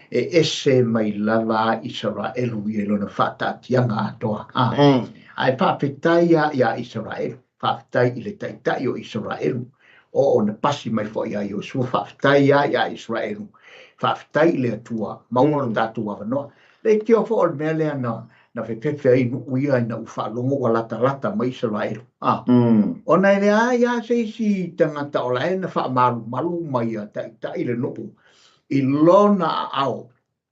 e ese mai lava a Isaraelu ia i lona faataatiaga atoa. Ae faafetai lava ia Isaraelu, faafetai i le Taitai o Isaraelu, o ona pasi mai foi ia Iosua, faafetai lava ia Isaraelu, faafetai i le Atua, maua lo tatou avanoa. Leitioa foi o le mea lea na na fefefe ai nuu ia ina ua faalogo ua latalata mai Isaraelu. Ona e leai lava se isi tagata o la e na faamalumalu ma ia taitai le nuu i lona aao.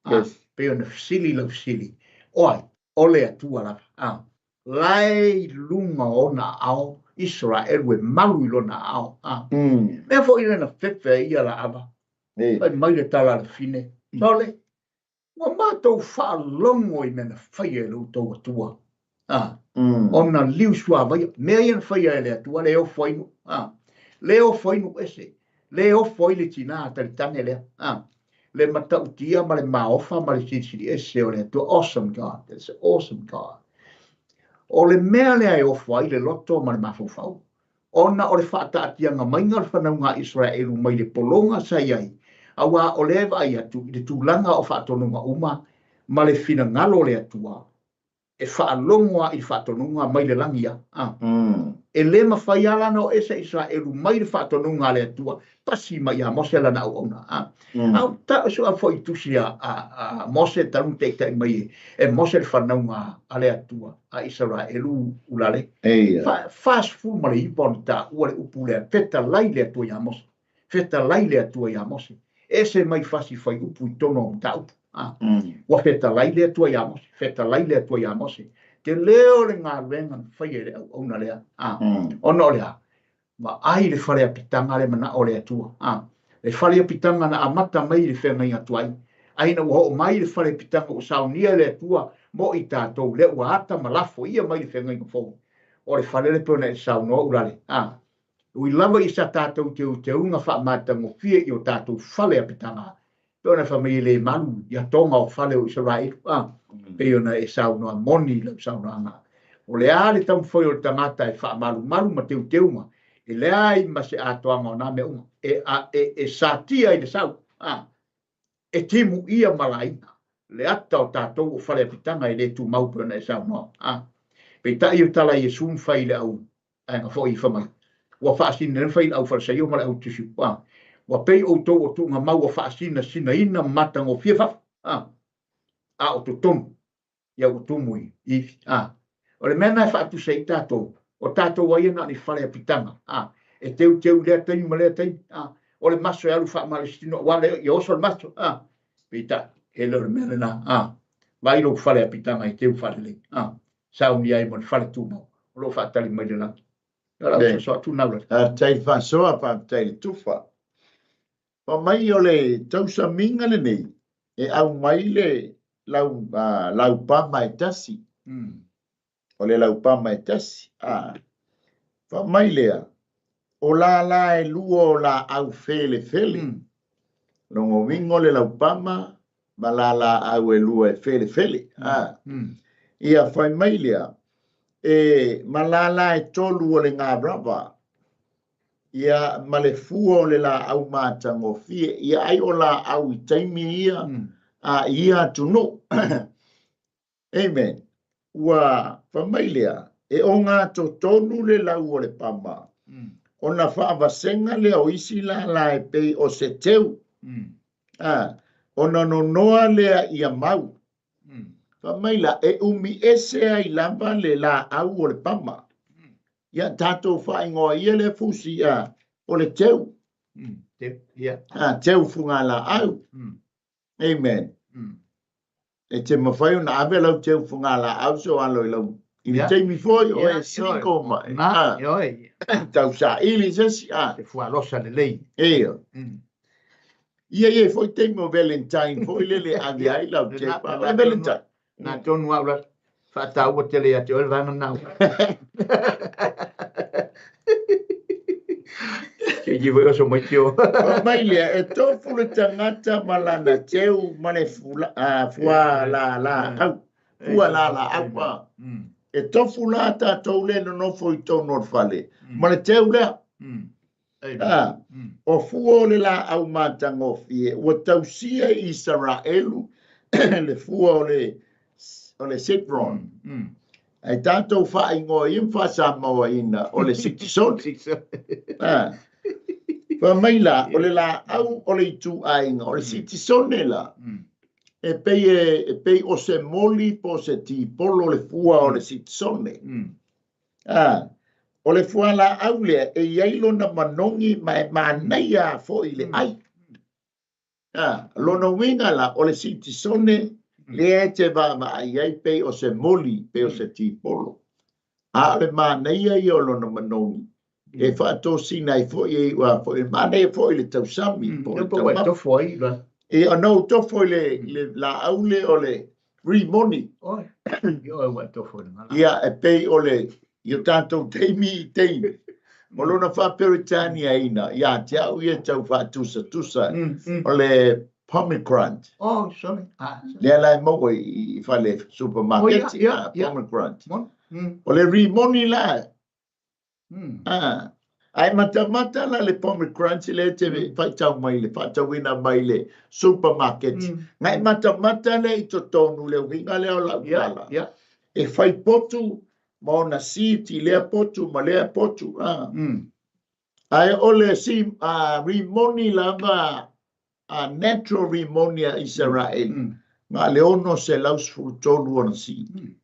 Yes. Pei ona fesili lau fesili, o ai? O le Atua lava. La e i luga o ona aao Isaraelu e malu i lona aao. Mea foi lea na fefe ai ia Laava. Fai mai le tala a le fine, Sole, Ua matou faalogo i mea na faia e lo outou Atua, ona liu suavaia, mea ia na faia e le Atua, le ofo ai nuu, le ofo ai nuu ese, le ofo ai le tinā talitane lea, le matautia ma le maofa ma le silisili ese o le Atua. Awesome God, that's awesome God. O le mea lea e ofo ai le loto ma le mafaufau, ona o le faataatiaga maiga o le fanauga a Isaraelu mai le pologa sa i ai, aua o lea e vaai atu i le tulaga o faatonuga uma ma le finagalo o le Atua, e faalogo lava i le faatonuga mai le lagi a. E le mafai lava la ona o ese Isaraelu mai le faatonuga a le Atua, pasi mai ia Mose lana auauna. A o ta sua foi i tusi a Mose talu na taitai mai e Mose le fanauga a le Atua a Isaraelu ulale. 49 ona taua le upu lea, fetalai le Atua ia Mose. Fetalai le Atua ia Mose. Ese mai fasi fai upu i totonu o mataupu. Ua fetalai le Atua ia Mose, fetalai le Atua ia Mose. Tele o le galuega na faia e le auauna lea. Ona o le a? Vaai le fale apitaga le manao o le Atua. Le fale apitaga na amata mai i le feagaiga tuai, a ina ua oo mai le fale apitaga ua saunia e le Atua mo i tatou, lea ua ata ma lafo ia mai le feagaiga fou. O le fale le pei ona e saunoa ulale. Ui lava i sa tatou teuteuga faamatagofie i o tatou fale apitaga, Pei ona fai mai e le malu ia toga o fale o Isaraelu, a pei ona e saunoa moni i lau saunoaga. O le a le taumafai o le tagata e faamalumalu ma teuteuga, e leai ma se atoaga o na mea uma, e, a, e, e satia i le sau, a e timuia ma laina le ata o tatou o fale apitaga e le tumau pei ona e saunoa. A peitai o tala a Iesu na fai i le au Ae foi i fai mai, ua faasina na fai i le au Farisaio ma le au Tusi, a ua pei outou o tuugamau ua faasinasinaina ma matagofie fafo, a a o totonu ia ua tumu i ivi. A o le mea lena e faatusa ai tatou, o tatou ai na o ni fale apitaga, a e teuteu i lea taimi ma lea taimi, a o le maso e alu faamalositino aua le ia oso le maso, a peitai e le o le mea lena, a vaai lou fale apitaga e teu faalelei, a saunia ai mo le fale tumau o lo o faatali mai le lagi. O lau soso atu nau lale. Faafetai faasoa, faafetai le tufa. Fai mai o le tausamiga lenei e aumai le lau laupama e tasi. O le laupama e tasi. Fai mai lea, o lala e lua o laau felefele. Lona uiga o le laupama ma la laau e lua e felefele. Ia fai mai lea, e ma lala e tolu o le garava, ia ma le fua o le laau matagofie. Ia ai o laau i taimi ia, a i ia atunuu. Amen. Ua fai mai lea, e ogatotonu le lau o le pama, ona faavasega lea o isi lālā e pei o se teu, ona nonoa lea ia mau. Fai mai la, e umi ese ai lava le laau o le pama. Ia tatou faaigoa ia lea fusi, o le teu. Teu fugalaau. Amen. E te mafai ona ave lau teu fugalaau so alo i lau i le taimi foi o e single mai. Tau saili se isi. E fualosa lelei. Ia. Ia ia foi taimi o Valentine foi lele ave ai lau teu. O le Valentine. Na tonu au la faataua tele ia te oe le vaega lena. Ke foi oso mai tio. Mai lea, e tofu le tagata ma lana teu ma le fua la la au. Fua la la au. E tofu la tatou le nonofo i tonu o le fale. Ma le teu lea. O fua o le laau matagofie, ua tausia i Isaraelu le fua o le citron. Ai tatou faaigoa ia ma faasamoaina o le sitisone. Fai mai la, o le laau o le ituaiga, o le sitisone la, e pei o se moli po o se tipolo le fua o le sitisone. O le fua laau lea, e iai lona manogi ma e manaia foi le ai. Lona uiga la, o le sitisone lea e te vaavaai ai pei o se moli, pei o se tipolo. A o le manaia ia o lona manogi, e faatosina ai foi e iua foi, e manaia foi le tausami. E ona ou tofo i le laau le o le rimoni. Ia, e pei o le i o tatou taimi i taimi. O lona faaperetania ina, ia te au ia tau faatusatusa, o le pomegranate. Oh, sorry. Lea la e maua i fale supermarket, pomegranate. O le rimoni la, ai matamata la le pomegranate le te faitau mai le faatauina mai le supermarket. Ngai matamata le i totonu le uiga lea o lau tala. E fai potu ma ona seed i lea potu ma lea potu. Ai o le rimoni lava, natural rimoni a Israel, ma le 613 ona seed.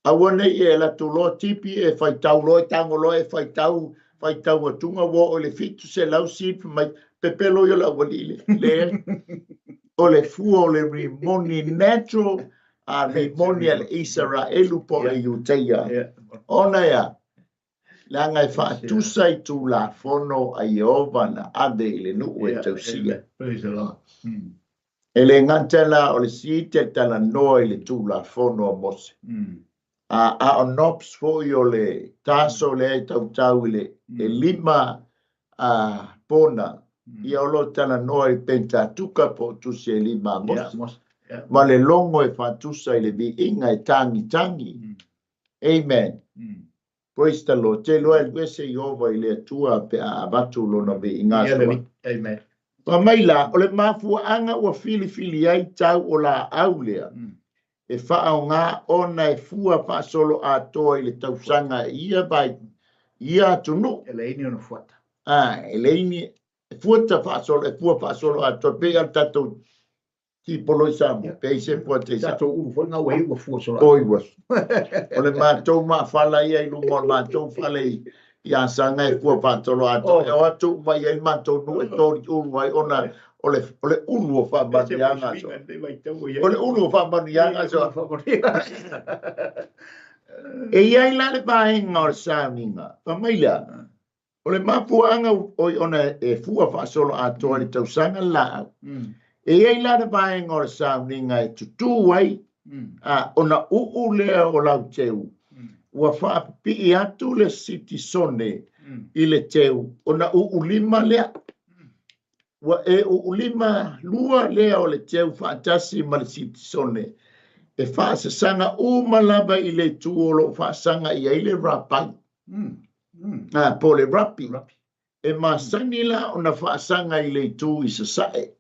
Aua nei e la tu loa tipi e faitau loa e tango loa e faitau, faitau atunga ua o le 700 seed mai pepelo ia la uali le. O le fua o le rimoni natural a rimoni a le Israelu po le Iutea. Ona ia, leaga e faatusa i Tulafono a Ieova na ave i le nuu e tausia. Praise the Lord. E le gata la o le seed e talanoa i le Tulafono a Mose. A o nops foi o le taso lea e tautau i le e 5 pona. Ia o lo talanoa i Pentatuka po o tusi e 5 a Mose. Ma le logo e faatusa i le viiga e tangitangi. Amen. Praise the Lord. Te loa e luese Ieova i le Atua pe a avatu lona viiga soa. Amen. Fa mai la, o le mafuaaga ua filifili ai tau o laau lea. E faaoga ona e fua faasolo atoa i le tausaga e ia vai, ia atunuu. E leai ni ona fuata. E leai ni fuata faasolo, e fua faasolo atoa, pei a le tatou tipolo i Samoa, pei se fuata i Samoa. Tatou ulu foi ngā ua ua fua solo. Oi ua. O le mātou maafala ia i luma o le mātou fale i Asaga e fua faasolo atoa. E o atu uma i ai mātou nuu e tori ulu ai ona o le ulu o faamanuiaga so. O le ulu o faamanuiaga so. E iai la le vaega o le sauniga. Fa mai lea, o le mafuaaga oi ona e fua faasolo atoa i le tausaga le laau. E iai la le vaega o le sauniga e tutū ai, ona uu lea o lau teu. Ua faapipii atu le sitisone i le teu, ona uu lima lea. Ua e uu lima lua lea o le teu faatasi ma le sitisone. E faasasaga uma lava i le itu o loo faasaga i ai le rapai. Po le rapi. E masani la ona faasaga i le itu i sasae.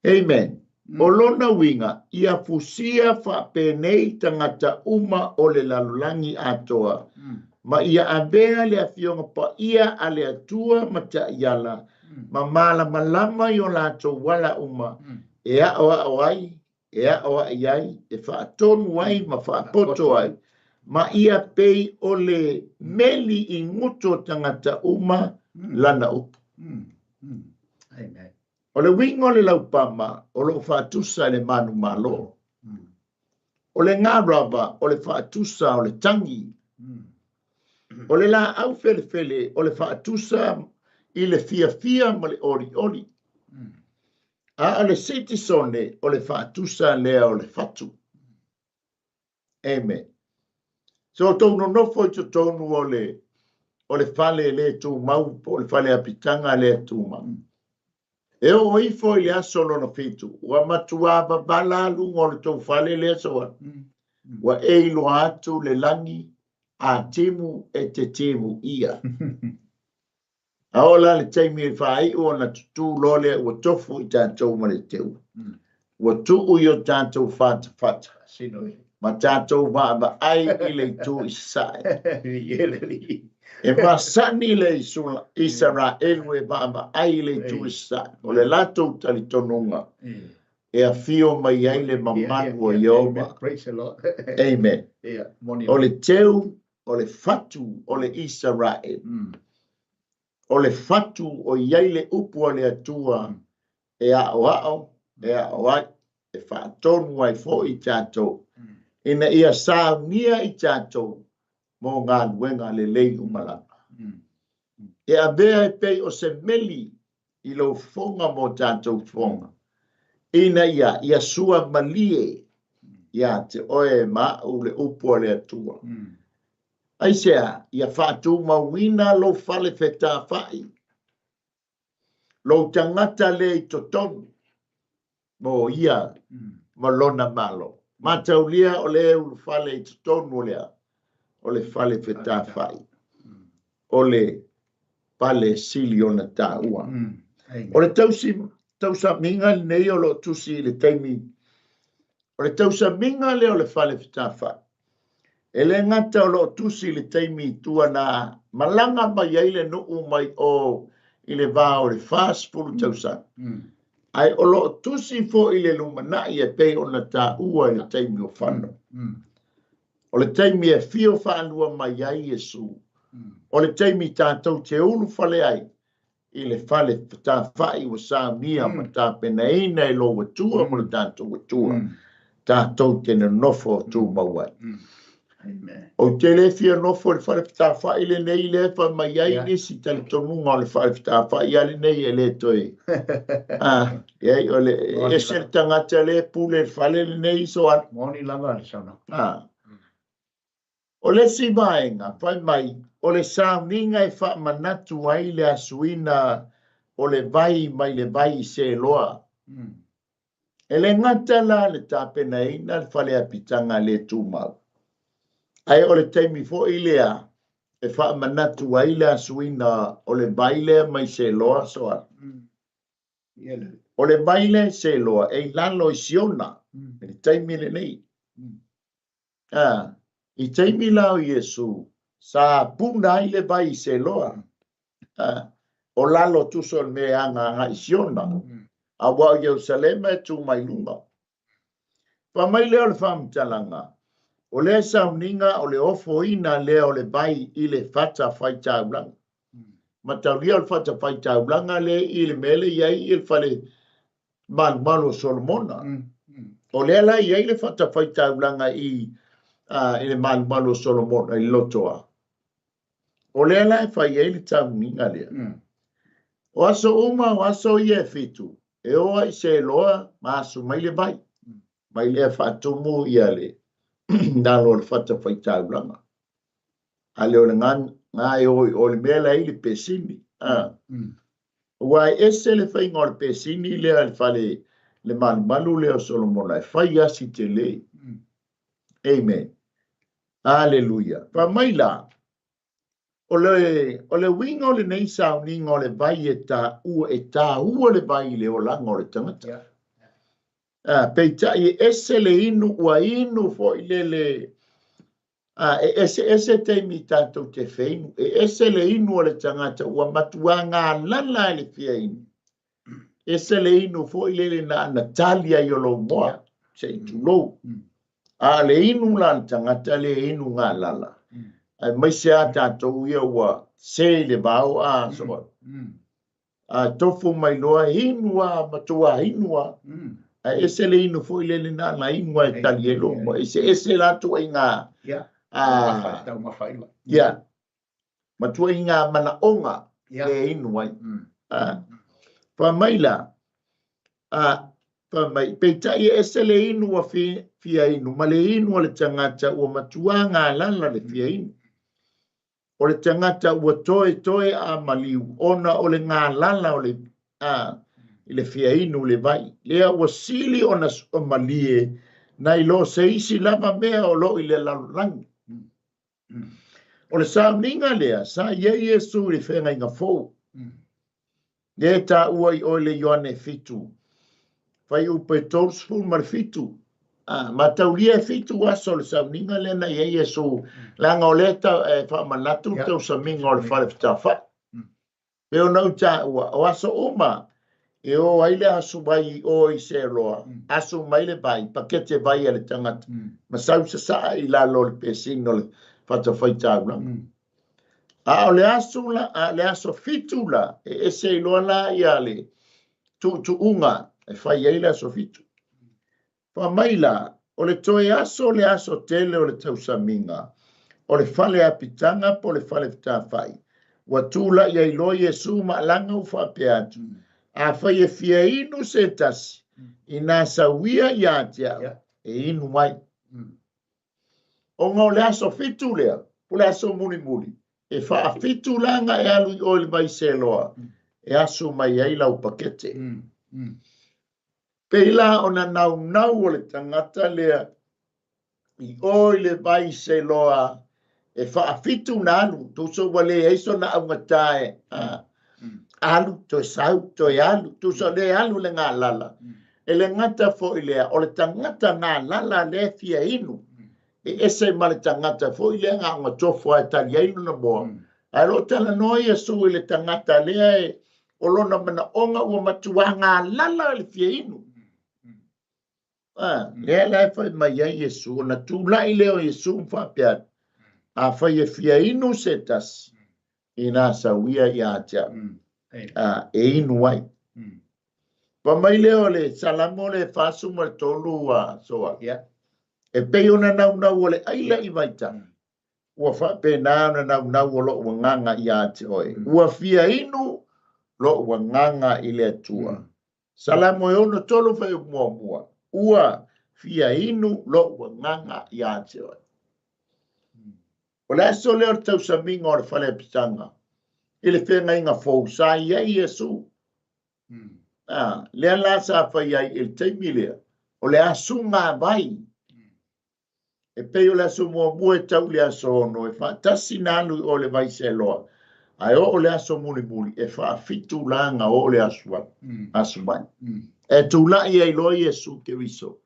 Amen. O lona uiga, ia fusia faapenei tagata uma o le lalolagi atoa, ma ia avea le Afioga Paia a le Atua ma taiala ma malamalama i o latou ala uma e aoao ai, e aoai ai, e faatonu ai ma faapoto ai, ma ia pei o le meli i gutu o tagata uma lana upu. Amen. O le uiga o le laupama o lo o faatusa i le manumalo. O le garava o le faatusa o le tagi. O le laau felefele o le faatusa i le fiafia ma le olioli. A o le sitisone o le faatusa lea o le fatu. Amen. So outou nonofo i totonu o le o le fale le tumau po o le fale apitaga le tumau. E oo ifo i le aso lona fitu, ua matuā vavala luga o le tou fale lea soa. Ua e iloa atu le lagi a timu e te timu ia. A oo la le taimi e faaiu ona tutū loa lea ua tofu i tatou ma le teu. Ua tuu i o tatou fatafata ma tatou vaavaai i le itu i sasae. E masani le Isaraelu e vaavaai i le itu i sasae. O le latou talitonuga e afio mai ai le mamalu o Ieova. Amen. O le teu, o le fatu o le Isaraelu. O le fatu o i ai le upu a le Atua e aoao, e ao ai, e faatonu ai foi i tatou, ina ia saunia i tatou mo galuega lelei uma lava. E avea e pei o se meli i lou fofoga mo tatou fofoga, ina ia ia sua malie ia te oe ma au le upu a le Atua. Aisea, ia faatumauina lou fale fetafai, lou tagata lea i totonu, mo ia ma lona Malo. Mataulia o le ulufale i totonu o lea, o le fale fetafai, o le fale sili ona taua. O le tausi, tausamiga lenei o lo o tusi i le taimi, o le tausamiga lea o le fale fetafai, e le gata o lo o tusi i le taimi i tua na malaga mai ai le nuu mai o i le va o le 40 tausaga. Ae o lo o tusi foi i le lumanai e pei ona taua i le taimi o Fano. O le taimi e fio faalua mai ai Iesu. O le taimi tatou te ulufale ai i le fale fetafai ua saunia ma tapenaina e lou Atua ma le tatou Atua, tatou te nonofo tumau ai. Ou te le fia nofo i le fale fetafai lenei lea e fai mai ai nisi talitonuga o le fale fetafai lava lenei e le toe. Leai, o le ese le tagata lea e pule i le fale lenei soa. Moni lava le saunoaga. O le isi vaega, fai mai, o le sauniga e faamanatu ai le asuina o le vai mai le vai i Seloa. E le gata la le tapenaina le fale apitaga le tumau, ae o le taimi foi lea e faamanatu ai le asuina o le vai lea mai Seloa soa. O le vai lea i Seloa e i lalo i Siona i le taimi lenei. I taimi la o Iesu, sa puna ai le vai i Seloa. O lalo tusa o le mea e aga agai i Siona, aua o Ierusalema e tu mai luga. Fai mai lea o le faamatalaga, o lea sauniga o le ofoina lea o le vai i le fata faitaulaga. Mataulia o le fata faitaulaga lea i le mea lea i ai i le fale malumalu o Solomona. O lea la i ai le fata faitaulaga i i le malumalu o Solomona i le lotoa. O lea la e fai ai le tauniga lea. O aso uma o aso ia e fitu, e o ai Seloa ma asu mai le vai. Mai lea faatumu ia le lalo o le fata faitaulaga. A le o le nga e o i o le mea la i le pesini. Ua e ese le faiga o le pesini lea le fale le malumalu lea o Solomona e fai asi tele. Amen. Aleluia. Fa mai la, o le uiga o lenei sauniga o le vai e taua, e taua le vai i le olaga o le tagata. Peitai e ese le inu ua inu foi lele, e eseese taimi tatou te feinu, e ese le inu o le tagata ua matuā galala i le fia inu, ese le inu foi lele na ana tali ai o lou moa, se i tulou. A o le inu la a le tagata lea e inu galala, aemaise lava tatou ia ua se i le vao a so. A tofu mai loa e inu lava, matuā inu lava. Ae ese le inu foi lele na ana inu ai e tali ai lou moa. Eseese la ituaiga ia, ma ituaiga manaoga e inu ai. Fai mai la, fai mai, peitai e ese le inu ua fia inu ma le inu a le tagata ua matuā galala le fia inu. O le tagata ua toetoe a maliu ona o le galala o le i le fia inu le vai. Lea ua sili ona suamalie nai lo se isi lava mea o loo i le lalolagi. O le sauniga lea sa i ai Iesu i le feagaiga fou. Lea e taua i o i le Ioane 7, fuaiupu e 37. Mataulia e 7 aso o le sauniga lea na i ai Iesu, leaga o lea e faamanatu le tausamiga o le fale fetafai. Pei ona ou taua, o aso uma e o ai le asu vai i o i Seloa, asu mai le vai, pakete vai a le tagata, ma sau sasaa i lalo o le pesina o le fatafaitaulaga. A o le aso la, a le aso 7 la, e ese ai loa la ia le tuutuuga e fai ai le aso 7. Fai mai la, o le toe aso le aso tele o le tausamiga, o le fale apitaga po o le fale fetafai, ua tula'i ai loa Iesu ma alaga ua faapea atu, afai e fia inu se tasi, ina sau ia ia te au, e inu ai. Ona o le aso 7 lea, po o le aso mulimuli, e faafitu laga e alu i o i le vai Seloa, e asu mai ai lau pakete. Pei la ona naunau o le tagata lea i o i le vai Seloa, e faafitu na alu, tusa ua leai sona augata e alu, toe sau, toe alu, tusa le alu le galala. E le gata foi lea, o le tagata galala lea fia inu, e ese ma le tagata foi lea na ona tofo ai tali ai lona moa. Ae o lo o talanoa Iesu i le tagata lea e o lona manaoga ua matuā galala le fia inu. Lea la e fai mai ai Iesu, ona tula'i lea o Iesu ma faapea atu, afai e fia inu se tasi, ina sau ia ia te au, e inu ai. Fai mai lea o le Salamo le 43 soa. E pei ona naunau o le aila i vaitaga, ua faapena ona naunau o lou agaga ia te oe. Ua fia inu lou agaga i le Atua. Salamo e 63 fuaiupu muamua. Ua fia inu lou agaga ia te oe. O le aso lea o le tausamiga o le fale apitaga, i le feagaiga fou sa i ai Iesu. Lea la sa fai ai i le taimi lea, o le asuga vai. E pei o le aso muamua e tau i le aso 6, e faatasi na alu i o le vai Seloa, ae oo le aso mulimuli, e faafitu laga oo le aso vai. E tula'i ai loa Iesu Keriso.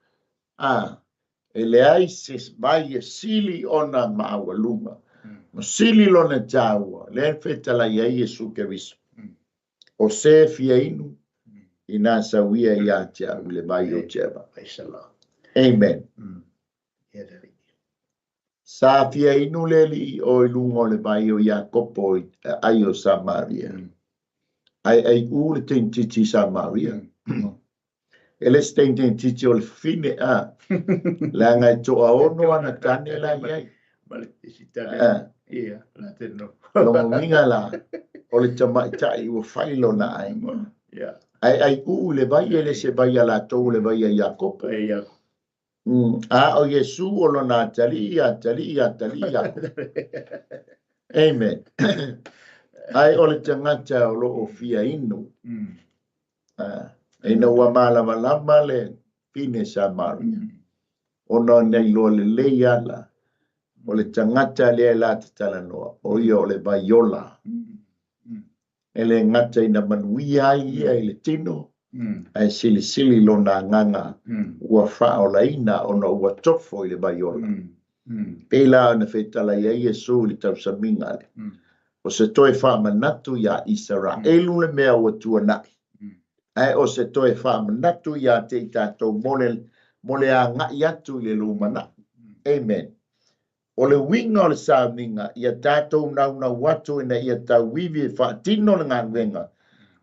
E leai se vai e sili ona maualuga, ma sili lona taua, lea e fetalai ai Iesu Keriso. O se fia inu, ina sau ia ia te au i le vai o te ava. Amen. Sa fia inu le alii o i luga o le vai o Iakopo i ai o Samaria. Ai ai u le teinititi i Samaria. E le se teinititi o le fafine, leaga e toaono ana tane la i ai. Lona uiga la, o le tamaitai ua fai lona aiga. Ai ai uu le vai e le se vai a latou o le vai a Iakopo. A o Iesu o lona atalii, atalii, atalii, Iakopo. Amen. Ai o le tagata o loo fia inu. Ina ua malamalama le fine Samaria. Ona na iloa lelei ala, o le tagata lea e la te talanoa, o ia o le vai ola. E le gata ina manuia ai ia i le tino, Ae silisili lona agaga ua faaolaina ona ua tofo i le vai ola. Pei la ona fetalai ai Iesu i le tausamiga lea, o se toe faamanatu iā Isaraelu le mea ua tuanai, ae o se toe faamanatu iā te i tatou mo le, mo le agai atu i le lumanai. Amen. O le uiga o le sauniga, ia tatou naunau atu ina ia tauivi e faatino le galuega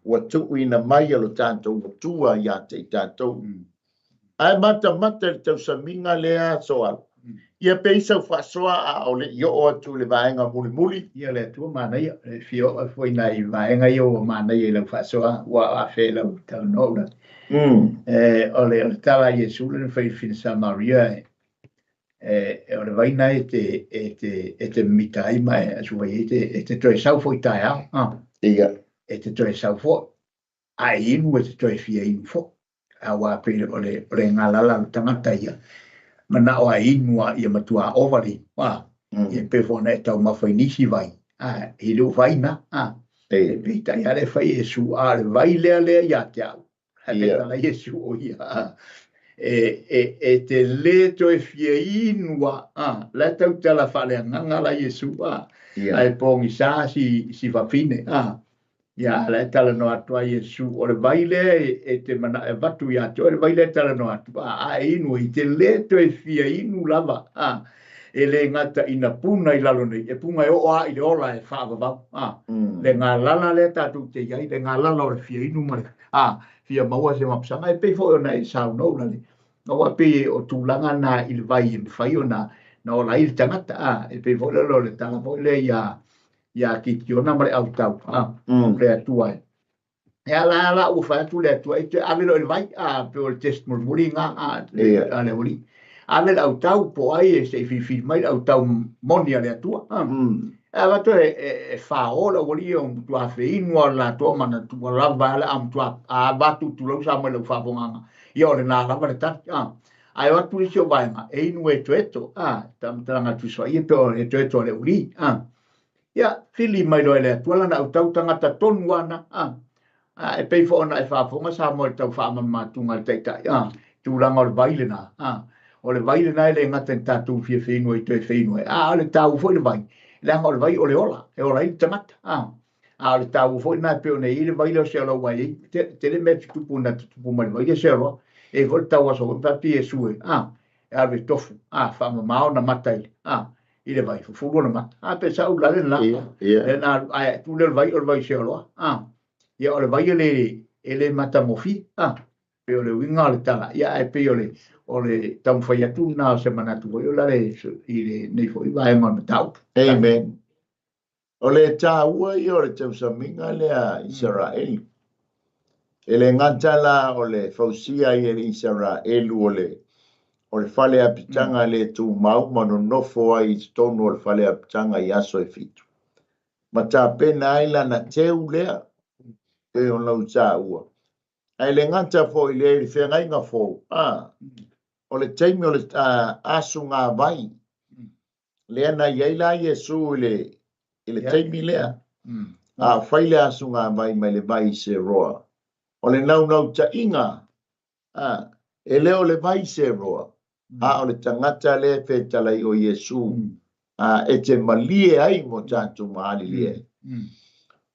ua tuuina mai e lo tatou Atua ia te i tatou. Ae matamata i le tausamiga lea Soala, ia pei sau faasoa a o le i oo atu i le vaega mulimuli. Ia le Atua manaia, e fia oo foi i nai vaega ia ua manaia i lau faasoa, ua afea i lau talanoa ula. O le tala a Iesu lea na fai i le fina Samaria, o le vai na e te, e te, e te mimita ai ma e asuai ai te, e te toe sau foi taeao. Ia. E te toe sau foi. A e inu e te toe fia inu foi. Aua pei o le, o le galala o le tagata ia, manao a inu a ia matua ova le inu. Ia pei foi ona e taumafa i nisi vai. E le o vai na. E peitai lava le fai Iesu, a o le vai lea lea ia te au. Ia. Iesu o ia. E te lē toe fia inu a, a, la e tautala faaleagaga la Iesu, a, ae pogisa si, si fafine, a. Ia, la e talanoa atu a Iesu, o le vai lea e te manao e avatu ia te oe, le vai lea e talanoa atu, a, a e inu ai, e te lē toe fia inu lava, a. E le gata ina puna i lalo nei, e puna e oo lava i le ola e faavavau, a. Le galala lea tatou te i ai, le galala o le fia inu ma le, a, fia maua se mapusaga, e pei foi ona e saunoa ulale, aua pei o tulaga na i le vai e mafai ona na ola ai le tagata, a, e pei foi lea o le tala foi lea ia ia Kitiona ma le autau, a, le Atua e. E ala ala ua fai atu le Atua e toe ave loa i le vai, a, pei o le test mulimuli na, a, a le aualii. Ave le autau po o ai e se i filifili mai le autau moni a le Atua, a. E avatu e fao le aualii e matua feinu lava o le latou manatu ua lava a le a matua a avatu tulou sa mai lau faafofogaaga, ia o lena lava le tali, a. Ae o atu le isi o vaega e inu etoeto, a, faamatalaga a le Tusi Paia pei o le etoeto a le uli, a. Ia, fili mai loa e le Atua lana autau tagata tonu lava na, a. A, e pei foi ona e faafofoga Samoa i le tau faamamatuga a le Taitai, a, tulaga o le vai lena, a. O le vai lena e le gata ina tatou fia feinu ai toe feinu ai, a o le taua foi le vai, leaga o le vai o le ola, e ola ai le tagata, a. A o le taua foi lena e pei ona i ai le vai lea o Sealoa ua i ai, tele, tele mea tutupu na tutupu mai le vai lea Sealoa. E i ai foi le tauaso foi ma fai atu Iesu e, a, e alu e tofu, a, faamama ona mata i le, a, i le vai, fufulu ona mata. A, pe sa ulale lena, lea na alu, ae tu lea o le vai, o le vai Sealoa, a. Ia, o le vai e le, e le matagofie, a. Pei o le uiga o le tala, ia, ae pei o le, o le taumafai atu lena o se manatu foi o lale i lenei foi vaega o le mataupu. Amen. O le taua ia o le tausamiga lea a Isaraelu. E le gata la o le fausia ai e le Isaraelu o le o le fale apitaga le tumau ma nonofo ai i totonu o le fale apitaga i aso e fitu, ma tapena ai lana teu lea pei ona ou taua. Ae le gata foi i lea i le feagaiga fou, a, o le taimi o le asugavai, lea na i ai la Iesu i le, i le taimi lea, a fai le asugavai mai le vai i Seroa. O le naunautaiga, a, e le o le vai Seroa, a o le tagata lea e fetalai o Iesu, a, e te malie ai mo tatou maalilie ai.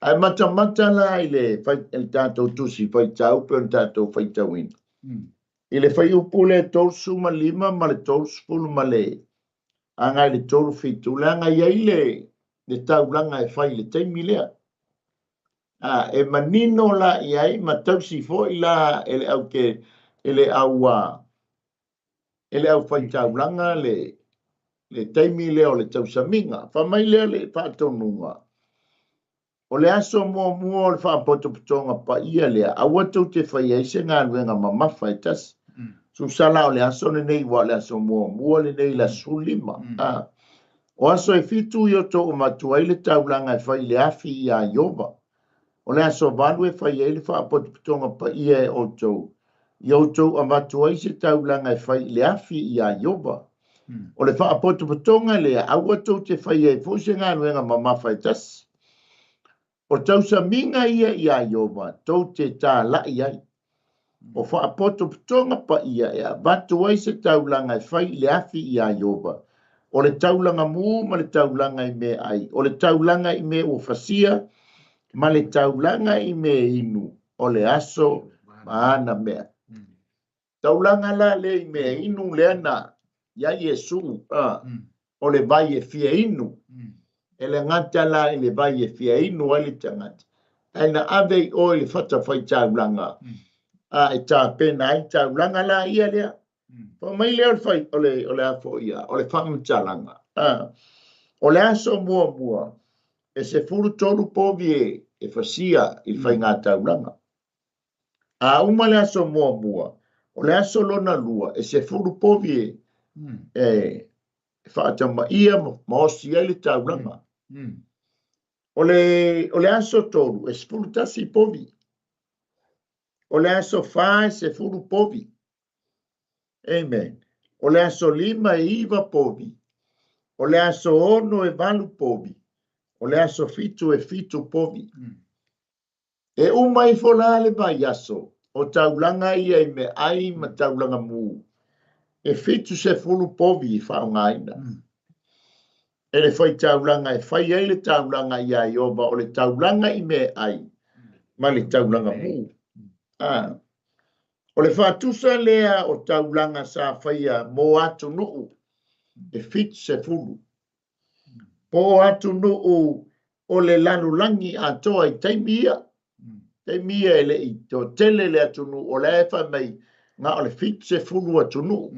Ae matamata la i le, fai, le tatou tusi faitau pei ona tatou faitauina. I le fuaiupu lea 35 ma le 30 ma le agai i le 37, leaga e i ai le, le taulaga e fai i le taimi lea. A, e manino la i ai ma tausi foi la e le au ke, e le au a, e le aufaitaulaga le, le taimi lea o le tausamiga. Fai mai lea le faatonuga, O le aso muamua o le faapotopotoga paia lea, aua tou te fai ai se galuega mamafa e tasi. Tusa la o le aso lenei, ua o le aso muamua lenei i le aso 15. A, o aso e fitu i outou avatu ai le taulaga e fai i le afi iā Ieova. O le aso 8 e fai ai le faapotopotoga paia e outou, i outou avatu ai se taulaga e fai i le afi iā Ieova. O le faapotopotoga lea, aua tou te fai ai foi se galuega mamafa e tasi. O tausamiga ia iā Ieova tou te tāla'i ai. O faapotopotoga paia e avatu ai se taulaga e fai i le afi iā Ieova, o le taulaga mu ma le taulaga i meaai, o le taulaga i mea ua fasia ma le taulaga i mea inu, o le aso ma ana mea. Taulaga la lea i mea inu lea na iā Iesu, o le vai e fia inu. E le gata la i le vai e fia inu ai le tagata, ae na ave i o i le fatafaitaulaga, e tapena ai taulaga la ia lea. Fai mai lea o le fai, o le, o le a foi ia, o le faamatalaga. O le aso muamua, e 13 povi e fasia i le faigataulaga. A uma le aso muamua, o le aso lona lua, e 10 povi e faatamaia ma osi ai le taulaga. O le aso tolu, e 11 povi. O le aso 4, e 10 povi. Amen. O le aso 5, e 9 povi. O le aso 6, e 8 povi. O le aso 7, e 7 povi. E uma ifo la le vaiaso, o taulaga ia i meaai ma taulaga mu, e 70 povi i faaaogaina. E le faitaulaga e fai ai le taulaga iā Ieova, o le taulaga i meaai ma le taulaga mu. O le faatusa lea o taulaga sa faia mo atunuu e 70. Po o atunuu o le lalolagi atoa i taimi ia. Taimi ia e le i toatele le atunuu, o la e fai mai na o le 70 atunuu.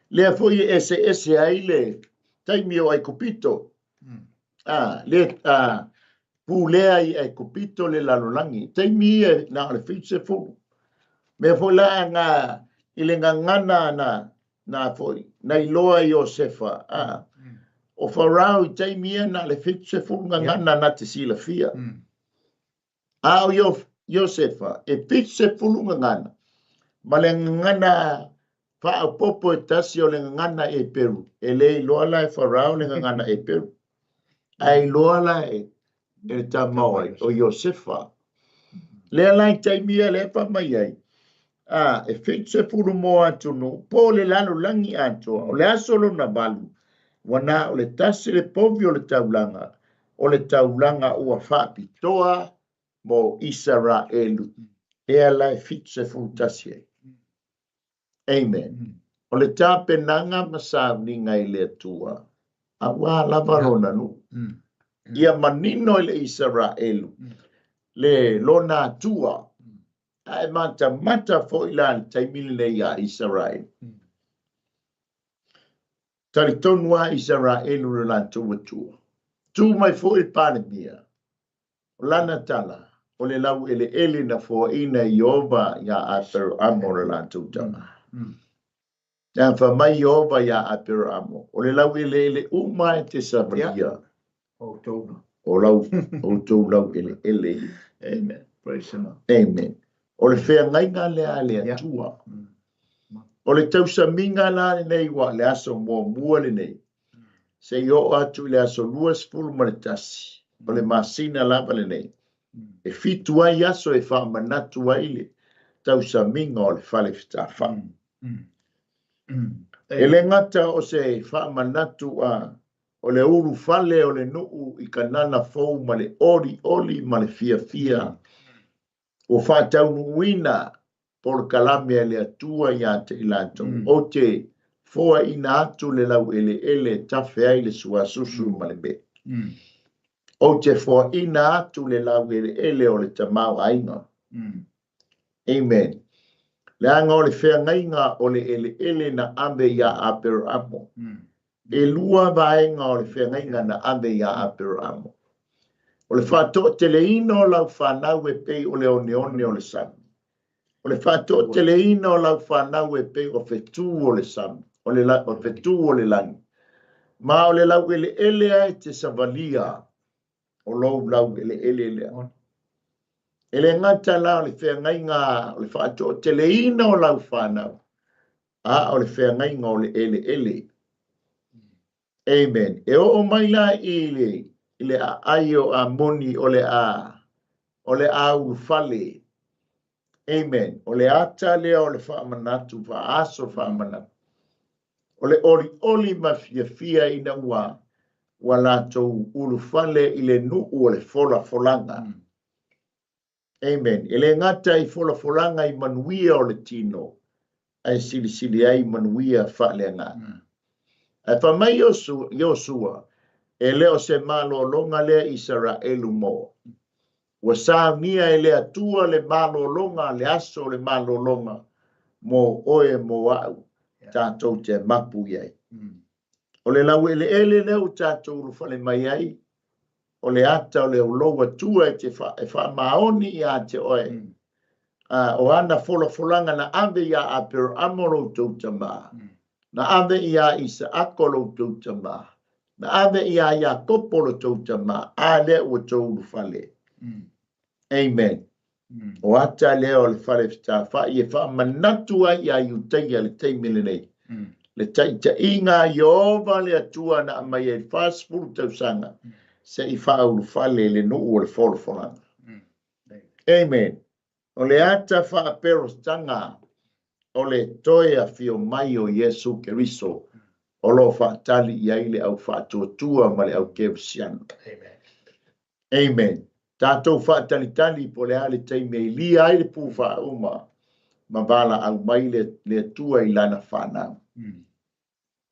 Lea foi e eseese ai le taimi o Aikupito. Le pulea i Aikupito le lalolagi. Taimi ia na o le 70. Mea foi la nga i le gagana na foi, na iloa Iosefa. O Farao i taimi ia na le 70 gagana na te silafia. A o Iosefa, e 70 gagana, ma le gagana faaopopo e tasi o le gagana Eperu. E le iloa la e Farao le gagana Eperu. Ae iloa la e le tama o Iosefa. Lea la i taimi ia lea fai mai ai, e 70 mo atunuu, po o le lalolagi atoa, o le aso lona 8, ua na o le tasi le povi o le taulaga, o le taulaga ua faapitoa mo Isaraelu. Lea la e 71 ai. Amen. O le tapenaga ma sauniga i le Atua, auā lava lona nuu. Ia manino i le Isaraelu, le lona Atua, ae matamata foi la le taimi lenei ia Isaraelu. Talitonu a Isaraelu le latou Atua. Tu mai foi le Palemia, o lana tala, o le laueleele na foaina i Ieova ia Aperamo le latou tama. Ia fai mai Ieova ia Aperamo, o le laueleele uma e te savalia. O lau outou laueleele. Amen. Praise the Lord. Amen. O le feagaiga lea a le Atua. O le tausamiga la lenei ua le aso muamua lenei. Se i oo atu i le aso 21, o le masina lava lenei. E 7 ai aso e faamanatu ai le tausamiga o le fale fetafai. E le gata o se faamanatu a o le ulu fale o le nuu i Kanana fou ma le oli oli ma le fiafia. Ua faataunuuina polokalame a le Atua ia te i latou. O te foaina atu le laueleele tafe ai le suasusu ma le mea. O te foaina atu le laueleele o le tamaoaiga. Amen. Leaga o le feagaiga o le eleele na ave ia Aperamo. E lua vaega o le feagaiga na ave ia Aperamo. O le faatoateleina o lau fanau e pei o le oneone o le sami. O le faatoateleina o lau fanau e pei o fetu o le sami, o le fetu o le lagi. Ma o le laueleele ai te savalia o lou laueleele lea. E le gata la o le feagaiga o le faatoateleina o lau fanau, a o le feagaiga o le eleele. Amen. E oo mai la i le aai o Amoni o le a ulufale. Amen. O le ata lea o le faamanatu, faaaso faamanatu. O le olioli ma fiafia ina ua ua latou ulufale i le nuu o le folafolaga. Amen. E le gata i folafolaga i manuia o le tino, ae silisili ai manuia faaleagaga. Ae fai mai Iosua, e le o se malologa lea Isaraelu mo. Ua saunia e le Atua le malologa, le aso o le malologa mo oe mo a'u, tatou te mapu i ai. O le laueleele lea ua tatou ulufale mai ai, o le ata o le lou Atua e te e faamaoni ia te oe. O ana folafolaga na ave iā Aperamo lo outou tamā, na ave iā Isaako lo outou tamā, na ave iā Iakopo lo outou tamā, a lea ua outou ulufale. Amen. O ata lea o le fale fetafa'i e faamanatu ai iā Iutaia le taimi lenei. Le taitaiga a Ieova le Atua na aumai ai 40 tausaga se'i faaulufale i le nuu o le folafolaga. Amen. O le ata faaperotaga o le toe afio mai o Iesu Keriso o lo o faatali i ai le au faatuatua ma le au kerisiano. Amen. Amen. Tatou faatalitali po o le a le taimi e ilia ai le pū faauma ma valaau mai le Atua i lana fanau.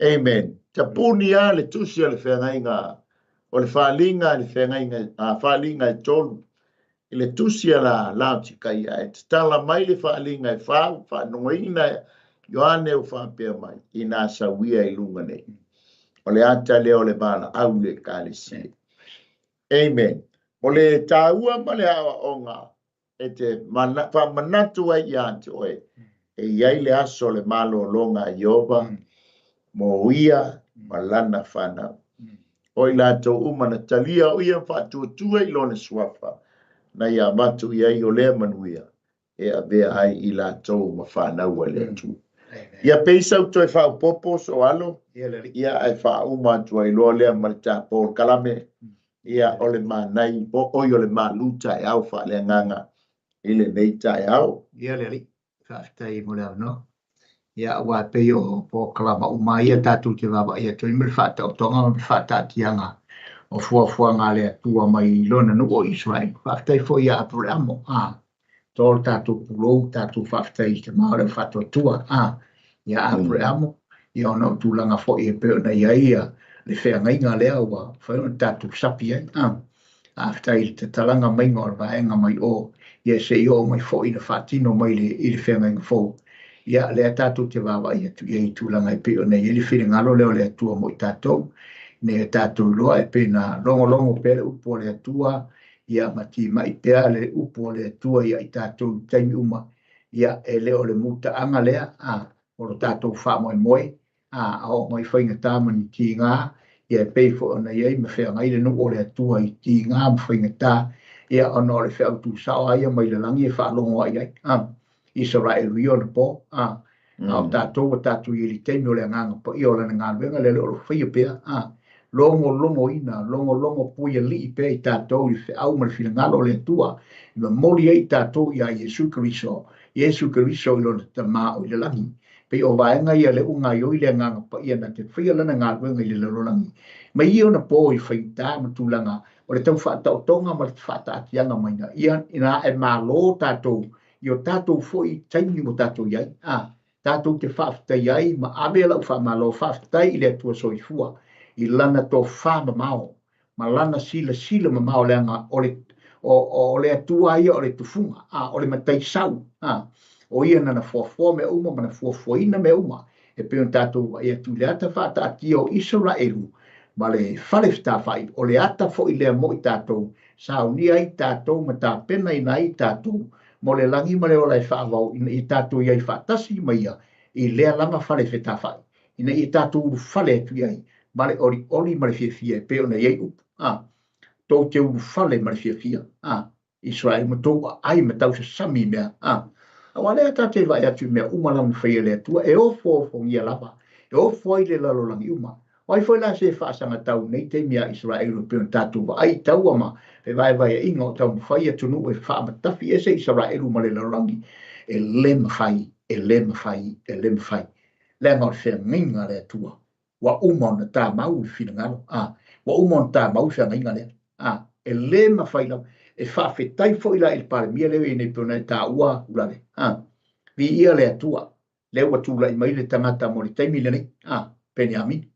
Amen. Tapuni lava le tusi a le feagaiga o le faaaliga a le feagaiga a faaaliga e tolu i le tusi a la Laotikaia e tatala mai le faaaliga e fa ua faanogoina Ioane ua faapea mai, inā sauia i luga nei. O le ata lea o le valaau i le Ekalesia. Amen. O le taua ma le aoaoga e te faamanatu ai ia te oe, e i ai le aso o le malologa a Ieova mo ia ma lana fanau. O i latou uma na talia o ia ma faatuatua i lona suafa, na ia avatu i ai o lea manuia e avea ai i latou ma fanau a le Atua. Ia pei sau toe faaopoopo so alo, ia ae faauma atu ai loa lea ma le tapo o le kalame, ia o le manai, o oi o le malu taeao faaleagaga i lenei taeao. Ia le Alii, faafetai mo le avanoa. Ia, aua e pei o polokalama uma ia tatou te vaavaai atu ai ma le faataotoga ma le faataatiaga o fuafuaga a le Atua mai lona nuu o Isaraelu. Faafetai foi ia Aperamo, a to le tatou pulou, tatou faafetai i le Tama o le Faatuatua, a ia Aperamo, ia ona o tulaga foi e pei ona i ai ia le feagaiga lea ua mafai ona tatou sapi ai. A faafetai i le tatalaga maiga o le vaega mai o, ia se i oo mai foi na faatino mai i le feagaiga fou. Ia lea tatou te vaavaai atu i ai i tulaga e pei ona i ai le finagalo lea o le Atua mo i tatou, ina ia tatou iloa e pei ona logologo pea le upu o le Atua, ia ma timai pea le upu o le Atua ia i tatou i taimi uma. Ia e le o le mutaaga lea a o lo tatou faamoemoe, a oo mai faigata ma ni tiga, ia e pei foi ona i ai ma feagai le nuu o le Atua i tiga ma faigata, ia ona o le feau tusao lava ia mai le lagi e faalogo ai ai a Isaraelu i ona po, a o tatou ua tatou i ai i le taimi o le agaga paia o lana galuega lea o lo o faia pea, a logologoina, logologo puialii pea i tatou i le feau ma le finagalo o le Atua, e momoli ai i tatou ia Iesu Keriso, Iesu Keriso i lona Tama o i le lagi. Pei o vaega ia lea ua gaoioi le agaga paia na te faia lana galuega i le lalolagi mai ia ona po i faigata ma tulaga o le tau faataotoga ma le faataatiaga maiga, ia ina e malo tatou i o tatou foi taimi ua tatou i ai, a tatou te faafetai ai ma ave lau faamalo faafetai i le Atua soifua i lana tofa mamao ma lana silasila mamao, leaga o le o le Atua ia o le tufuga, a o le mataisau, a o ia nana fuafua mea uma ma na fuafuaina mea uma e pei ona tatou vaai atu i le ata faataatia o Isaraelu ma le fale fetafa'i, o le ata foi lea mo i tatou, saunia ai tatou ma tapenaina ai tatou mo le lagi ma le ola e faavau, ina ia tatou i ai faatasi ma ia i lea lava fale fetafa'i, ina ia tatou ulufale atu i ai ma le olioli ma le fiafia e pei ona i ai upu, a tou te ulufale ma le fiafia, a Israel ma tou aai ma tausasami i mea, a aua lea tatou te vaai atu i mea uma lava na faia e le Atua, e ofoofogia lava, e ofo ai le lalolagi uma. O ai foi la se faasagatau i nei taimi a Isaraelu e pei ona tatou vaai i taua ma fevaevaeaiga o taumafai atunuu e faamatafi ese Isaraelu ma le lalolagi? E le mafai, e le mafai, e le mafai. Leaga o le feagaiga a le Atua ua uma ona tamau i le finagalo, a ua uma ona tamau le feagaiga lea, a e le mafai lava. E faafetai foi la i le Palemia lea e i ai nei pei ona e taua Ulale, a viia le Atua lea ua tulai mai le tagata mo le taimi lenei, a Peniamina,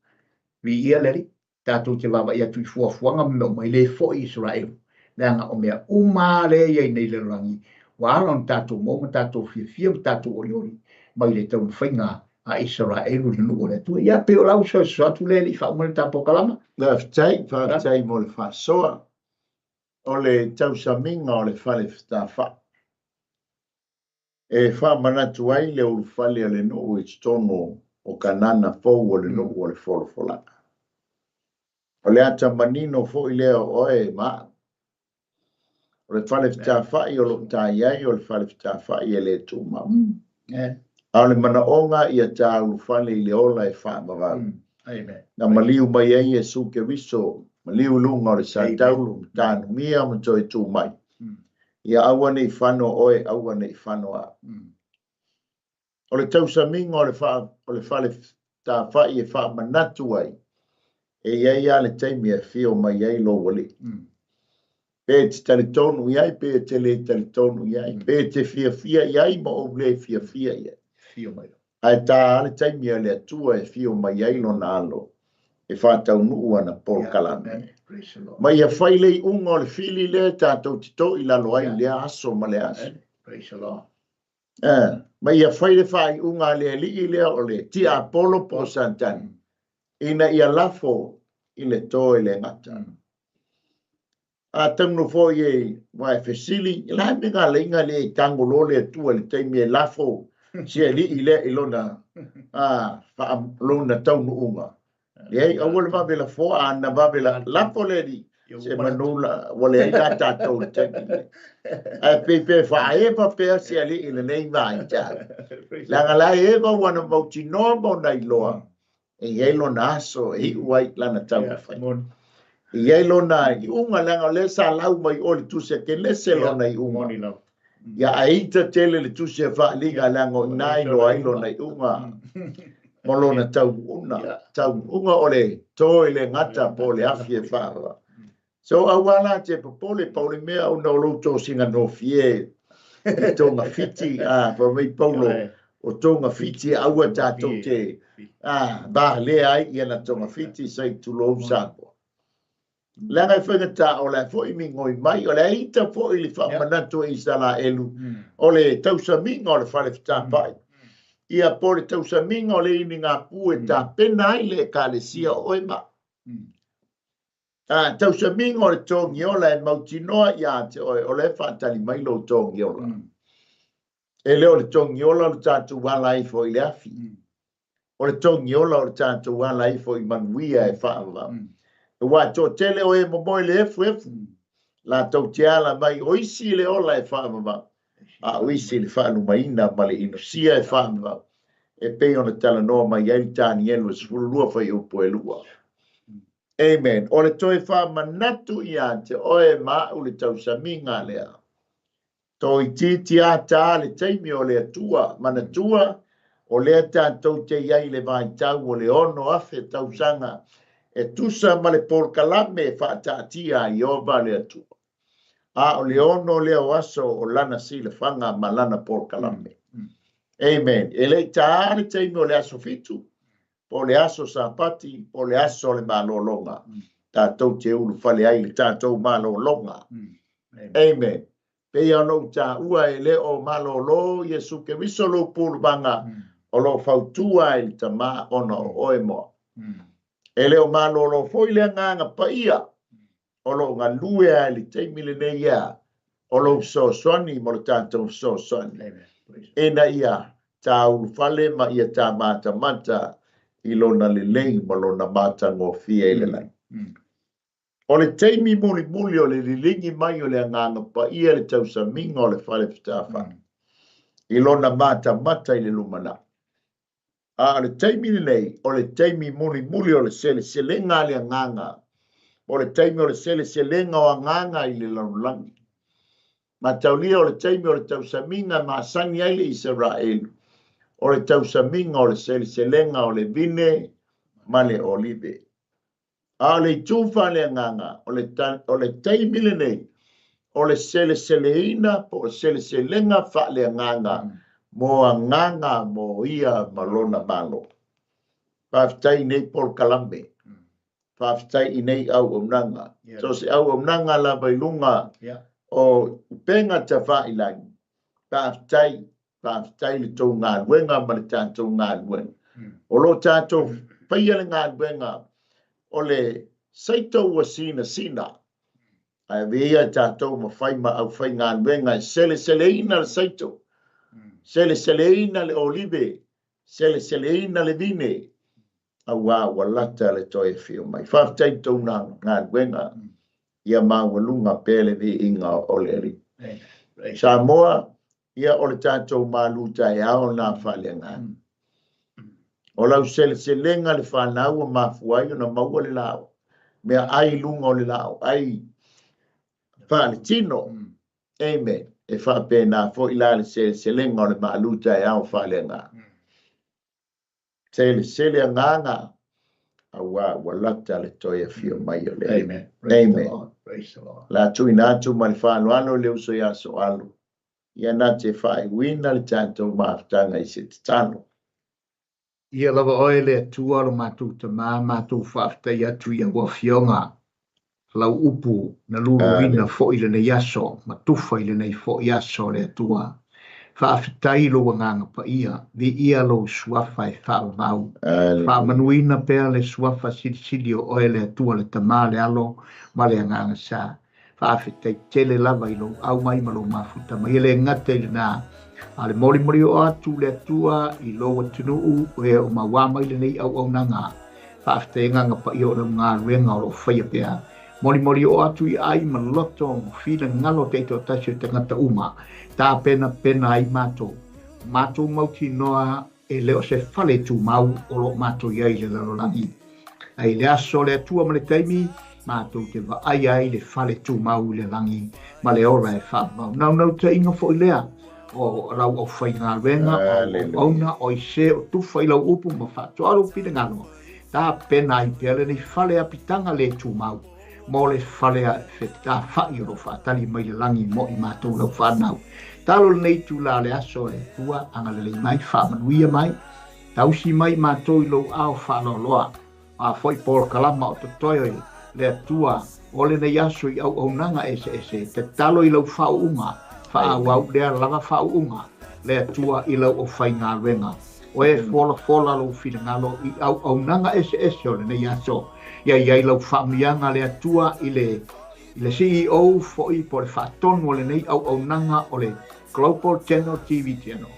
viia le Alii. Tatou te vaavaai atu i fuafuaga ma mea uma, e le foi Isaraelu, leaga o mea uma lea e i ai nei i le lalolagi ua ala ona tatou maua ma tatou fiafia ma tatou olioli mai le taumafaiga a Isaraelu i le nuu o le Atua. Ia, pei o lau soasoa atu lea e le i faauma le ta polokalama. Faafetai, faafetai mo le faasoa. O le tausamiga o le fale fetafai e faamanatu ai le ulufale o le nuu i totonu o Kanana fou o le nuu o le folafolaga. O le ata manino foi lea o oe ma au. O le fale fetafai o lo o tai ai o le fale fetafai e le tumau. A o le manaoga ia ta ulufale i le ola e faavavau. Na maliu mai ai Iesu Keriso, maliu i luga o le sataulu, ma tanumia ma toe tu mai. Ia aua ne i fano oe, aua ne i fano au. O le tausamiga o le o le fale tafai e faamanatu ai, e i ai lava le taimi e afio mai ai lou alii. Pe e te talitonu i ai, pe e te le talitonu i ai, pe e te fiafia i ai ma ou le fiafia i ai. Ae ta lava le taimi a le Atua e afio mai ai lona alo e faataunuu ana polokalame. Ma ia fai le iuga o le fili lea tatou te toi lalo ai i lea aso ma lea aso. Ma ia fai le faaiuga a le alii lea o le tiapolo po o Satani, ina ia lafo i le to e le gata. A taunu foi e ua e fesili, o le a le mea na ala ai ona le tago loa le Atua i le taimi e lafo si alii lea i lona, lona taunuuga? Leai, aua le vave lafoa, a na vave lafo le alii, se manu la, ua leai la tatou i le taimi lenei. Ae pei pe faaeva pea se alii i lenei vaitau. Leaga la e eva ua na mautinoa ma ona iloa, e i ai lona aso e iu ai lana taumafai. E i ai lona iuga, leaga o lea sa lau mai o le Tusi a Kenese lona iuga. Ia ae ita tele le Tusi a Faaliga, leaga o ina iloa ai lona iuga ma lona taunuuga. Taunuuga o le to i le gata po o le afi e faavavau. So aua la te popole, pau le mea ona o lou tosiga nofie i togafiti, a fai mai Paulo, o togafiti aua tatou te valea ai ia na togafiti sai tulou Samoa. Leaga e faigata o le a foi migoi mai, o le a ita foi le faamanatu e Isaraelu o le tausamiga o le fale fetafai. Ia po le tausamiga o le inigapu e tapena ai le ekalesia o oe ma. Tausamiga o le togiola e mautinoa ia te oe, o le faatali mai lou togiola. E le o le togiola o le tatou ala ifo i le afi. O le togiola o le tatou ala ifo i manuia e faavavau. Ua toatele o e momoe le efuefu, latou te ala mai o isi le ola e faavavau, a o isi le faalumaina ma le inosia e faavavau, e pei ona talanoa mai ai le Tanielu e 12 fuaiupu e 2. Amen. O le toe faamanatu ia te oe ma au le tausamiga lea. Toeitiiti a ta le taimi o le Atua, manatua o lea tatou te i ai i le vaitau o le 6,000 tausaga e tusa ma le polokalame e faataatia ai Ieova le Atua. A o le ono lea o aso o lana silafaga ma lana polokalame. Amen. E le i taā le taimi o le aso 7, po o le aso Sapati, po o le aso o le malologa. Tatou te ulufale ai le tatou malologa. Amen. Pei ona ou taua e le o malolo Iesu Keriso lou puluvaga o lo o fautua ai le Tama ona o oe moa. E le o malolo foi le Agaga Paia o lo o galue ai le taimi lenei ia o lou fesoasoani mo le tatou fesoasoani, ina ia taulufale ma ia tamatamata i lona lelei ma lona matagofie i le lagi. O le taimi mulimuli o le liligi mai o le Agaga Paia le tausamiga o le fale fetafai i lona matamata i le lumanai. A o le taimi lenei, o le taimi mulimuli o le seleselega a le agaga, o le taimi o le seleselega o agaga i le lalolagi. Mataulia o le taimi o le tausamiga e masani ai le Isaraelu, o le tausamiga o le seleselega o le vine ma le olive. A o le itu faaleagaga, o le taimi lenei, o le seleseleina po o seleselega faaleagaga mo agaga mo ia ma lona Malo. Faafetai i nei polokalame, faafetai i nei auaunaga. So se auaunaga lava i luga o upega tafailagi, faafetai, faafetai le tou galuega ma le tatou galuega. O lo tatou faia le galuega o le saito ua sinasina, ae avea ia tatou ma fai ma aufaigaluega e seleseleina le saito, seleseleina le olive, seleseleina le vine, auā ua lata le toe afio mai. Faafetai i tou galuega, ia maualuga pea le viiga o le Alii. Samoa, ia o le tatou malu taeao na faaleagaga. O lau seleselega le fanau ua mafua ai ona maua le lao, mea ai luga o le lao, ai faaletino. Amen. E faapena foi la le seleselega o le malu taeao faaleagaga. Selesele agaga, auā ua lata le toe afio mai o le Alii. Amen. Praise the Amen. Lord. Praise the Lord. La tuuina atu ma le faaaloalo i le uso ia Soalo, ia na te faaiuina le tatou mafutaga i se tatalo. Ia lava oe le Atua lo matou Tamā, matou faafetai atu i au afioga, lau upu na luluina foi i lenei aso, ma tufa i lenei foi aso le Atua. Faafetai i lou agaga paia, viia lou suafa e faavavau. Faamanuina pea le suafa silisili o oe le Atua le Tamā, le Alo ma le Agaga Sa. Faafetai tele lava i lou au mai ma lou mafuta mai. E le gata i lena, a le molimoli oo atu le Atua i lou atunuu e o mauā mai lenei auaunaga. Faafetai agaga paia o lau galuega o lo o faia pea. Molimoli oo atu i ai ma loto ma finagalo taitoatasi o tagata uma. Tapenapena ai matou. Matou mautinoa e le o se fale tumau o lo o matou i ai i le lalolagi. Ae i le aso o le Atua ma le taimi, matou te vaai ai le fale tumau i le lagi ma le ola e faavavau. Naunautaiga foi lea o lau aufaigaluega, o auauna, o i se o tufa i lau upu ma faatoa lou finagalo, tapena ai pea lenei fale apitaga le tumau mo le fale fetafai o lo o faatali mai le lagi mo i matou lau fanau. Talo lenei itula o le aso le Atua, agalelei mai, faamanuia mai, tausi mai matou i lou ao faaaloaloa. A foi polokalama o totoe le Atua o lenei aso i auaunaga eseese, tatalo i lau faauuga, faaauau lea lava faauuga le Atua i lau aufaigaluega. O e folafola lou finagalo i auaunaga eseese o lenei aso. Ia i ai lau faamanuiaga le Atua i le i le CEO foi po o le faatonu o lenei auaunaga o le Global Channel TV Channel.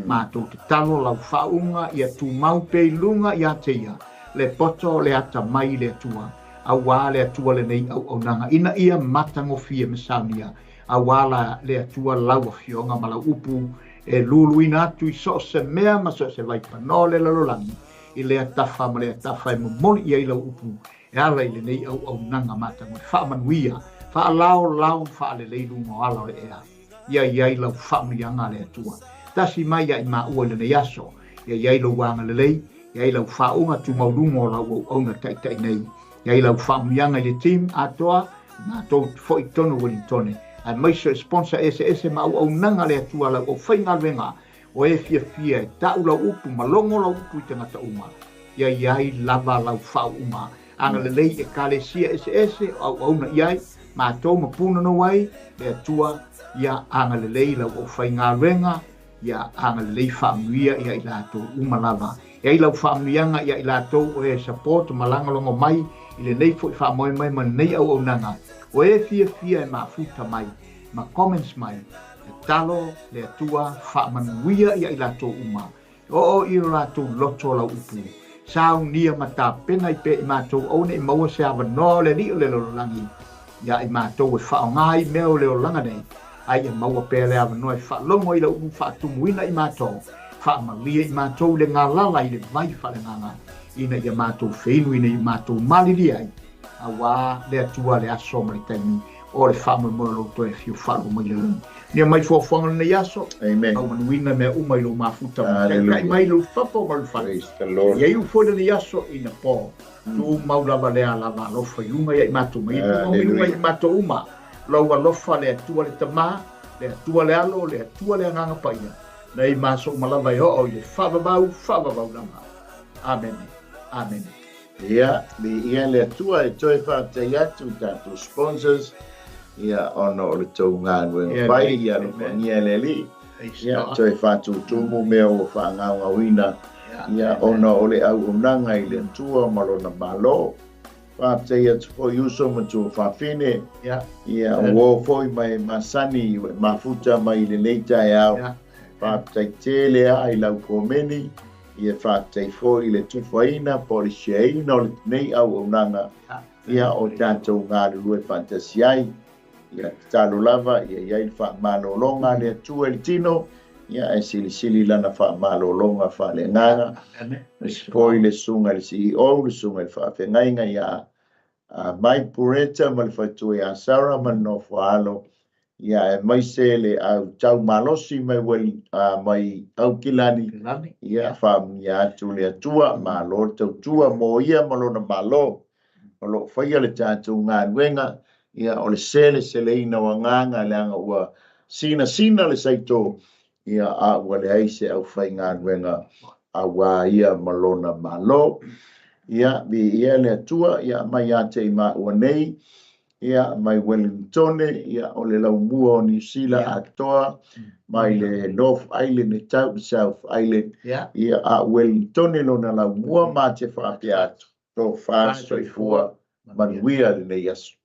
Matou tatalo lau faauuga ia tumau pea i luga ia te ia le poto le atamai i le Atua, auā le Atua lenei auaunaga ina ia matagofie ma saunia, auā la le Atua lau afioga ma lau upu e luluina atu i so o se mea ma so o se vaipanoa o le lalolagi i lea tafa ma lea tafa e momoli i ai lau upu e ala i lenei auaunaga matagofie. Faamanuia, faalaolao ma faalelei luga o ala o le ea. Ia i ai lau faamanuiaga a le Atua. Tasi mai ia i maua i lenei aso. Ia i ai lou agalelei, ia i ai lau faauuga tumau luga o lau auauna taitai nei. Ia i ai lau faamanuiaga i le team atoa, i matou foi i totonu o Wellingtone, aemaise o sponsor eseese ma auaunaga a le Atua lau aufaigaluega o e fiafia e tau lau upu ma logo lau upu i tagata uma. Ia i ai lava lau faauuga agalelei i ekalesia eseese o auauna i ai matou ma punonou ai le Atua ia agalelei lau aufaigaluega ia agalelei faamanuia ia i latou uma lava. E ai lau faamanuiaga ia i latou o e support ma lagolago mai i lenei foi faamoemoe ma lenei auaunaga o e fiafia e mafuta mai ma comments mai, tatalo le Atua faamanuia ia i latou uma. Oo i lo latou loto lau upu. Saunia ma tapena i pea i matou aua ne i maua se avanoa o le Alii o le lalolagi ia i matou e faaaoga ai mea o le olaga nei, a ia maua pea le avanoa e faalogo ai lau upu faatumuina i matou. Faamalie i matou le galala i le vai faaleagaga, ina ia matou feinu ina ia matou malilie ai, auā le Atua le aso ma le taimi o le faamoemoe o lou toe afio faalua mai i le lagi. Ia mai fuafuaga o lenei aso, Amen. Taumanuina mea uma i lou mafuta ma taitai Hallelujah. mai lou fafo ma lou fale. Praise the Lord. Ia iu foi lenei aso ina po. Tumau lava lea lava alofa i luga ia i matou ma ia tumau i luga ia i matou uma. Lou alofa le Atua le Tama, le Atua le Alo, le Atua le Agaga Paia, nei ma aso uma lava e oo i le faavavau, faavavau lava. Amene. Amene. Ia, viia le Atua e toe faafetai atu i tatou sponsors, ia, ona o le tou galuega Ia, fai, lelei. ia Amen. alofagia e le Alii. Praise Ia, God. toe faatutumu mea ua faagaogaoina, Ia, ia, amen. ona o le auaunaga i le Atua ma lona Malo. Faafetai atu foi uso ma tuafafine, Ia, ia, amen. ua o foi mai masani, mafuta mai i lenei taeao. Ia, Faafetai tele lava i lau komeni, ia faafetai foi i le tufaina po o le shareina o lenei auaunaga, ia, ia, o tatou galulue faatasi ai. Ia, tatalo lava, ia i ai le faamalologa a le Atua i le tino, ia, ae silisili lana faamalologa faaleagaga. Amen. Aemaise foi le susuga i le CEO, le susuga i le faafeagaiga ia Mike Pureta ma le faletua ia Sarah ma le nofoaalo, ia, aemaise le au tau malosi mai mai Aukilani, Kilani. ia, faamanuia atu le Atua, malo le tautua mo ia ma lona malo. O lo o faia le tatou galuega, ia, o le seleseleina o agaga, leaga ua sinasina le saito, ia, a ua leai se aufaigaluega auā ia ma lona malo. Ia, viia le Atua, ia, mai ia te i maua nei, ia, mai Wellingtone, ia, o le laumua o Niu Sila atoa, mai le North Island e tau i South Island, Ia, ia, a Wellingtone lona laumua ma te faapea atu, tofa soifua, manuia lenei aso.